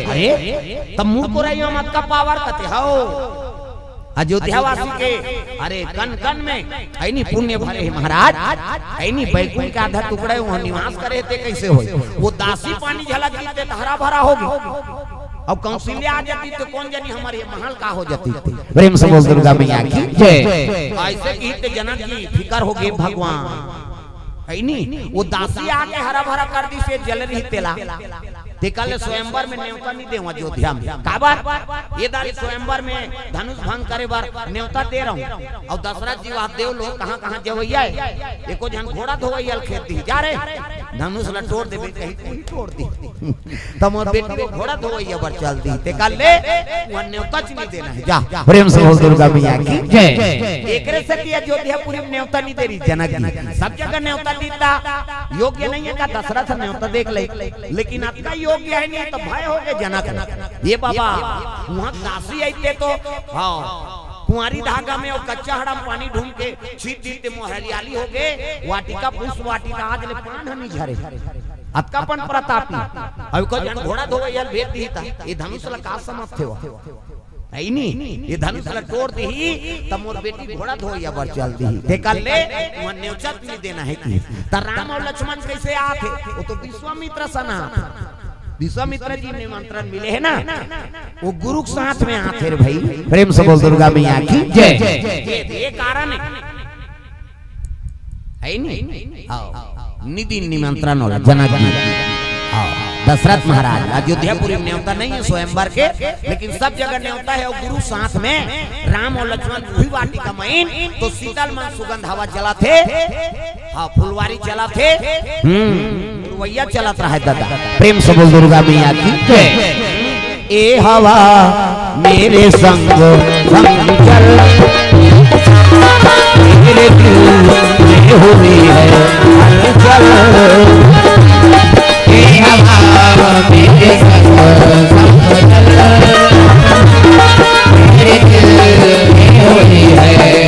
अरे, त मुरकोरइया म अतका पावर, कथे हव। अयोध्यावासी के, अरे, कन कन में, हे नी, पुण्य भरे हे महाराज, हे नी, बैकुंठ के आधा टुकड़ा हे, वहाँ निवास करे हे, ते कइसे होय? ओ दासी पानी झलक दिस ते हरा भरा हो गे। अब कौशल्या आ जातिस त कोन जनी हमर ये महल का हो जातिस ते। प्रेम से बोल दुर्गा मैया की जय। अइसे किहिस ते जनक जी फिकर हो गे भगवान। हे नी, ओ दासी आके हरा भरा कर दिस, ये जल रहिस तेला। तेकर ले स्वयंवर में नेवता नी देवंव अयोध्या में। काबर? ये दारी स्वयंवर में धनुष भंग करे बर नेवता दे रहेंव। अउ दशरथ जी वहाँ देव लोग कहाँ कहाँ जवइया हे। एको झन घोड़ा धोवइया ल खेद दिस, जा रे, धनुष ल टोर देबे कही, तू ही टोर दिस। त मोर बेटी ओ घोड़ा धोवइया बर चल दिस, तेकर ले उहाँ नेवता च नी देना हे, जा। प्रेम से बोल दुर्गा मैया की जय। एकरे सेती अयोध्यापुरी में नेवता नी दे रहिस जनक जी। सब जगह नेवता दिस त योग्य नहीं हे का दशरथ नेवता दे के लइक? लेकिन अतका योग्य हे नहीं त भय हो गे जनक। ये बाबा, उहाँ दासी आइस ते तो, हाँ, कुंवारी धागा में अउ कच्चा हड़ा म पानी ढूंढ के छींच दिस ते मोर हरियाली हो गे, वाटिका पुष्प वाटिका आज ले पान ह नी झरे। अतका अपन प्रतापी। अउ एको झन घोड़ा धोवइया ल भेज दिस त, ये धनुष ल का समझथे वो? हे नी, ये धनुष ल टोर दिस, त मोर बेटी घोड़ा धोवइया बर चल दिस। तेकर ले, उहाँ नेवता च नी देना हे कि। त राम अउ लक्ष्मण कइसे आथे? ओ तो विश्वामित्र सन आथे। विश्वामित्र जी निमंत्रण मिले हे ना, ओ गुरु के साथ में आथे रे भई। प्रेम से बोल दुर्गा मैया की जय। ये, ये कारण हे। हे नी? नी दिन निमंत्रण होला जनक जी। हाँ, दशरथ महाराज, अयोध्यापुरी में नेवता नहीं हे स्वयंवर के, लेकिन सब जगह नेवता हे। अउ गुरु साथ में, राम अउ लक्ष्मण उही वाटिका में, त शीतल मन सुगंध हवा चलत हे। हाँ, फुलवारी चलत हे। हम्म, पुरवइया चलत रहय ददा। प्रेम से बोल दुर्गा मैया की जय। ए हवा मेरे संग संग चल, मेरे दिल में हुई है हलचल। ए हवा मेरे संग संग चल, मेरे दिल में हुई है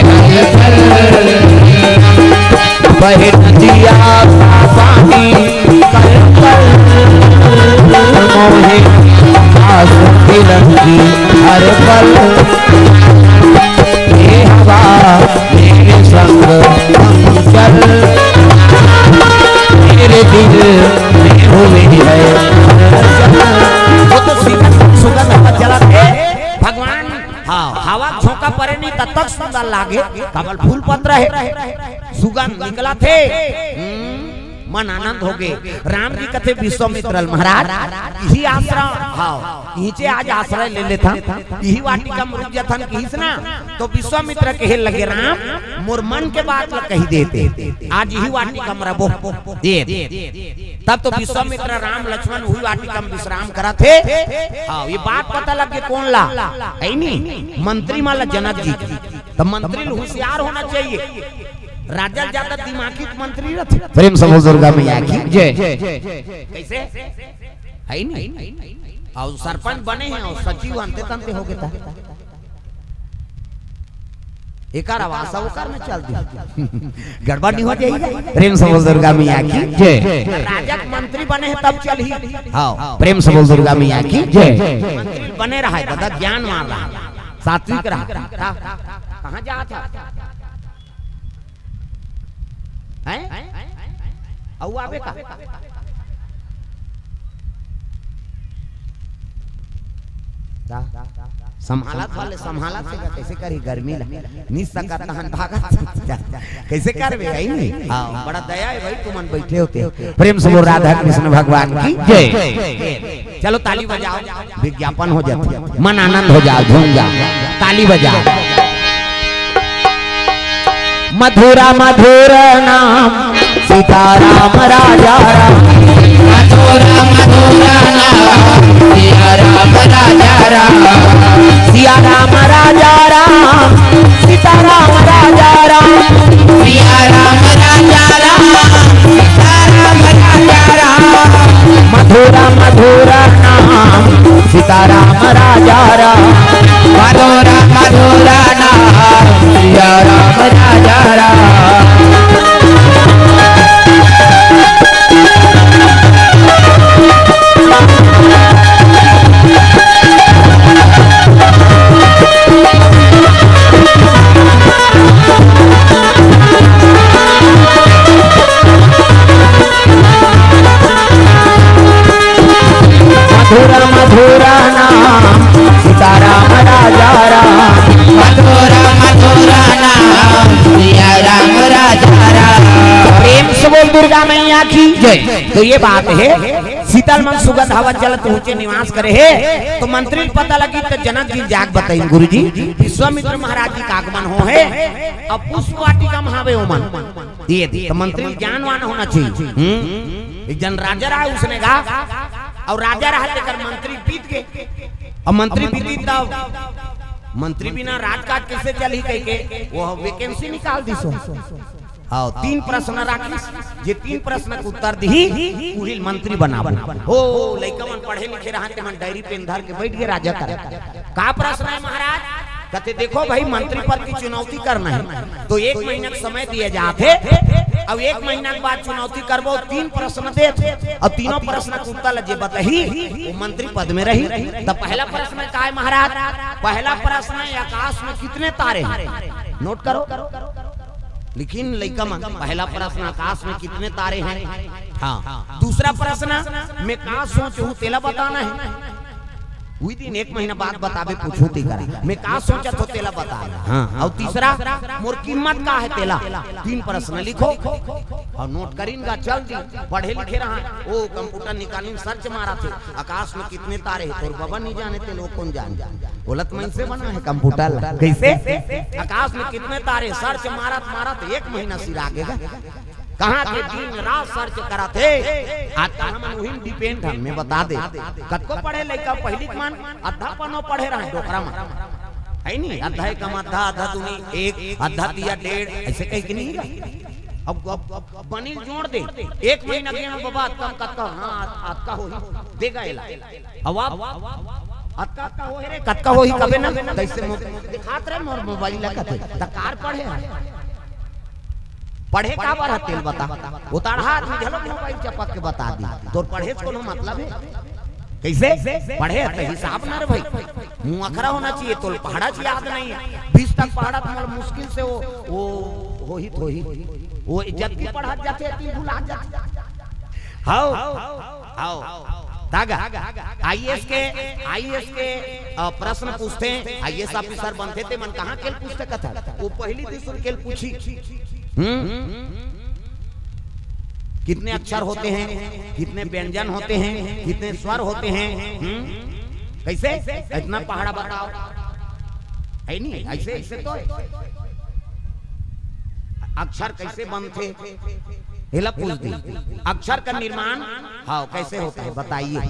तक सुंदर लागे, काबर फूल पत्र हे, सुगंध निकलत हे। हम्म, मन आनंद होगे। राम जी कथे विश्वामित्र ल, महाराज, इही आश्रम, हाँ, इहिंचे आज आश्रय ले लेथन, इही वाटिका म रुक जथन, किहिस ना। तो विश्वामित्र कहे लगे, राम, मोर मन के बात ल कहि देते, आज इही वाटिका म रबो। दे, दे। तब तो विश्वामित्र, राम, लक्ष्मण उही वाटिका म विश्राम करत हे। हाँ, ये बात पता लग गे कोन ला, हे नी, मंत्री मन ला, जनक जी के। त मंत्री ल होशियार होना चाहिए। राजा ज्यादा दिमागी त मंत्री रथे। प्रेम से बोल दुर्गा मैया की जय। कैसे? हे नी? अउ सरपंच बने हे अउ सचिव अंते तंते होगे त एकर आवाज ओकर में चल दी। गड़बड़ नहीं हो जाएगी? प्रेम से बोल दुर्गा मैया की जय। राजा के मंत्री बने हे तब चलही। हाँ, प्रेम से बोल दुर्गा मैया की जय। मंत्री बने रहा हे दादा, ज्ञानवान रहा हे, सात्विक रहा हे। कहाँ जात हे? हैं? अउ आबे का? का? संभालत वाले संभालत हे का, कैसे करही गर्मी ला? नि सकत तहन भागत। कैसे करबे, हे नी? हाँ, बड़ा दया हे भाई, तुमन बैठे हो ते। प्रेम से बोल राधा कृष्ण भगवान की जय। चलो ताली बजाओ, विज्ञापन हो जाथे, मन आनंद हो जाओ, झूम जाओ, ताली बजाओ। मधुरा मधुर नाम सीताराम राजा राम। मधुरा मधुर नाम सिया राम राजा राम। सिया राम राजा राम, सीताराम राजा राम। सिया राम राजा राम, सीताराम राजा राम। मधुरा मधुर नाम सीताराम राजा राम। मधुरा मधुर नाम सिया राम राजा राम। मधुरा मधुरा नाम सीताराम राजा राम। मधुरा मधुरा नाम सिया राम राजा राम। प्रेम से बोल दुर्गा मैया की जय। तो ये बात हे, सीतल मन सुगंध हवा चलत ऊंचे निवास करे हे। तो मंत्री ल पता लगी त जनक जी जाके बताइन, गुरुजी, विश्वामित्र महाराज जी का आगमन हो हे, अब पुष्प वाटिका म हावे ओमन। ये दे, तो मंत्री ल ज्ञानवान होना चाहिए। हम्म? एक जन राजा रहा, उसने कहा, अउ राजा रहा तेकर मंत्री बीत गे। अब मंत्री बीती तब मंत्री बिना राजकाज कैसे चलही कहिके वो vacancy निकाल दिस। हाँ, तीन प्रश्न राखिस, जे तीन प्रश्न के उत्तर दिही, उही ल मंत्री बनाबो। हो, लइका मन पढ़े लिखे रहा, ते मन diary pen धर के बैठ गे राजा कर। का प्रश्न हे महाराज? कथे, देखो भाई, मंत्री पद की चुनौती करना हे, तो एक महीना के समय दिया जात हे। अब एक महीना के बाद चुनौती करबो, तीन प्रश्न देत हे, अउ तीनों प्रश्न के उत्तर ल जे बताही, वो मंत्री पद में रही। त पहला प्रश्न का हे महाराज? पहला प्रश्न हे, आकाश में कितने तारे हैं? Note करो। लेकिन लइका मन, पहला प्रश्न, आकाश में कितने तारे हैं? हाँ। दूसरा प्रश्न, मैं का सोचहूँ, तेला बताना हे। उही दिन एक महीना बाद बताबे, पूछहूँ तेकरा। मैं का सोचत हों, तेला बताना हे। हाँ, हाँ। अउ तीसरा, मोर कीमत का हे, तेला। तीन प्रश्न लिखो अउ note करिन गा, चल दी। पढ़े लिखे रहा, ओ computer निकालिन, search मारत हे, आकाश में कितने तारे हैं, तोर बबा नहीं जाने, तेला कोन जाने? बोलत मनसे बना हे computer ला। कैसे? आकाश में कितने तारे, search मारत मारत एक महीना सिरा गे गा। कहाँ के दिन रात search करत हे। आजकल हमन उही म depend हन, मैं बता दे। कतको पढ़े लइका पहिली के मन, अद्धा पन्नो पढ़े रहे डोकरा मन। हे नी? अद्धा एकम अद्धा, अद्धा दूनी एक, अद्धा तिया डेढ़, ऐसे कहिके नहीं गा। अब, अब, अब बनी ल जोड़ दे। एक महीना के म बबा, अतका म कतका, हाँ, अतका होही, देगा एला। अब आप, अतका, अतका होही रे, कतका होही कबे ना, तैसे मो-, दिखात रहे मोर mobile ला कथे, त कार पढ़े हे। पढ़े काबर हे तेला बता। उतारहा आदमी घलो mobile चपक के बता दी। तोर पढ़े से कोनो मतलब हे? कैसे? पढ़े हे त हिसाब ना रे भाई। मुँह अखरा होना चाहिए, तोला पहाड़ा च याद नहीं हे। बीस तक पहाड़ा त मोला मुश्किल से वो, वो होही त होही। वो जतकी पढ़त जाथे, अतकी भुला जाथे। हव, हव। धागा। आईएएस के, आईएएस के, अ, प्रश्न पूछथे, आईएएस ऑफिसर बनथे, ते मन कहाँ के ल पूछथे कथा? वो पहली दूसर के ल पूछही। हम्म? कितने अक्षर होते हैं, कितने व्यंजन होते हैं, कितने स्वर होते हैं? हम्म? कैसे? इतना पहाड़ा बताओ। है नहीं, ऐसे, ऐसे तो है। अक्षर कैसे बनथे? एला पूछ दी। अक्षर का निर्माण, हाँ, कैसे होता है, बताइए।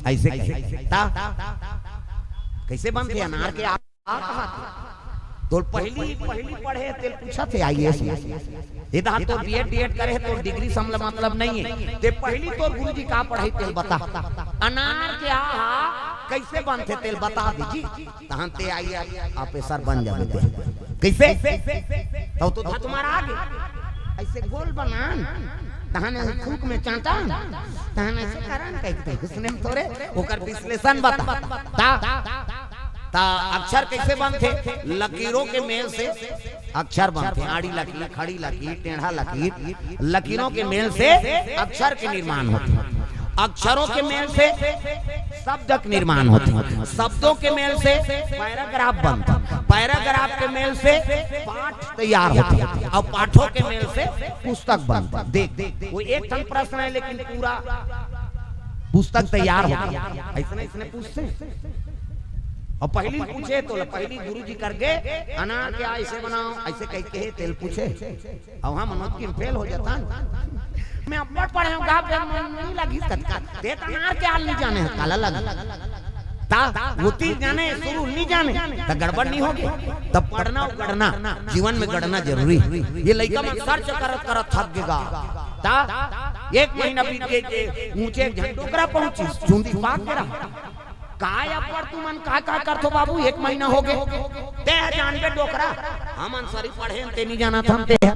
ऐसे कहे। ता, कैसे बनथे अनार के आ-, आ कहा थे? तो पहली, पहली पढ़े तेल पूछा थे आईएएस में। ये तो बीएड डीएड करे तो डिग्री से हमला मतलब नहीं है। ते पहली तो गुरुजी का पढ़ाई तेल बता। अनार के आ, कैसे बनथे तेल बता दीजिए। तहन ते आई, आई, ऑफिसर बन जाबे ते। कैसे? तब तो धत मारा आगे। ऐसे गोल बनान, तहन ऐसे फूक में चाटन, तहन ऐसे करन, कहते उसने में थोड़े ओकर विश्लेषण बता। ता, ता अक्षर कैसे बनथे? लकीरों के मेल से अक्षर बनथे। आड़ी लकीर, खड़ी लकीर, टेढ़ा लकीर, लकीरों के मेल से अक्षर के निर्माण होथे। अक्षरों के मेल से शब्द के निर्माण होथे। शब्दों के मेल से पैराग्राफ बनथे। पैराग्राफ के मेल से पाठ तैयार होथे। और पाठों के मेल से पुस्तक बनथे। देख, वो एक ठन प्रश्न है, लेकिन पूरा पुस्तक तैयार होथे। ऐसने, ऐसने पूछथे। और पहली पूछे तो पहली गुरुजी करके अनार के आ ऐसे बनाओ, ऐसे कह के तेल पूछे। अब हम मनोज की फेल हो जाता। मैं अब्बड़ पढ़े हूँ, गाँव के मन नहीं लगी कतका। ते तो अनार के आल नहीं जाने, काला लग। ता, वो तीन जाने, शुरू नहीं जाने, तो गड़बड़ नहीं होगे। तब पढ़ना और गढ़ना, जीवन में गढ़ना जरूरी है। ये लइका मन सर्च करत करत थक गेगा। ता, एक महीना बीत गए के ऊंचे एक झन डोकरा पहुंची, चुंदी पाक के रहा। काय अब्बड़ तुमन का, का करथो बाबू, एक महीना होगे। ते ह जानबे डोकरा, हमन सरी पढ़े हन, ते नहीं जानत हन ते ह।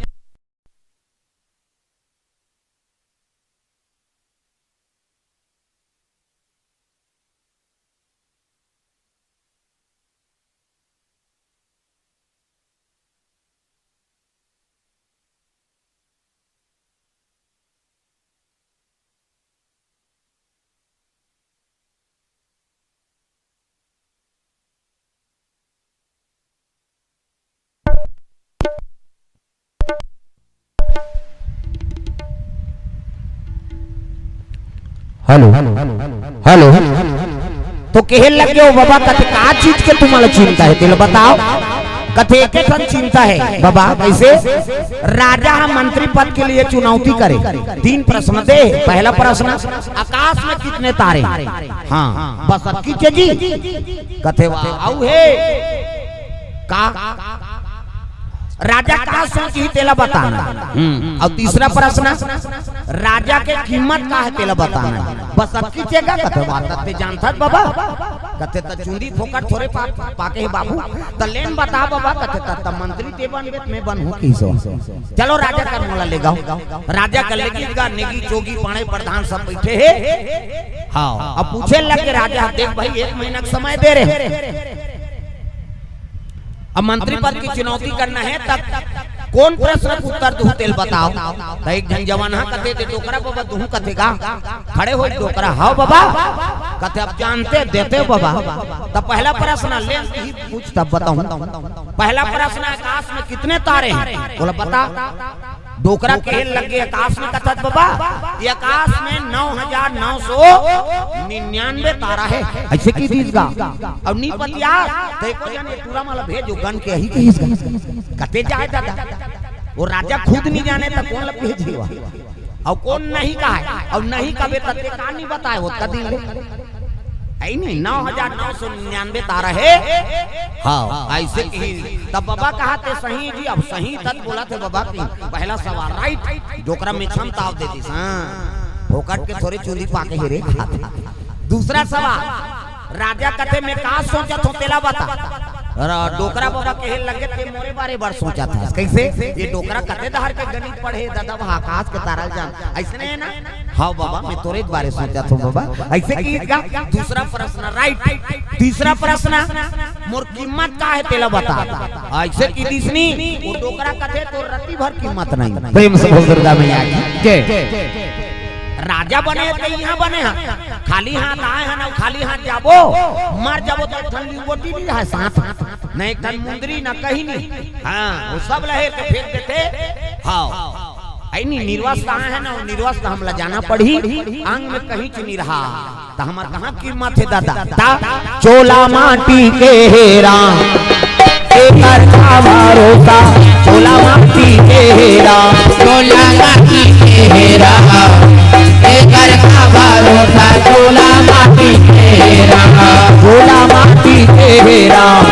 हेलो, हेलो, तो कहे लग गए, "ओ बाबा, कथे का चीज के तुम्हारा चिंता है, तेला बताओ।" कथे, "एक ठन चिंता है बाबा।" कैसे? राजा ह मंत्री पद के लिए चुनौती करे, तीन प्रश्न दे। पहला प्रश्न, "आकाश में कितने तारे?" हाँ, बस अब की जी। कथे, "वाह, आऊ हे का?" राजा का सोचही तेला बताना। हम्म, और तीसरा प्रश्न, राजा के कीमत का है तेला बताना। बस अब की जगह कथे, "वाह, तब ते जानथस बाबा।" कथे, "त चुंदी फोकट थोड़े पा, पाके हे बाबू, त लेन बता बाबा।" कथे, "त, त मंत्री ते बनबे, मैं बनहूँ किसो?" चलो राजा कर मोला ले गाओ। राजा कर लेगी गा, नेगी, जोगी, पाणे, प्रधान सब बैठे हे। हाँ, अब पूछे लगे राजा, "देख भाई, एक महीना का समय दे रहे हो।" अब मंत्री पद की चुनौती करना है, तब कौन प्रश्न का उत्तर दूं तेल बताओ। तो एक झन जवान हा कथे, "ते डोकरा बाबा, तुहूं कथे का?" खड़े हो डोकरा, "हाव बाबा।" कथे, "अब जानते देते हो बाबा।" तो पहला प्रश्न ले ही पूछ तब बताऊं। पहला प्रश्न, "आकाश में कितने तारे हैं?" बोला, "बता।" डोकरा कहे लगे, "आकाश में कथस बाबा, ये आकाश में नौ हजार नौ सौ निन्यानवे तारा है।" ऐसे की दीस गा। और नी पतिया, तो एको जन ये टूरा माला भेजो गन के यही कहिस गा। कते जाए दादा। वो राजा खुद नहीं जाने तो कौन ला भेजी हुआ? और कौन नहीं कहा है? और नहीं कबे तब ते का नहीं बताए, वो कदी ले। है नहीं, नौ हजार नौ सौ निन्यानवे तारा है। हाँ, ऐसे की। तब बाबा कहा ते सही जी, अब सही तक बोला थे बाबा की। पहला सवाल राइट, डोकरा में क्षमता दे दी। हाँ, फोकट के थोड़े चूंदी पाके हेरे कहा थे। दूसरा सवाल, राजा कथे, "मैं का सोचत हूँ, तेला बता।" और डोकरा बाबा कहे लगे, "ते मोरे बारे बर सोचत हस।" कैसे? ये डोकरा कते डहर के गणित पढ़े, दादा, वह आकाश के तारा ल जान। ऐसने है ना? "हाँ बाबा, मैं तोरे बारे सोचत हूँ बाबा।" ऐसे की का? दूसरा प्रश्न राइट। तीसरा प्रश्न, "मोर कीमत का है, तेला बता।" ऐसे की दिसनी, वो डोकरा कथे, "तोर रत्ती भर कीमत नहीं।" प्रेम से बोल दुर्गा मैया की जय। राजा बने हे त इहाँ बने हे, खाली हाथ आए हन अउ खाली हाथ जाबो, मर जाबो त एक ठन लिंगोटी नइ रहय साथ, न एक ठन मुंदरी, न कहीं नहीं। हाँ, वो सब लहे के फेंक देथे। हाँ, अइ नी, निर्वस्त्र आए हन, अउ निर्वस्त्र हमला जाना पड़ही, अंग में कहीं चीज नइ रहा। त हमर कहाँ कीमत हे दादा? त चोला माटी के हे राम, एकर का भरोसा? चोला माटी के हे राम, चोला माटी के हे राम, एकर का भरोसा? चोला माटी के हे राम, चोला माटी के हे राम,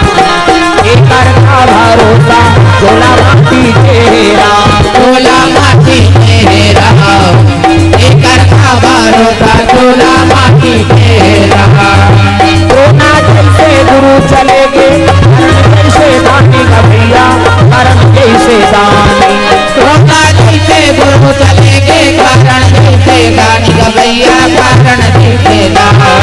एकर का भरोसा? चोला माटी के हे राम, चोला माटी के हे राम, एकर का भरोसा? चोला माटी के हे राम। द्रोणा जइसे गुरु चले गे, कर्ण जइसे दानी गवइया, कर्ण जइसे दानी। द्रोणा जइसे गुरु चले गे, कर्ण जइसे दानी गवइया, कर्ण जइसे दानी।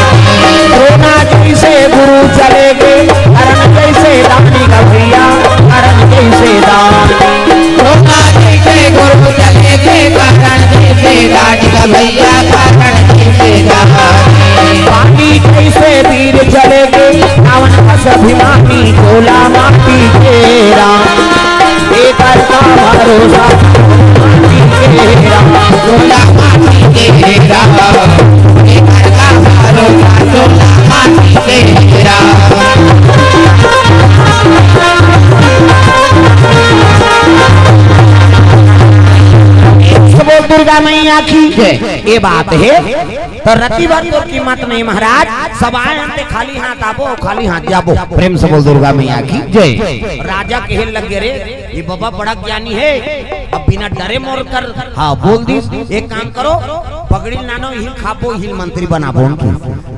द्रोणा जइसे गुरु चले गे, कर्ण जइसे दानी गवइया, कर्ण जइसे दानी। द्रोणा जइसे गुरु चले गे, कर्ण जइसे दानी गवइया, कर्ण जइसे दानी। पानी जइसे वीर चले गे, रावण अस अभिमानी, चोला माटी के राम, एकर का भरोसा? माटी के राम, चोला माटी के राम, एकर का भरोसा? चोला माटी के राम। बोल दुर्गा मैया की जय। ये बात हे। त रति भर तोर कीमत नहीं महाराज, सब आए हन ते खाली हाथ आबो, खाली हाथ जाबो। प्रेम से बोल दुर्गा मैया की जय। राजा कहे लगे, "रे, ये बाबा बड़ा ज्ञानी हे, अब बिना डरे मोर कर।" हाँ, बोल दिस, "एक काम करो, पगड़ी लानो, हिल खाबो, हिल मंत्री बनाबो उनकी।"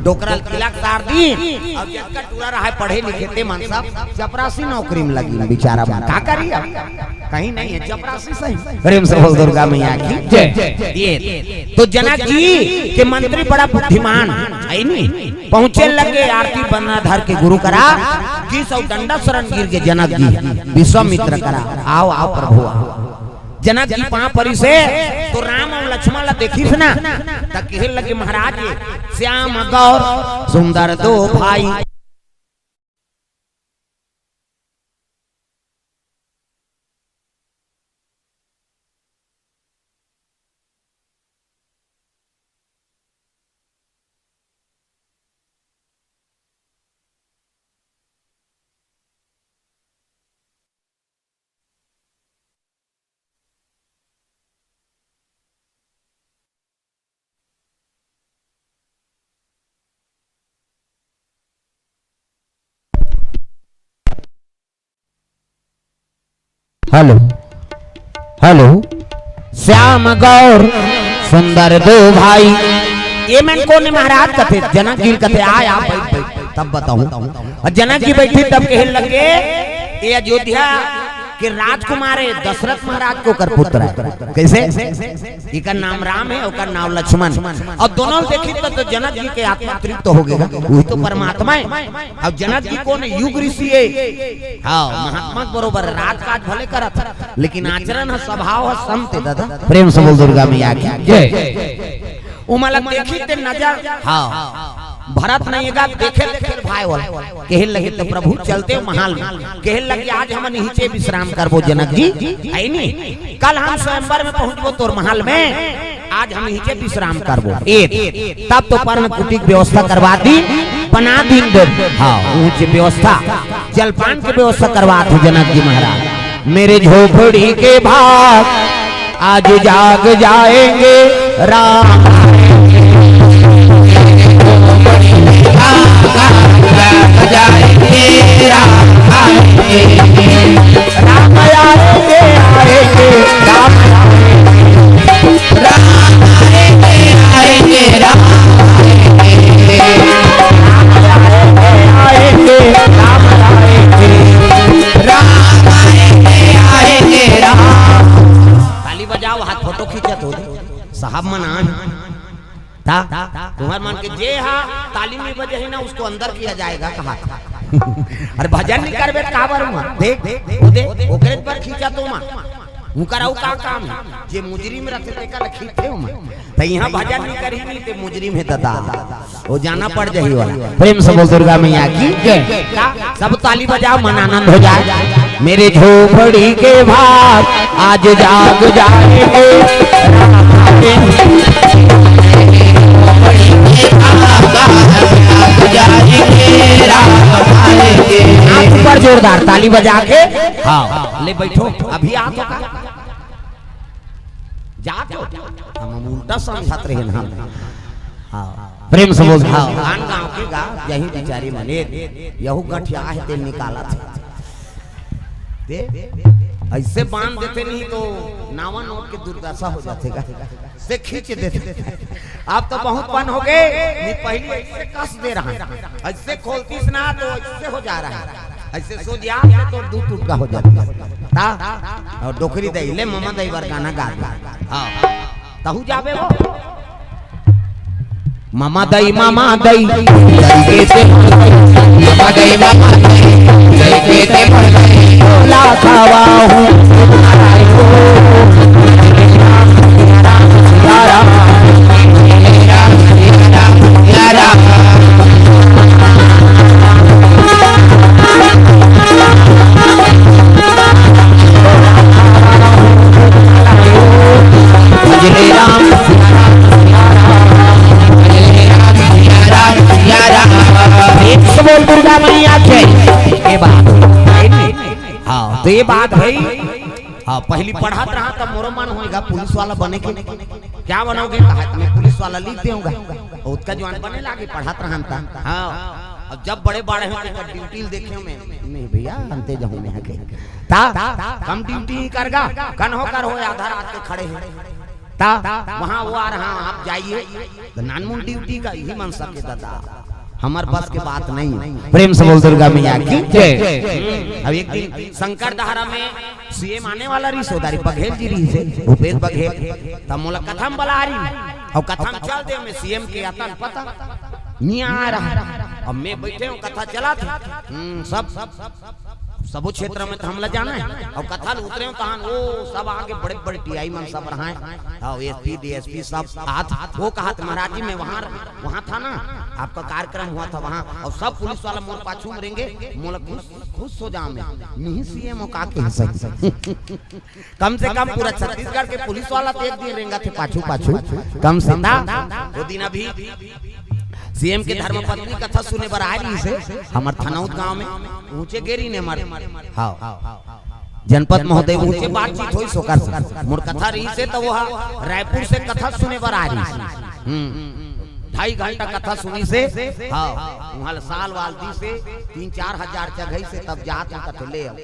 डोकरा तिलक तार दी, अब जतका टूरा रहा हे पढ़े लिखे ते मन सब चपरासी नौकरी में लगी बेचारा मन, का करी अब? कहीं नहीं हे, चपरासी सही। प्रेम से बोल दुर्गा मैया की जय। ये तो जनक जी के मंत्री बड़ा बुद्धिमान हे नी, पहुंचे लगे आरती बंदना धर के गुरु करा, गिस अउ डंडा शरण गिर गे जनक जी विश्वामित्र करा। आओ, आओ प्रभु, आओ। जनक जी पांव परिस हे तो राम अउ लक्ष्मण ला देखिस ना, त कहे लगे, "महाराज, श्याम गौर सुंदर दो भाई।" हेलो, हेलो, श्याम गौर सुंदर दो भाई। ये मन कोन हे महाराज? कथे जनक जी कथे, "आय, आ, बइठ, बइठ, तब बताहूं।" अउ जनक जी बइठे तब कहे लगे, "ये अयोध्या के राजकुमार हे, दशरथ महाराज के ओकर पुत्र हे।" कइसे? एकर नाम राम हे, ओकर नाम लक्ष्मण। अउ दोनों ल देखिस त, त जनक जी के आत्मा तृप्त हो गे, उही तो परमात्मा हे। अउ जनक जी कोन हे? युग ऋषि हे। हाँ, महात्मा के बरोबर राजकाज भले करत हे, लेकिन आचरण ह, स्वभाव ह संत हे दादा। प्रेम से बोल दुर्गा मैया की जय। ओमन ला देखिस ते नजर, हाँ, भरत नइ हे गा, देखे देखे भाई वाला। कहे लगे त प्रभु चलते महल में, कहे लगे, "आज हमन इहिंचे विश्राम करबो जनक जी, हे नी? कल हम स्वयंवर में पहुंचबो तोर महल में, आज हम इहिंचे विश्राम करबो।" ए, तब तो पर्ण कुटी के व्यवस्था करवा दी, बना दीन दे। हाँ, उहिंचे व्यवस्था, जलपान के व्यवस्था करवा दी जनक जी महाराज। मेरे झोपड़ी के भाग आज जाग जाएंगे, राम आएंगे। जाग जाएंगे, राम आएंगे। राम आएंगे, आएंगे, राम आएंगे। राम आएंगे, आएंगे, राम आएंगे। राम आएंगे, आएंगे, राम आएंगे। राम आएंगे, आएंगे, राम। ताली बजाओ, हाथ फोटो खींचत हो। साहब मन आए। ता, तुम्हर मन के जे हा ताली नइ बजही ना, उसको अंदर किया जाएगा, कहा था। अरे भजन नइ करबे त काबर हुआ? देख, वो देख, ओकरे पर खींचा तो मा। उनकर अउ का काम हे? जे मुजरिम रथे तेकर ल खींचथे ओमन। त इहाँ भजन नइ करही नहीं ते मुजरिम हे ददा। वो जाना पड़ जाही वाला। प्रेम से बोल दुर्गा मैया की जय। का? सब ताली बजाओ, मन आनंद हो जाए। मेरे झोपड़ी के भाग आज जाग जाएंगे। हाथ ऊपर जोरदार ताली बजा के। हाँ, ले बैठो, अभी आ तो का? जा तो। हम उल्टा समझत रहे ना। हाँ, प्रेम से बोल। हाँ, आन गाँव के गा, यही बिचारी मने, यहू गठिया हे, तेल निकालत हे। दे, ऐसे बांध देते नहीं तो नावा नोट के दुर्दशा हो जाथे गा। से खींच देथे। अब तो बहुत बन हो गए, नहीं पहली ऐसे कस दे रहा है, ऐसे खोलतीस ना तो ऐसे हो जा रहा है, ऐसे सो जा तो दू टुकड़ा हो जाता। ता? और डोकरी दई ले ममा दई बर गाना गा दे। हाँ, तहू जाबे वो। ममा दई, ममा दई, दई के ते ममा दई, ममा दई, दई के ते ममा दई, बोला खावा हूँ। एक से बोल दुर्गा मैया के। ये बात। हाँ, तो ये बात भाई। हाँ, पहली पढ़त रहा तब मोरो मन होएगा पुलिस वाला बने के। क्या बनोगे? कहा, "मैं पुलिस वाला लिख देऊंगा।" उसका जवान बने लागे, पढ़त रहा था। हाँ, अब जब बड़े बड़े होंगे तब ड्यूटी देखे मैं, "नहीं भैया, अंते जाऊँ मैं के।" ता, कम ड्यूटी ही करगा, कन हो कर हो, आधा रात के खड़े हैं। ता, वहाँ वो आ रहा, आप जाइए। तो नानमुन ड्यूटी का यही मन सके दादा, हमर बस के बात नहीं है। प्रेम से बोल दुर्गा मैया की जय। हम्म, अब एक दिन शंकर दहारा में सीएम आने वाला रही, सोदारी बघेल जी रही से, भूपेश बघेल। तब मोला कथा में बला रही, और कथा में चल दे, मैं सीएम के अतन पता नहीं आ रहा। अब मैं बैठे हूँ, कथा चला था। हम्म, सब, सब, सबो क्षेत्र में तो हमला जाना है। और कथा ल उतरे हूँ तहान, वो सब आगे बड़े बड़े टीआई मन सब रहा है, और एसपी डीएसपी सब हाथ, वो कहा था, "महाराज जी, मैं वहाँ, वहाँ था ना, आपका कार्यक्रम हुआ था वहाँ, और सब पुलिस वाला मोर पाछू में रेंगे, मोला खुश, खुश हो जाओ मैं, नहीं सीएम हो का के हंसे।" कम से कम पूरा छत्तीसगढ़ के पुलिस वाला तो एक दिन रेंगा थे पाछू पाछू, कम से ता। वो दिन अभी सीएम के धर्मपत्नी कथा सुने बर आए रही से, हमर थनौद गांव में ऊंचे गेरी ने मर। हाँ, जनपद महोदय ऊंचे बातचीत होई सोकर से। मोर कथा रही से तो वो रायपुर से कथा सुने बर आ रही से। हम्म, ढाई घंटा कथा सुनी से। हाँ, वहाँ साल वाल दी से तीन चार हजार जगह से, तब जात हो कथे ले आओ।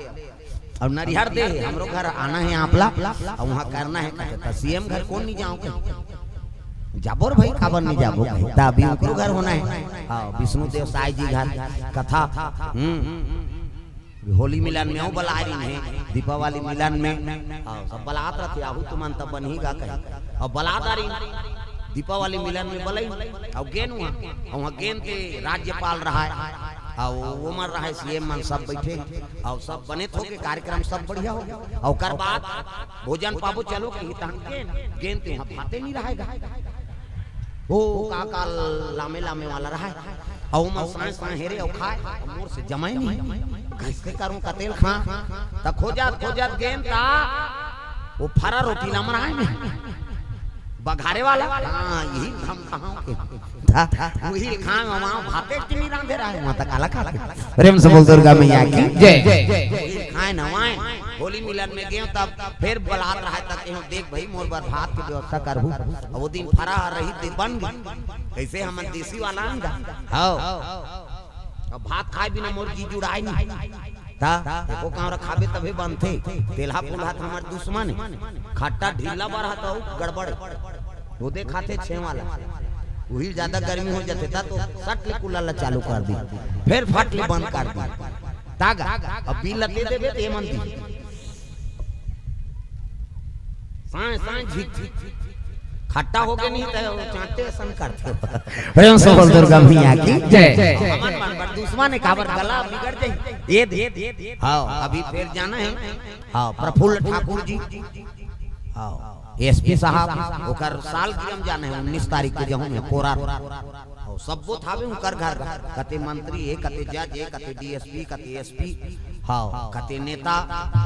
और नरिहर दे, हमरो घर आना है आपला, और वहाँ करना है कथे, तो सीएम घर कौन नहीं जाओ के? जाबो रे भाई, काबर नहीं जाबो कहे? ता अभी उनको घर होना है। हाँ, विष्णु देव साय जी घर कथा। हम्म, होली मिलन में वो बला रही है, दीपावली मिलन में। हाँ, सब बलात रहते, आहू तुमन तब बनही गा कहे। और बलात आ रही, दीपावली मिलन में बलई, और गेन वहाँ, और वहाँ गेन ते राज्यपाल रहा है, और वो मन रहा है, सीएम मन सब बैठे, और सब बने थो के कार्यक्रम सब बढ़िया हो गया। और ओकर बाद भोजन पाबो चलो के तहन गेन, गेन ते वहाँ भाते नहीं रहेगा। ओ का का लामे लामे वाला रहा है। अउ मन साँय साँय हेरे अउ खाए, अउ मोर से जमाए नहीं। कैसे करूँ कतेल खा? त खोजत खोजत गेन ता वो फरा रोटी ला मनाए में। बघारे वाला? हाँ, यही हम कहाँ के। था, वही खाए में वहाँ भाते के नहीं रांधे रहे, वहाँ तक आला खा के। प्रेम से बोल दुर्गा मैया की जय। वही खाए न वाए, होली मिलन में गए तब फिर बलात रहा तक, "देख भाई, मोर बर भात के व्यवस्था करहू।" अब वो दिन फरा रही ते बन गई। कैसे हमन देसी वाला अंडा? हाँ। अब भात खाए बिना मोर जी जुड़ाए नहीं। ता, एको कांवरा खाबे तभे बनथे। तेलहा पुलहा त हमर दुश्मन हे। खट्टा ढीला बरहा त गड़बड़। वो दे खाथे छे वाला। वही ज्यादा गर्मी हो जाथे ता तो सट ले कुल्ला ला चालू कर दी। फिर फट ले बंद कर दी। तागा, अब बिल ला दे देबे ते मन दी। साँय, साँय, झिक, झिक, झिक, झिक। खट्टा होके नहीं तो चाटे असन करथे। प्रेम से बोल दुर्गा मैया की जय। हमन मन बर दुश्मन हे, काबर गला बिगड़ जाही। ये दे, हाँ, अभी फेर जाना हे। हाँ, प्रफुल्ल ठाकुर जी, हाँ, एसपी साहब, ओकर सालगिरह म जाना हे, उन्नीस तारीख के जहूँ में कोरा। अउ सब्बो थावे उंकर घर, कते मंत्री हे, कते जज हे, कते डीएसपी, कते एसपी, हाँ, कते नेता,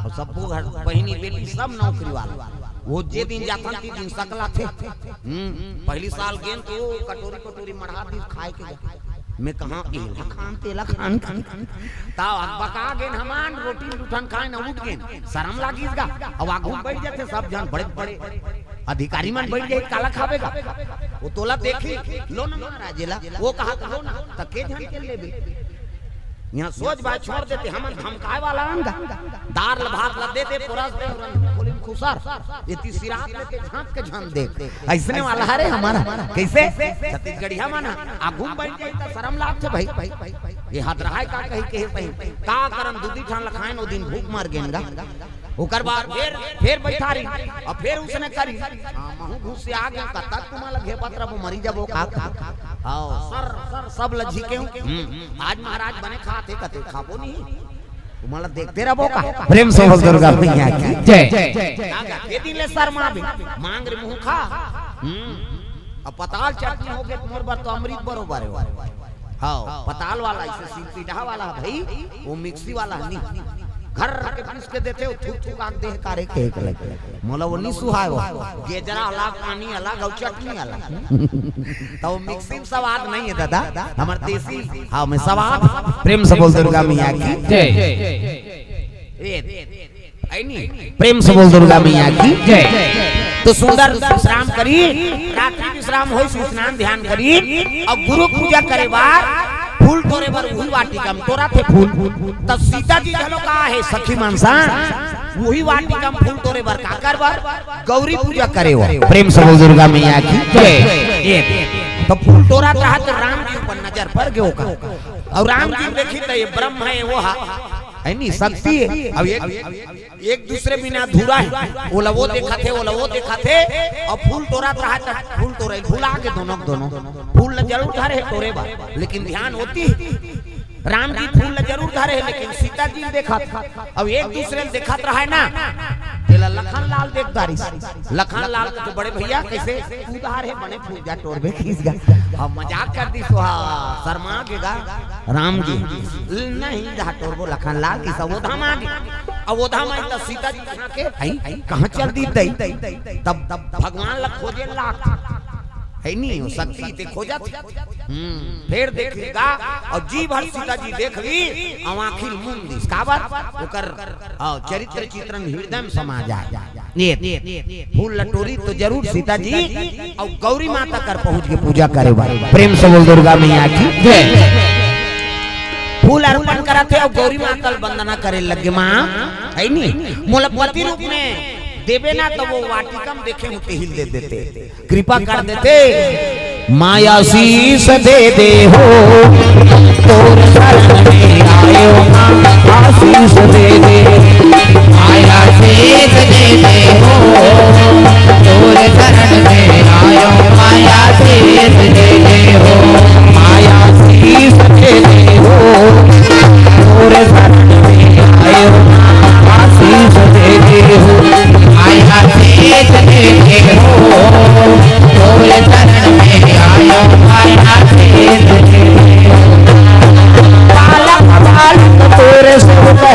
अउ सब्बो घर बहिनी बेटी सब नौकरी वाला। वो जे दिन जाथन, ती दिन सकलाथे। हम्म, पहली साल गेन तो कटोरी कटोरी मढ़ा दी खाए के। मैं कहाँ एला खान, तेला खान, खान, खान। ता बका गेन हमान, रोटी दू ठन खाए न उठ गेन, शरम लागिस गा। अब आगू बैठ जाथे सब झन, बड़े बड़े अधिकारी मन बैठ जाही, काला खाबे गा? वो तोला देखही, लो ना महाराज एला, वो कहा लो ना, त के झन के लेबे? यहाँ सोच बात छोड़ देथे, हमन धमकाए वाला अन गा। दार ल भात ल दे दे, पोरस दे, अउ खोली म खुसर। एती सिरात में ते झांक के झन देख। अइसने वाला हरे हमर। कइसे? छत्तीसगढ़िया मन ह आगू म बैठ जाही त शरम लागथे भाई। ये हाथ रहाय का कही के सही। का करन, दू दी ठान ल खाएन, ओ दिन भूख मर गेन गा। ओकर बाद फेर, फेर बैठारी, अउ फेर उसने करी। हाँ, महू घुसिया गेंव, कतक तुम्हां ल घेपत रबो, मरी जबो का, का? हाँ, सर, सर, सब ल झिकेंव। हम्म, आज महाराज बने खात हे, कते खाबो नहीं। तुम्हां ल देखते रबो का? प्रेम से बोल दुर्गा मैया की जय। का, का, के दिन ले शर्माबे, मांग रे मुंह खा। हम्म, अब पताल चटनी होगे त मोर बर तो अमृत बरोबर हे। हाँ, पताल वाला, इसे सिलपीढ़ा वाला भाई, वो मिक्सी वाला नहीं। घर के पीस के देथे, वो थूक थूक आग देह कारे के एक लगे। मोला वो नहीं सुहाय वो। गेजरा अलग, पानी अलग अउ चटनी अलग। त वो मिक्सी में स्वाद नहीं हे दादा, हमर देसी, हाँ, में स्वाद। प्रेम से बोल दुर्गा मैया की जय। ए, ऐ नी? प्रेम से बोल दुर्गा मैया की जय। तो सुंदर विश्राम करी, रात्रि विश्राम होइस, स्नान ध्यान करी, अउ गुरु पूजा करे बर फूल टोरे बर उही वाटिका म टोरथे फूल। त सीता जी घलो का हे सखी मन सा, उही वाटिका म फूल टोरे बर का कर बर? गौरी पूजा करे बर। प्रेम से बोल दुर्गा मैया की जय। ये, त फूल टोरत रहा त राम जी ऊपर नजर पड़ गे ओकर, अउ राम जी देखिस त ये ब्रह्म हे, वो हा, हे नी, शक्ति हे। अब एक एक दूसरे बिना अधूरा हे। ओला वो देखथे, ओला वो देखथे, अउ फूल टोरत रहा त फूल टोरे भुला गे दोनों के दोनों। फूल ल जरूर धरे हे टोरे बर, लेकिन ध्यान ओती हे। राम जी फूल ल जरूर धरे हे, लेकिन सीता जी ल देखथे। अब एक दूसरे ल देखत रहा हे ना, तेला लखन लाल देख डारिस। लखन लाल कथे बड़े भैया कइसे तू धरे हे बने फूल, जा टोरबे कइसे गा। हम मजाक कर दिस, वो हा शर्मा गे गा राम जी। नहीं जा टोरबो लखन लाल कइसे, वो धाम आ गे। अब वो धाम आई त सीता जी कहाँ के? आई, कहाँ चल दिस दई? तब, तब भगवान ल खोजे लाग, हे नी, वो शक्ति ते खोजत। हम्म, फेर देखिस गा, अउ जी भर सीता जी देख लिस, अउ आँखी ल मूंद दिस। काबर? ओकर, हाँ, चरित्र चित्रण हृदय म समा जाय। ये फूल ल टोरिस त जरूर सीता जी अउ गौरी माता कर पहुंच के पूजा करे बर। प्रेम से बोल दुर्गा मैया की जय। फूल अर्पण करथे अउ गौरी माता ल वंदना करे लगे, माँ, हे नी, मोला पति रूप में देबे ना, त वो वाटिका म देखे हों तेही ल दे देते। कृपा कर देते। माँ आशीष दे दे हो, तोर शरण में आयो माँ, आशीष दे दे। माँ आशीष दे दे हो, तोर शरण में आयो माँ, आशीष दे दे हो। माँ आशीष दे दे हो, तोर शरण में आयो माँ, आशीष दे दे हो। माँ आशीष दे दे हो, तोर शरण में आयो माँ, आशीष दे दे हो। बालक बालक तोरे सेवक है,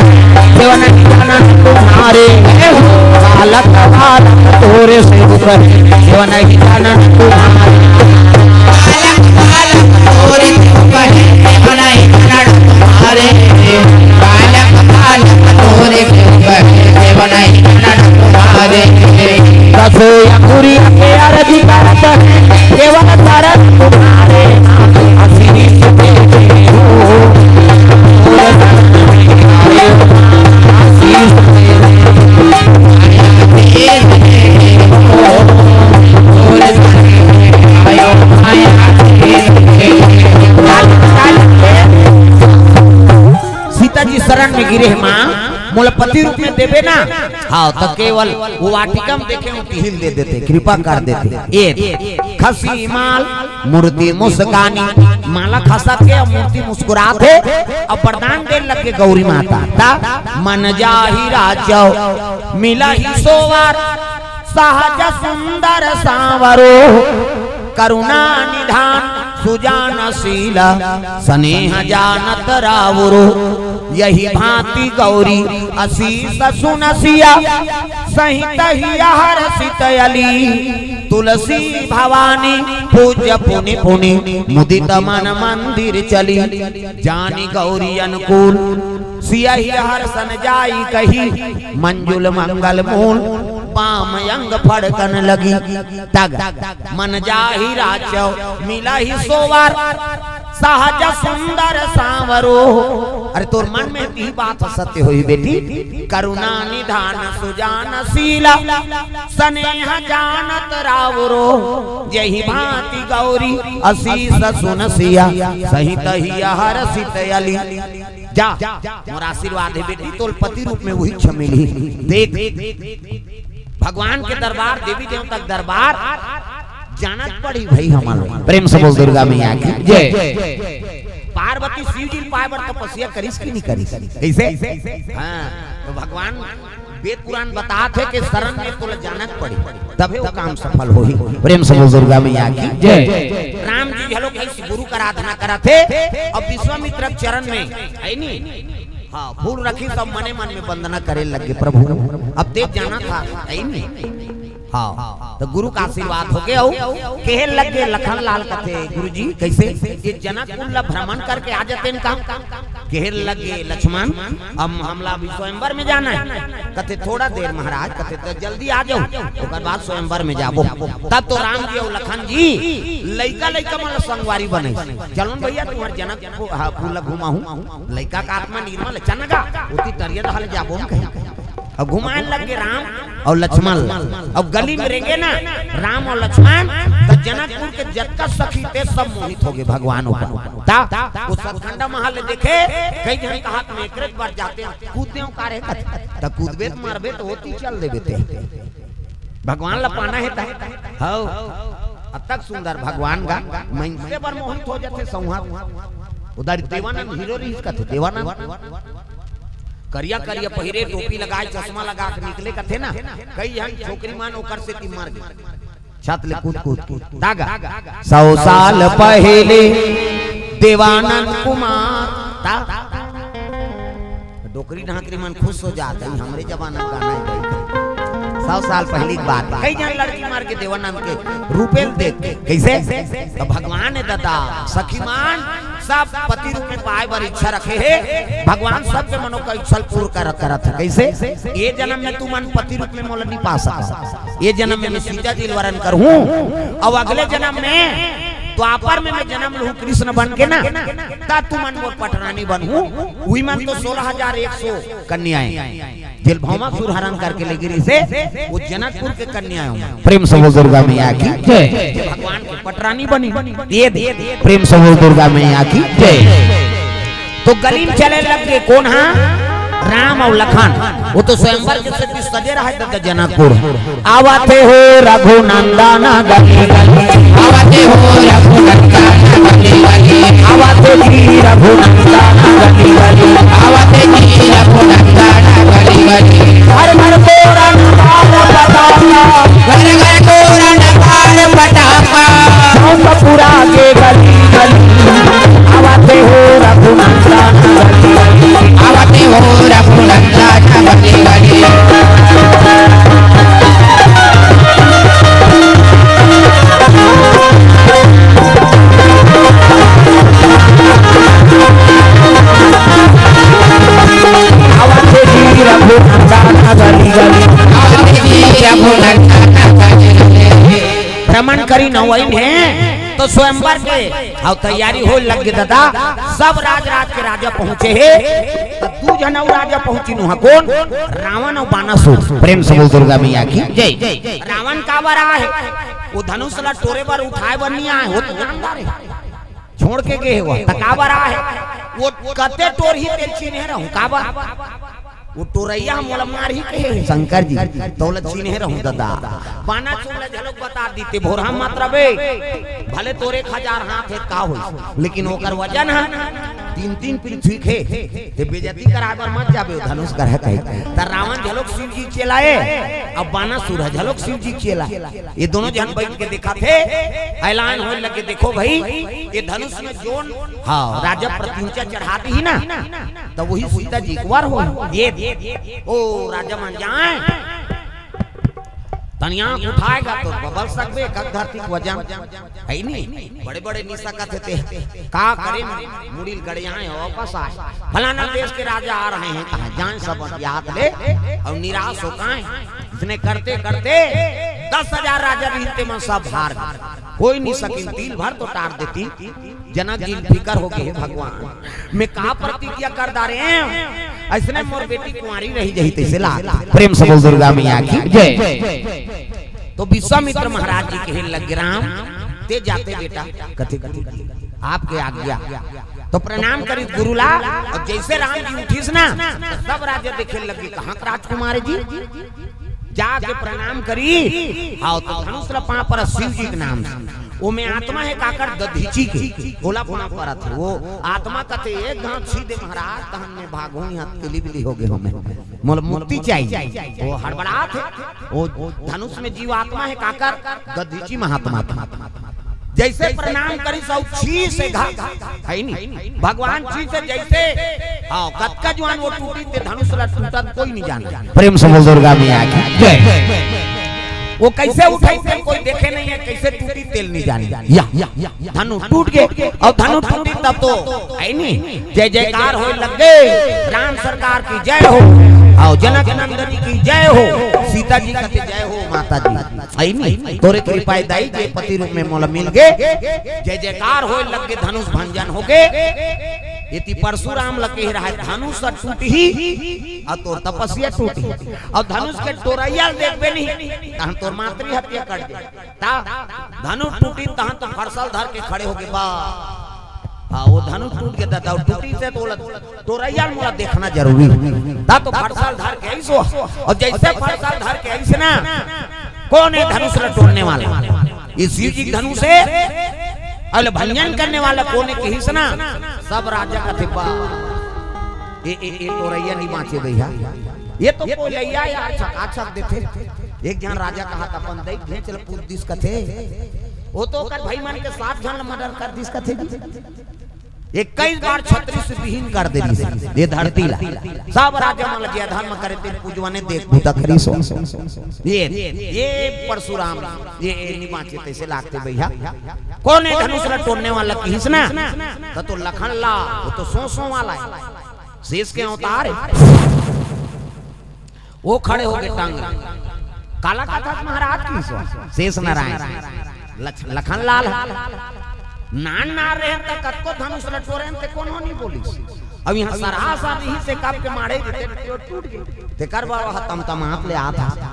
सेवा नहीं जाना तुम्हारे। बालक बालक तोरे सेवक है, सेवा नहीं जाना तुम्हारे। बालक बालक तोरे सेवक है, सेवा नहीं जाना तुम्हारे। बालक बालक तोरे सेवक है, सेवा नहीं जाना तुम्हारे। दस अंगुरी के आरती करत है, केवल शरण तुम्हारे। आशीष दे दे हो, आशीष दे दे। सीता जी शरण में गिरे हे माँ, मोला पति रूप में देबे ना, हाँ, त केवल वो वाटिका में देखे हो, तिही ल दे देते, कृपा कर देते। ए खसी माल मूर्ति मुस्कानी, माला खसत हे अउ मूर्ति मुस्कुरात हे, अउ वरदान दे लगे गौरी माता। त मन जाहि राचौ मिलहि सोवार, सहज सुंदर सांवरो, करुणा निधान सुजान शील, स्नेह जानत रावरो। यही भांति गौरी असीस सुनसिया, सहित हिय हरषित अली। तुलसी भवानी पूज्य पुनि पुनि, मुदित मन मंदिर चली। जानि गौरी अनुकूल, सियहि हरषन जाई कही, मंजुल मंगल मूल, बाम अंग फड़कन लगी। तग मन जाहि राचौ मिलहि सोवार, सहज सुंदर सांवरो। अरे तोर मन में ही बात सत्य होही बेटी, करुणा निधान सुजान शील, स्नेह जानत रावरो। यही भांति गौरी असीस सुनसिया, सहित हिय हरषित अली। जा, मोर आशीर्वाद हे बेटी, तोल पति रूप में उहीच मिलही। देख, भगवान के दरबार, देवी देवता के दरबार जानत पड़ी भई हमन। प्रेम से बोल दुर्गा मैया की जय। पार्वती शिव जी ल पाए बर तपस्या करिस कि नहीं करिस? कइसे? हाँ, तो भगवान वेद पुराण बतात हे कि शरण में तोला जानत पड़ी, तभे वो काम सफल होही। प्रेम से बोल दुर्गा मैया की जय। राम जी घलो कइसे गुरु कर आराधना करत हे, अउ विश्वामित्र के चरण में, हे नी? हाँ, फूल रखिस अउ मने मन में वंदना करे लगे, प्रभु, अब तें जानत हस, हे नी? हाँ, त गुरु के आशीर्वाद होगे। अउ कहे लगे लखन लाल कथे, गुरु जी, कइसे? ये जनकपुर ला भ्रमण करके आ जातेन का? कहे लगे लक्ष्मण, अब हमला अभी स्वयंवर में जाना हे। कथे, थोड़ा देर महाराज, कथे, त जल्दी आ जाहू, ओकर बाद स्वयंवर में जाबो। तब तो राम जी अउ लखन जी लइका लइका मन ला संगवारी बनइस। चलो न भइया, तुम्हर जनकपुर ला घुमाहूँ। लइका के आत्मा निर्मल हे, चल न गा, ओती तरिया डहर जाबो न कहे। अउ घुमाए लगे राम अउ लक्ष्मण ला। अउ गली में रेंगे ना, राम अउ लक्ष्मण, त जनकपुर के जतका सखी थे सब मोहित होगे भगवान ऊपर। त वो सतखंडा महल ल देखे, कई झन कहत में एकरे बर जातेन, कूद देंव का रे कथे। त कूदबे त मरबे, त ओती चल देबे तें। भगवान ला पाना हे त। हव। अतक सुंदर भगवान गा, मनसे बर मोहित हो जाथे सउंहा। उधर देवानंद हीरो रहिस कथे, देवानंद। करिया करिया पहिरे, टोपी लगाए, चश्मा लगा के निकले कथे ना, कई झन छोकरी मन ओकर सेती मर गे। छत ले कूद कूद के। त गा, सौ साल पहिले देवानंद कुमार। त डोकरी ढाकरी मन खुश हो जात हे, हमरे जमाना के गाना हे भाई। सौ साल पहली के बात हे, कई झन लड़की मर गे देवानंद के रूपे ल देख के। कइसे? त भगवान हे दादा, सखी मन सब पति रूप में पाए बर इच्छा रखे हे, भगवान सबके मनो का इच्छा ल पूर्ण कर, करत हे। कइसे? ये जन्म में तुमन पति रूप में मोला नी पा सकव, ये जन्म में मैं सीता जी ल वरण करहूँ, अउ अगले जन्म में द्वापर में मैं जन्म लूँ कृष्ण बन के ना, त तुमन मोर पटरानी बनहू। उही मन तो सोलह हजार एक सौ कन्याएं, जेल भौमासुर हरण करके ले गिरी से, वो जनकपुर के कन्याएं हो। प्रेम से बोल दुर्गा मैया की जय। जे भगवान के पटरानी बनी, ये दे, प्रेम से बोल दुर्गा मैया की जय। तो गली में चले लग गे, कोन हा? राम अउ लखन। वो तो स्वयंवर के सेती सजे रहय त जनकपुर। आवत हे हो रघुनंदन गली गली। आवत हे हो रघुनंदन गली गली। आवत हे जी रघुनंदन गली गली। आवत हे जी रघुनंदन गली गली। घर घर तोरण पाल पताका। घर घर तोरण पाल पताका। चौक पुरा के गली गली। आवत हे हो रघुनंदन गली गली। आवत हे हो रघुनंदन गली गली। आवत हे जी रघुनंदन गली गली। आवत हे जी रघुनंदन गली गली। भ्रमण करिन अउ आइन हे, तो स्वयंवर के अउ तैयारी होय लग गे दादा। सब राज राज के राजा पहुंचे हे, त दू झन अउ राजा पहुंचिन, उहां कोन? रावण अउ बानासुर। प्रेम से बोल दुर्गा मैया की जय। रावण काबर आय हे? वो धनुष ला टोरे बर, उठाए बर नी आय हे, वो तो जानदार हे। छोड़ के गे हे वो, त काबर आय हे? वो कते टोरही तेला चिन्हे रहूं, काबर? वो टोरइया मोला मारही कहे हे शंकर जी, तोला चिन्हे रहूं ददा। बानासुर ला झलक बता दीते, भोरहा मत रबे। भले तोरे एक हजार हाथ हे, का होइस, लेकिन ओकर वजन ह तीन तीन पृथ्वी के। ते बेइज्जती कराए बर मत जाबे, ओ धनुष गढ़ा कहे। त रावण झलक शिव जी चेला ए, अब बानासुर ह झलक शिव जी चेला। ये दोनों झन बइठ के देखत हे, ऐलान होए लगे, देखो भाई, ये धनुष में जोन, हाँ, राजा प्रत्यंचा चढ़ा दिही ना, त वही सीता जी के वर होही। ये, ओ राजा मन जाए, तनिया उठाएगा तो बबल सकबे, कक धरती के वजन हे नी, बड़े बड़े निशा कथे ते, का करे, मुड़ी ल गड़ियाए हो, वापस आए, फलाना देश के राजा आ रहे हैं, कहा जाए सब याद ले, और निराश हो काए, इसने करते करते दस हजार राजा रहिन ते मन सब हार गे। कोई नहीं सकिन, तिल भर तो टार देती। जनक जी ल फिकर हो गे, "हे भगवान, मैं का प्रतिज्ञा कर डारे हंव, अइसने मोर बेटी कुंवारी रहि जही तइसे लाग।" प्रेम से बोल दुर्गा मैया की जय। तो विश्वामित्र महाराज जी कहे लगे, "राम, ते जाते बेटा।" कथे, "कथे, आपके आज्ञा।" तो प्रणाम करिस गुरु ला, अउ जइसे राम जी उठिस ना, त सब राजा देखे लगे, "कहाँ के राजकुमार हे जी?" जाके प्रणाम करी। हाँ, तो धनुष ला पाँव परस शिव जी के नाम से। ओमे आत्मा हे काकर? दधीची के। ओला पाँव परत हे। वो आत्मा कथे, "एक घात सीधे महाराज, तहन मैं भागहूं, इहां तिली बिली हो गे हों मैं। मोला मुक्ति चाहिए।" वो हड़बड़ात हे। वो धनुष में जीवात्मा हे काकर? दधीची महात्मा के। जइसे प्रणाम करिस अउ छी से घा, हे नी? भगवान छी से जइसे, हाँ, कतका जुआन वो टूटिस ते धनुष ला टूटत कोई नहीं जाने। प्रेम से बोल दुर्गा मैया की जय। वो कइसे उठे ते कोई देखे नहीं हे, कइसे टूटिस ते ल नहीं जाने। या, या, या, धनु टूट गे, अउ धनु टूटिस तब तो, हे नी? जय जयकार होए लग गे, "राम सरकार की जय हो, अउ जनक नंदनी की जय हो, सीता जी का जय हो माता जी।" हे नी? तोरे कृपा हे दाई, जे पति रूप में मोला मिल गे, जय जयकार होए लग गे, धनुष भंजन हो गे। एती परशुराम ल कहे रहय, "धनुष टूटही, अउ तोर तपस्या टूटही, अउ धनुष के टोरइया ल देखबे नहीं, तहन तोर मातृ हत्या कर दे।" ता धनुष टूटिस, तहन तो फरसा ल धर के खड़े हो गे, बा। हाँ, वो धनुष टूट गे, ता, ता टूटिस ते ओला टोरइया ल मोला देखना जरूरी हे। ता तो फरसा ल धर के आइस वो, अउ जइसे फरसा ल धर के आइस ना, "कोन हे धनुष ला टोरने वाला?" "ये शिव जी के धनुष हे।" "अउ भंजन करने वाला कोन हे?" कहिस ना, सब राजा कथे, "बा, ए, ए, ए टोरइया नहीं बांचे भैया, ये तो कोलइया यार, छका छक देथे।" एक झन राजा कहत, "अपन दई भेंच ल पूज दिस," कथे, "वो तो ओकर भाई मन के सात झन ल मर्डर कर दिस," कथे जी। इक्कीस बार छत्री से विहीन कर दे दिस ये धरती ला। सब राजा मन लगिया धर्म करे, ते पूजवाने देख भूता करिस। ये, ये परशुराम, ये, ये नहीं बांचे तइसे लागथे भैया। "कोन हे धनुष ला टोरने वाला?" कहिस ना, त तो लखन ला, वो तो सौ सौ वाला हे, शेष के अवतार हे। वो खड़े हो गे टंग। काला कथस महाराज कहिस वो, शेष नारायण। लख-, लखन लाल हे। नान नार रहे त कतको धनुष ल टोरे ते कोनो नहीं बोलिस। अब इहां सरासर रहिस हे कब के मारे देते ते टूट गे। तेकर बर वह तमतमात ले आत हे।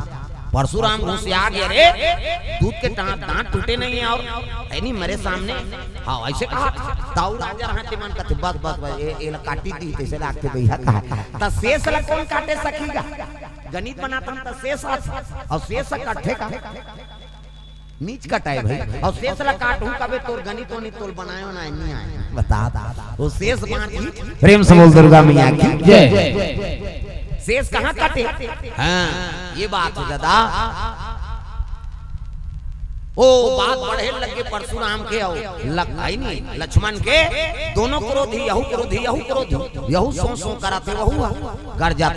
परशुराम घुसिया गे, "अरे, दूध के दांत, दांत टूटे नहीं हे अउ, हे नहीं, मेरे सामने।" हाँ, अइसे कहा। तउ राजा रहते मन कथे, "बस, बस, बस, ए, ए ला काटी दी, तइसे लागथे भैया कहा।" त शेष ला कोन काटे सखी गा? गणित बनाथन त शेष आथे, अउ शेष कटथे का? नीच कटाए भाई, अउ शेष ला काटहूं कबे तोर गणित वनित तोल बनायो ना, नहीं आए। बता, बता, वो शेष बांच ही। प्रेम से बोल दुर्गा मैया की जय। शेष कहाँ काटे? हाँ, ये बात हे दादा। ओ बात बढ़े लगे परशुराम के अउ लक-, हे नहीं, लक्ष्मण के, दोनों क्रोधी, यहू क्रोधी, यहू क्रोधी, यहू सौ सौ कराथे, वहू गरजात।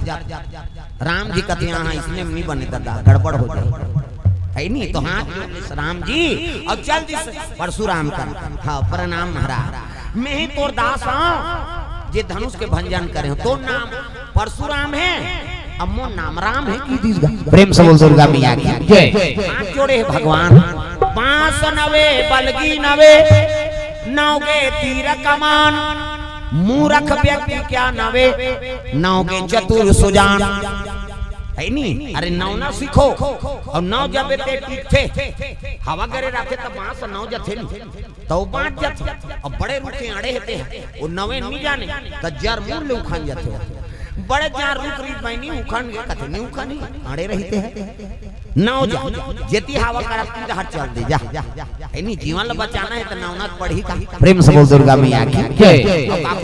राम जी कथे, "हाँ, इसने नहीं बने दादा, गड़बड़ हो जाए।" हे नहीं, तो हाथ जोड़ ले राम जी अउ चल दिस परशुराम कर, "हाँ, प्रणाम महाराज, मैं ही तोर दास हंव, जे धनुष के भंजन करे हंव, तोर नाम परशुराम हे, अब मोर नाम राम हे," कहि दिस गा। प्रेम से बोल दुर्गा मैया की जय। हाथ जोड़े हे भगवान, "बांस नवे, बलगी नवे, नव गे तीर कमान, मूरख व्यक्ति क्या नवे, नव गे चतुर सुजान।" हे नहीं? अरे नवना सीखो, अउ नव जबे ते टिकथे, हवा गरे रहिथे त बांस नव जथे नहीं। त वो बांच जाथे। अब बड़े रूख के अड़े हे ते, वो नवे नहीं जाने, त जर मूल ले उखड़ जाथे। बड़े जा रुख रहिस बहिनी, उखन गे कथे, "नहीं उखन ही, अड़े रहिते हैं।" नव जा, जेती हवा करत की डहर चल दे, जा। ए नहीं, जीवन ल बचाना हे त नवना त पड़ही का। प्रेम से बोल दुर्गा मैया की जय। अउ का